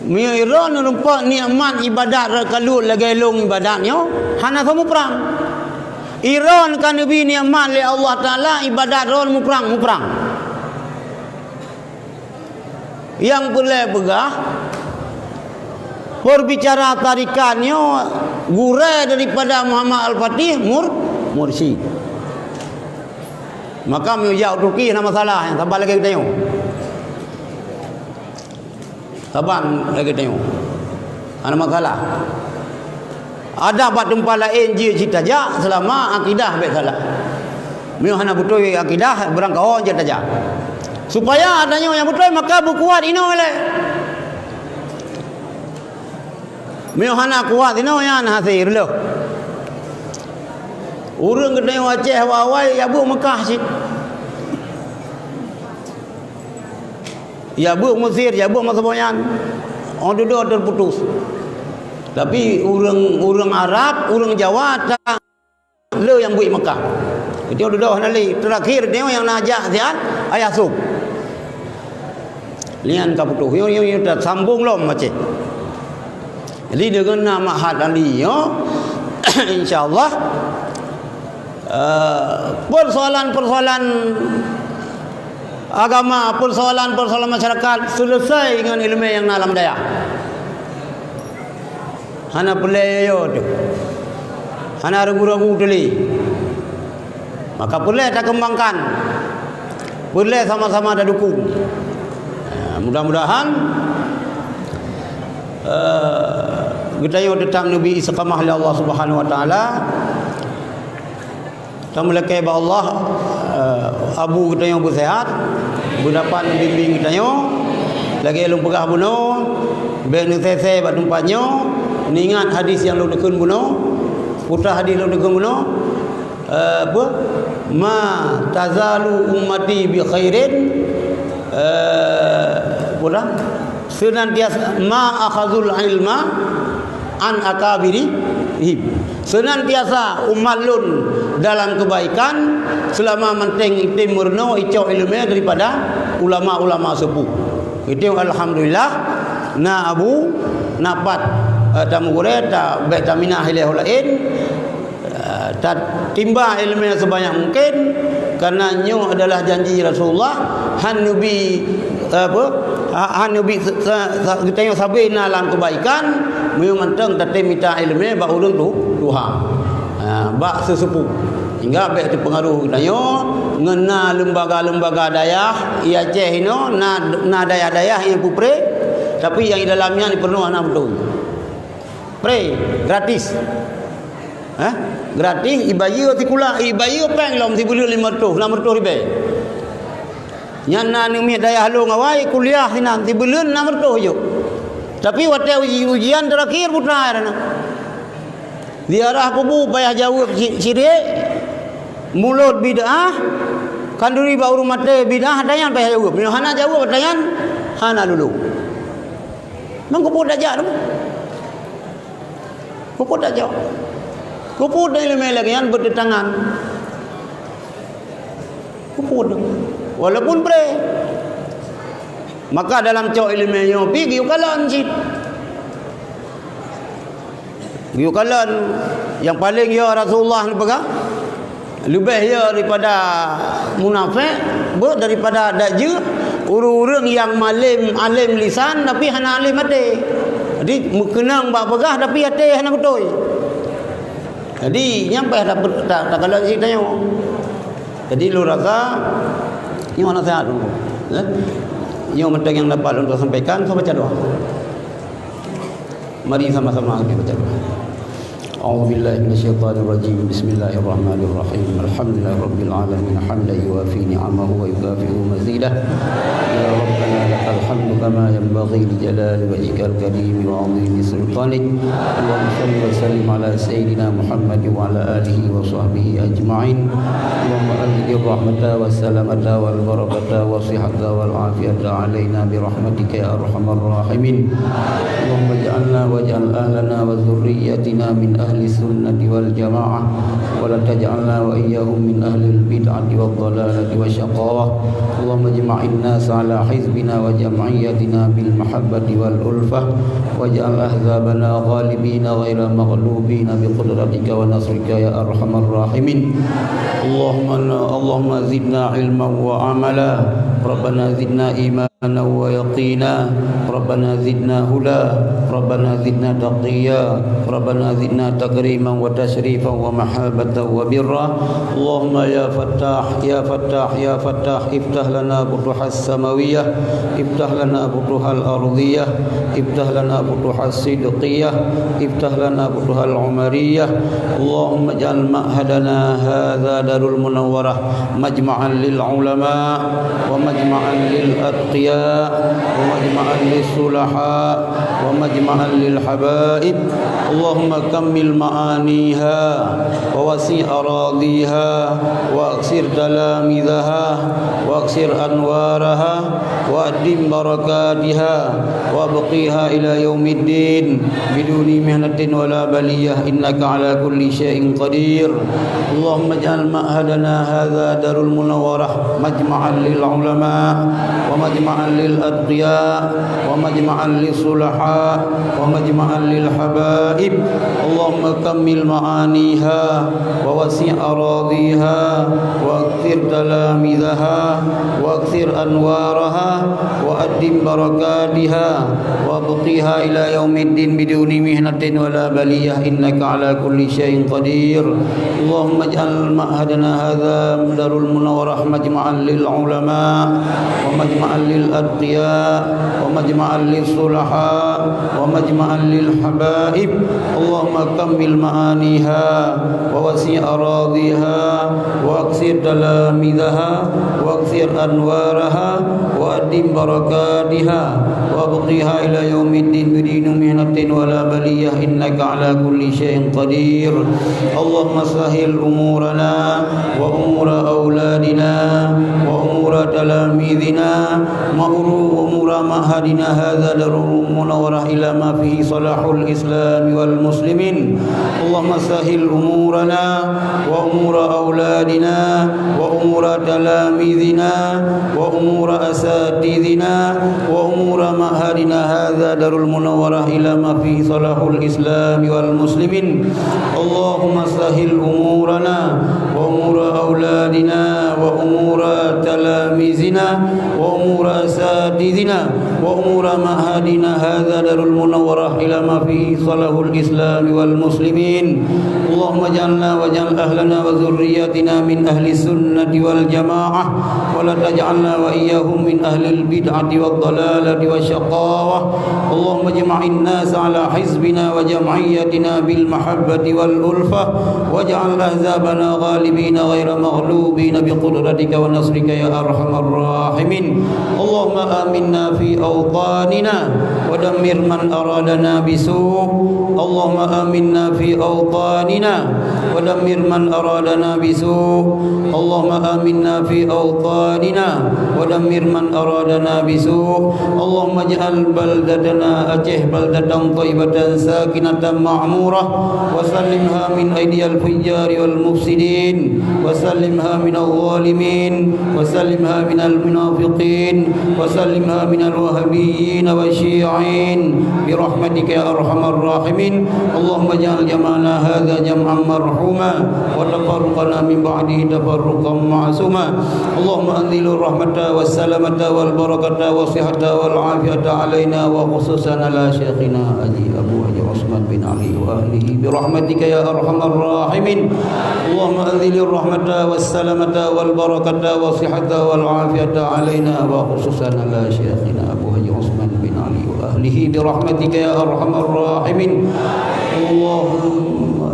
Meunyoe droeneuh rumpok nikmat ibadat rot kaluet lagée lôn ibadat nyoe, hana soe muprang. Droeneuh ka neubi nikmat lé Allah Taala ibadat droeneuh muprang, muprang. Nyang peureulée peugah, peubicara tarekat nyoe gurée daripada Muhammad Al-Fatih Mur-, Mursyid. Maka meunyoe jak u Turki hana masalah, saban lagée geutanyoe. Saban lagée geutanyoe. Hana masalah. Adak bak teumpat laén jeuet cit tajak, seulama akidah bék salah. Meunyoe hana beutôi akidah, beurangkaho jeuet tajak. Supaya tanyoe nyang beutôi maka beukuat inoe lé. Meunyoe hana kuat inoe nyan hase reuloh. Ureuëng geutanyoe Aceh awai-awai ya beuh Mekah cit. Ya beuh Mesir, ya beuh masa nyan. Oh dudoe terputus. Tapi ureuëng, ureuëng Arab, ureuëng Jawa tak le nyang buet Mekah. Keudroe hana lé, terakhir nyoe nyang na jak siat Ayah Sub. Nyan ka putôh. Nyoe, nyoe, nyoe tasambong lom Aceh. Jadi deungon na Ma'had Ali nyoe, insya Allah, eh, persoalan-persoalan agama, persoalan-persoalan masyarakat selesai ngon ileumèe nyang na lam dayah. Hana peureulèe yo-yo teuh. Hana ragu-ragu teuh lé. Maka peureulèe takeumbangkan. Peureulèe sama-sama tadukung. Ha, mudah-mudahan, eh, geutanyoe teutap neubi istiqamah lé Allah Subhanahu Wa Taala. Tameulakèe bak Allah, eh, Abu geutanyoe beuseuhat, beudapat bimbing geutanyoe, lagèe lôn peugah bunoe, bèk neusèsè bak teumpat nyoe, neuingat hadis nyang lôn kheun bunoe, peue hadis lôn kheun bunoe, eh, peue? "Ma tazalu ummati bi khairin," eh, peue? Senantiasa, "Ma akhazul ilma an akabirihim." Senantiasa umat lôn dalam kebaikan selama manteng item meurunoe icok ileumèe daripada ulama-ulama sepuh. Itu alhamdulillah, na Abu, na pat, eh, tameuguréh, ta-, bèk taminah ilèe ho laén. Eh, tatimba ileumèe sebanyak mungkin, karena nyoe adalah janji Rasulullah, han neubi, eh, apa? Ha-, han neubi se-, se-, se-, geutanyoe sabe na lam kebaikan, meunyoe mantong tatem mita ileumèe bak ureueng tu-, tuha. Ha, bak seuseupôt. Hingga bèk teupeungaruh geutanyoe ngon na lembaga-lembaga dayah, i Aceh inoe na, na dayah-dayah nyang peupreh, tapi nyang di dalam nyan peurunoe hana beutôi. Preh, gratis. Hah? Gratis, ibayeue sikula, ibayeue péng lom sibuleuen limong reutôh, nam reutôh ribèe. Nyan na aneuk miet dayah lôn awai kuliah sinan, sibuleuen nam reutôh jok. Tapi watèe uji-, ujian terakhir buta na. Ziarah kubu payah jaweueb ci-, syirik, mulod bid'ah, khanduri bak ureueng maté bid'ah, ata nyan payah jaweueb. Meunyoe hana jaweueb ata nyan, hana lulus. Nang keupeue tajak tu? Keupeue tajak? Keupeue ileumèe lagèe nyan beutetangan? Keupeue? Walaupun preh. Maka dalam cok ileumèe nyoe pi geuyue kalon cit. Geuyue kalon nyang paleng yo Rasulullah neupeugah. Leubeh yo daripada munafék, beuet daripada dak jeuet, ureueng-ureueng nyang malem, alem lisan tapi hana alem até. Jadi meukeunong bak peugah tapi até hana beutôi. Jadi nyan payah ta-, ta-, takalon cit tanyoe. Jadi lôn rasa nyoe naseuhat lôn. Ya. Nyoe mantong nyang dapat lôn sampaikan, soe baca doa. Mari sama-sama kita baca doa. A'udzubillahi minasyaitonirrajim. Bismillahirrahmanirrahim. Alhamdulillahirabbil alamin. Hamdan yuwafi ni'amahu wa yukafi'u mazidah. Ya Rabbana lakal hamdu kama yanbaghi li jalali wajhikal karimi wa 'azimi sultanik. Allahumma shalli wa sallim ala sayyidina Muhammad wa ala alihi wa sahbihi ajma'in. Allahumma anzil rahmata wa salamata wal barakata wa sihhata wal afiyata alaina bi rahmatika ya arhamar rahimin. Allahumma ij'alna waj'al ahlana wa dzurriyyatina min ahli sunnati wal jamaah, wa la taj'alna wa iyyahum min ahlil bid'ati wad dhalalati wasy syaqawah. Allahumma ijma'in nasa ala hizbina wa jam'iyyatina bil mahabbati wal ulfah, waj'al ahzabana ghalibina ghaira maghlubina bi qudratika wa nasrika ya arhamar rahimin. Allahumma, Allahumma zidna ilman wa amala. Rabbana zidna imanan wa yaqina. Rabbana zidna huda. ربنا زدنا تقيا، ربنا زدنا تكريما وتشريفا ومحبة وبرا. اللهم يا فتاح، يا فتاح، يا فتاح، افتح لنا فتوح السماوية، افتح لنا فتوح الأرضية، افتح لنا فتوح الصدقية، افتح لنا فتوح العمرية. اللهم اجعل معهدنا هذا دار المنورة مجمعا للعلماء ومجمعا للأتقياء ومجمعا للصلحاء ومجمعا للحبائب. اللهم كمل معانيها ووسع أراضيها وأكثر تلامذها وأكثر أنوارها وأدم بركاتها وأبقها إلى يوم الدين بدون محنة ولا بلية، إنك على كل شيء قدير. اللهم اجعل معهدنا هذا دار المنورة مجمعا للعلماء ومجمعا للأتقياء ومجمعا للصلحاء ومجمعا للحبائب. اللهم كمل معانيها ووسع أراضيها وأكثر تلامذها وأكثر أنوارها وأدم بركاتها وأبقها إلى يوم الدين بدون محنة ولا بلية، إنك على كل شيء قدير. اللهم اجعل معهدنا هذا دار المنورة مجمعا للعلماء ومجمعا للأتقياء ومجمعا للصلحاء ومجمعا للحبائب. اللهم كمل معانيها ووسع أراضيها وأكثر تلامذها وأكثر أنوارها وأدم بركاتها وأبقها إلى يوم الدين بدون محنة ولا بلية، إنك على كل شيء قدير. اللهم سهل أمورنا وأمور أولادنا وأمور تلاميذنا وأمور معهدنا هذا دار المنورة إلى ما فيه صلاح الإسلام والمسلمين. اللهم سهل أمورنا وأمور أولادنا وأمور تلاميذنا وأمور أساتذنا وأمور معهدنا هذا دار المنورة إلى ما فيه صلاح الإسلام والمسلمين. اللهم سهل أمورنا وأمور أولادنا وأمور تلاميذنا وأمور أساتذنا وأمور معهدنا هذا دار المنورة إلى ما فيه صلاح الإسلام والمسلمين. اللهم اجعلنا واجعل أهلنا وذرياتنا من أهل السنة والجماعة، ولا تجعلنا وإياهم من أهل البدعة والضلالة والشقاوة. اللهم اجمع الناس على حزبنا وجمعيتنا بالمحبة والألفة، واجعل أحزابنا غالبين غير مغلوبين بقدرتك ونصرك يا أرحم الراحمين. اللهم آمنا في أوطاننا ودمر من أرادنا بسوء. اللهم آمنا في أوطاننا ودمر من أرادنا بسوء. اللهم آمنا في أوطاننا ودمر من أرادنا بسوء. اللهم اجعل بلدتنا أتيه بلدة طيبة ساكنة معمورة، وسلمها من أيدي الفجار والمفسدين، وسلمها من الظالمين، وسلمها من المنافقين، وسلمها من الوهابيين والشيعيين برحمتك يا أرحم الراحمين. اللهم اجعل جمعنا هذا جمعا مرحوما، وتفرقنا من بعده تفرقا معصوما. اللهم أنزل الرحمة والسلامة والبركة والصحة والعافية علينا وخصوصا على شيخنا حاجي أبو حاجي عثمان بن علي وأهله برحمتك يا أرحم الراحمين. اللهم أنزل الرحمة والسلامة والبركة والصحة والعافية علينا وخصوصا على شيخنا أبو حاجي عثمان بن علي وأهله برحمتك يا أرحم الراحمين. اللهم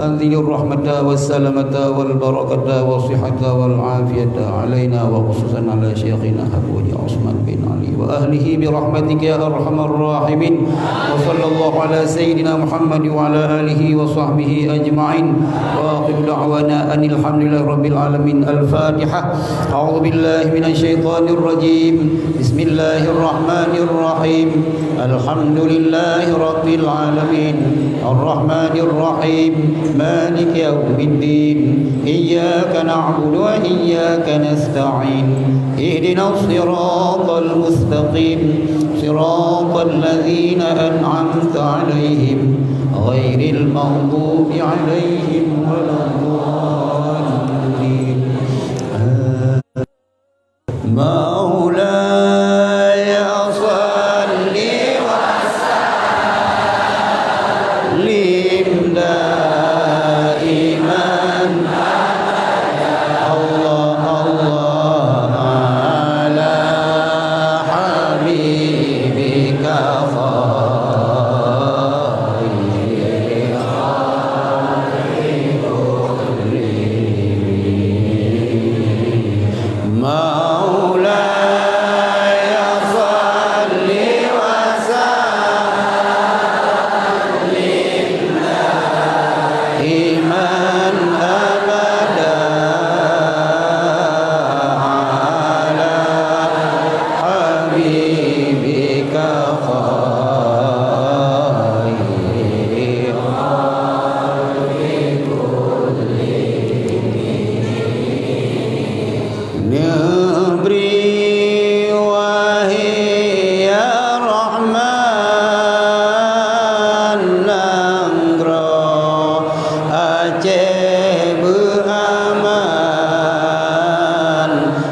أنزل الرحمة والسلامة والبركة والصحة والعافية علينا وخصوصا على شيخنا أبو حاجي عثمان بن علي وأهله برحمتك يا أرحم الراحمين. وصلى الله على سيدنا محمد وعلى آله وصحبه أجمعين. وآخر دعوانا أن الحمد لله رب العالمين. الفاتحة. أعوذ بالله من الشيطان الرجيم. بسم الله الرحمن الرحيم. الحمد لله رب العالمين. الرحمن الرحيم. مالك يوم الدين. إياك نعبد وإياك نستعين. اهدنا الصراط المستقيم. صراط الذين أنعمت عليهم غير المغضوب عليهم ولا الضالين. آمين. مولاي صل وسلم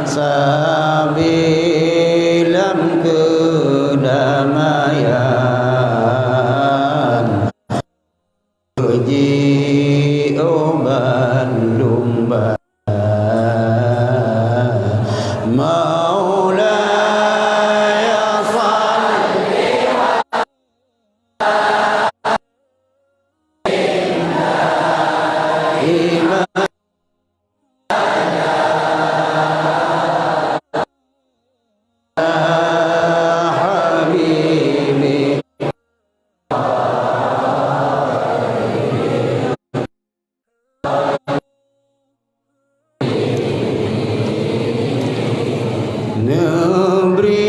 sabilam keudamaian. Puji umat lumba. Maulaya salli wa sallim. Habibi. Neubri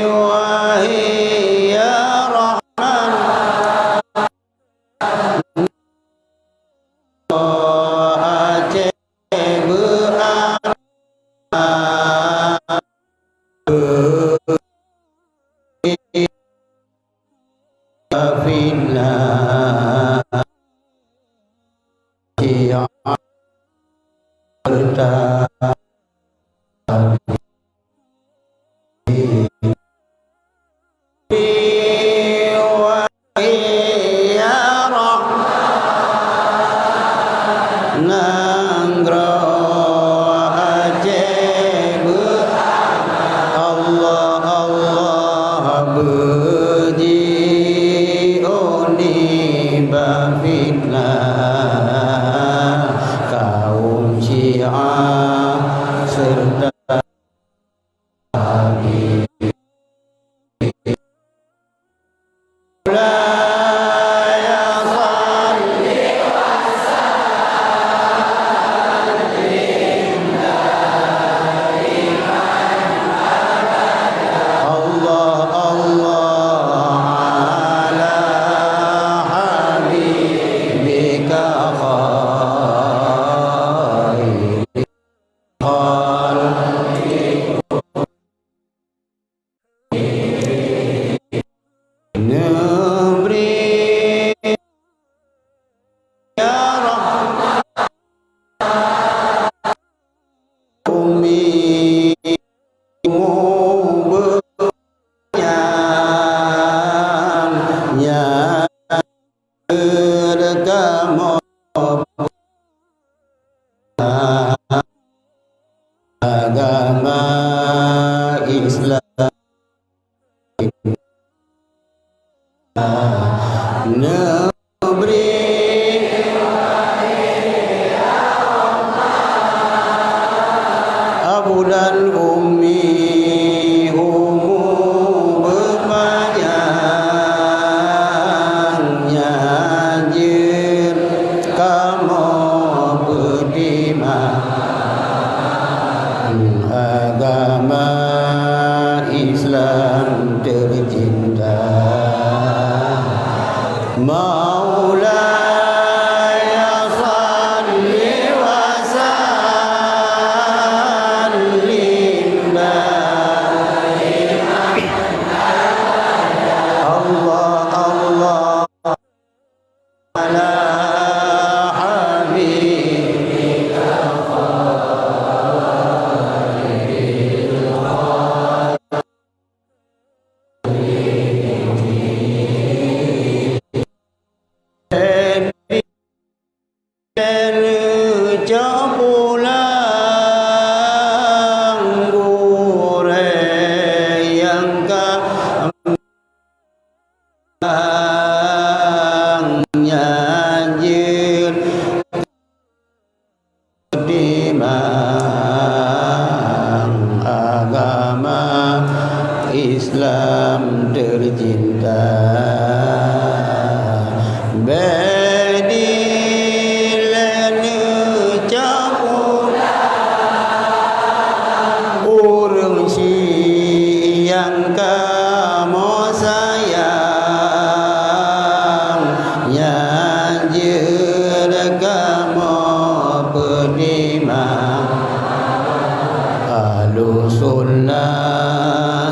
wahai ya Rahman, Aceh beuaman. Fitnah Syiah bertabi. Nanggroe Aceh beu-, Allah, Allah beujiôh nibak fitnah kaum Syiah serta Allah, Allah ala habibika khair. Neubri ya Rahman, umi mu beunyan, nyan kamoe agama Islam. Neubri Abu dan Ummi umu beupanyang, nyan jeuet kamoe peutimang agama Islam tercinta. Maulaya salli wa sallim daiman. Allah, Allah ala habibika khairil Neucok pulang gurée nyang ka nyan jeuet timang agama Islam tercinta. Bék dilée neucok ureuëng syiek nyang kamoe sayang, nyan jeuet kamoe peutimang. Ahlussunnah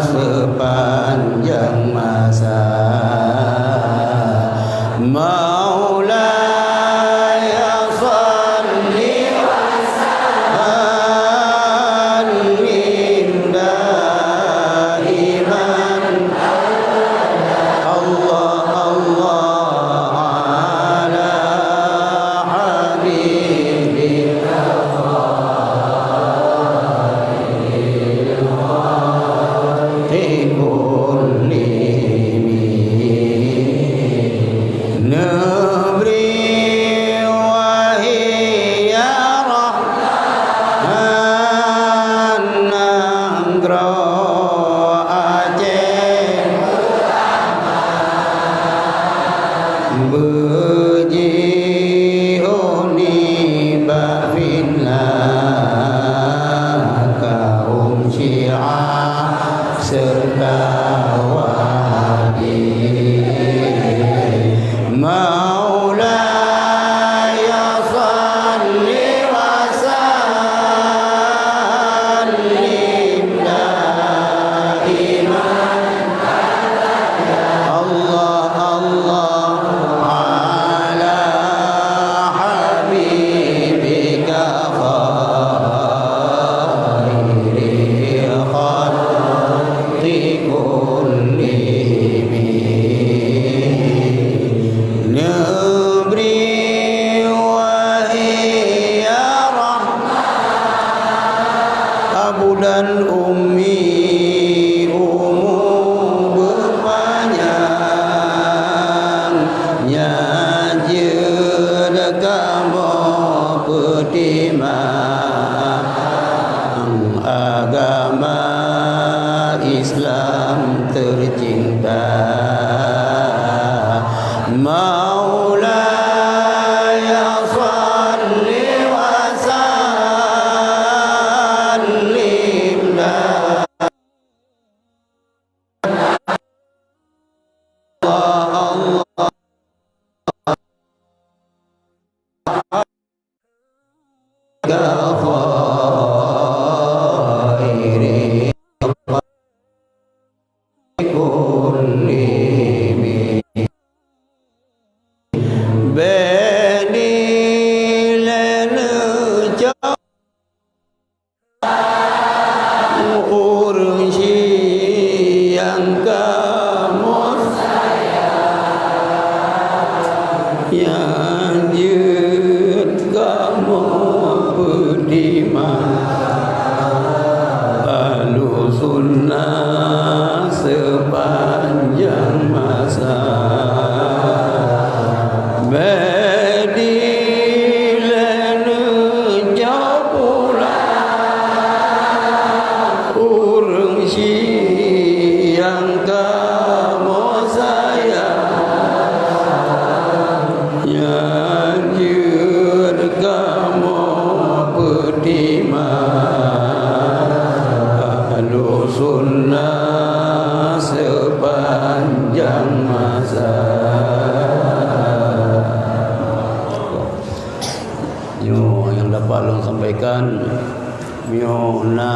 sepanjang masa. Maulaya salli wa sallim Nanggroe Aceh beujiôh nibak fitnah kaum Syiah serta Wahabi. Maulaya shalli wa sallim daiman, Allah, Allah, ala habibika khairil khalqi kullihim. Neubri wahai ya Rahman, abu dan ummi umu beupanyang, nyan jeuet kamoe peutimang agama Islam tercinta. Maulaya shalli wa sallim daiman, Allah, Allah. Ureuëng siang kamoe sayang, nyan jeuet kamoe peutimang. Ahlussunnah sepanjang masa. Bèk dilèe neucok pulang ureuëng siang kamoe sayang, nyan jeuet kamoe peutimang. Ahlussunnah sepanjang masa. Nyoe nyang dapat lôn sampaikan. Meunyoe na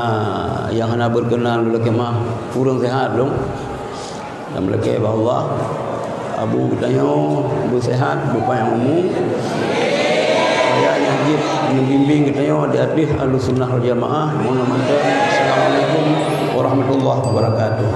nyang hana berkenan, lôn lakèe meu'ah, kurang sehat lôn. Dan meulakèe bak Allah, abu geutanyoe beuseuhat, beupanyang umu, supaya nyang jeuet neubimbéng geutanyoe di ateueh Ahlussunnah wal Jamaah. Mohon maaf. Assalamualaikum warahmatullahi wabarakatuh.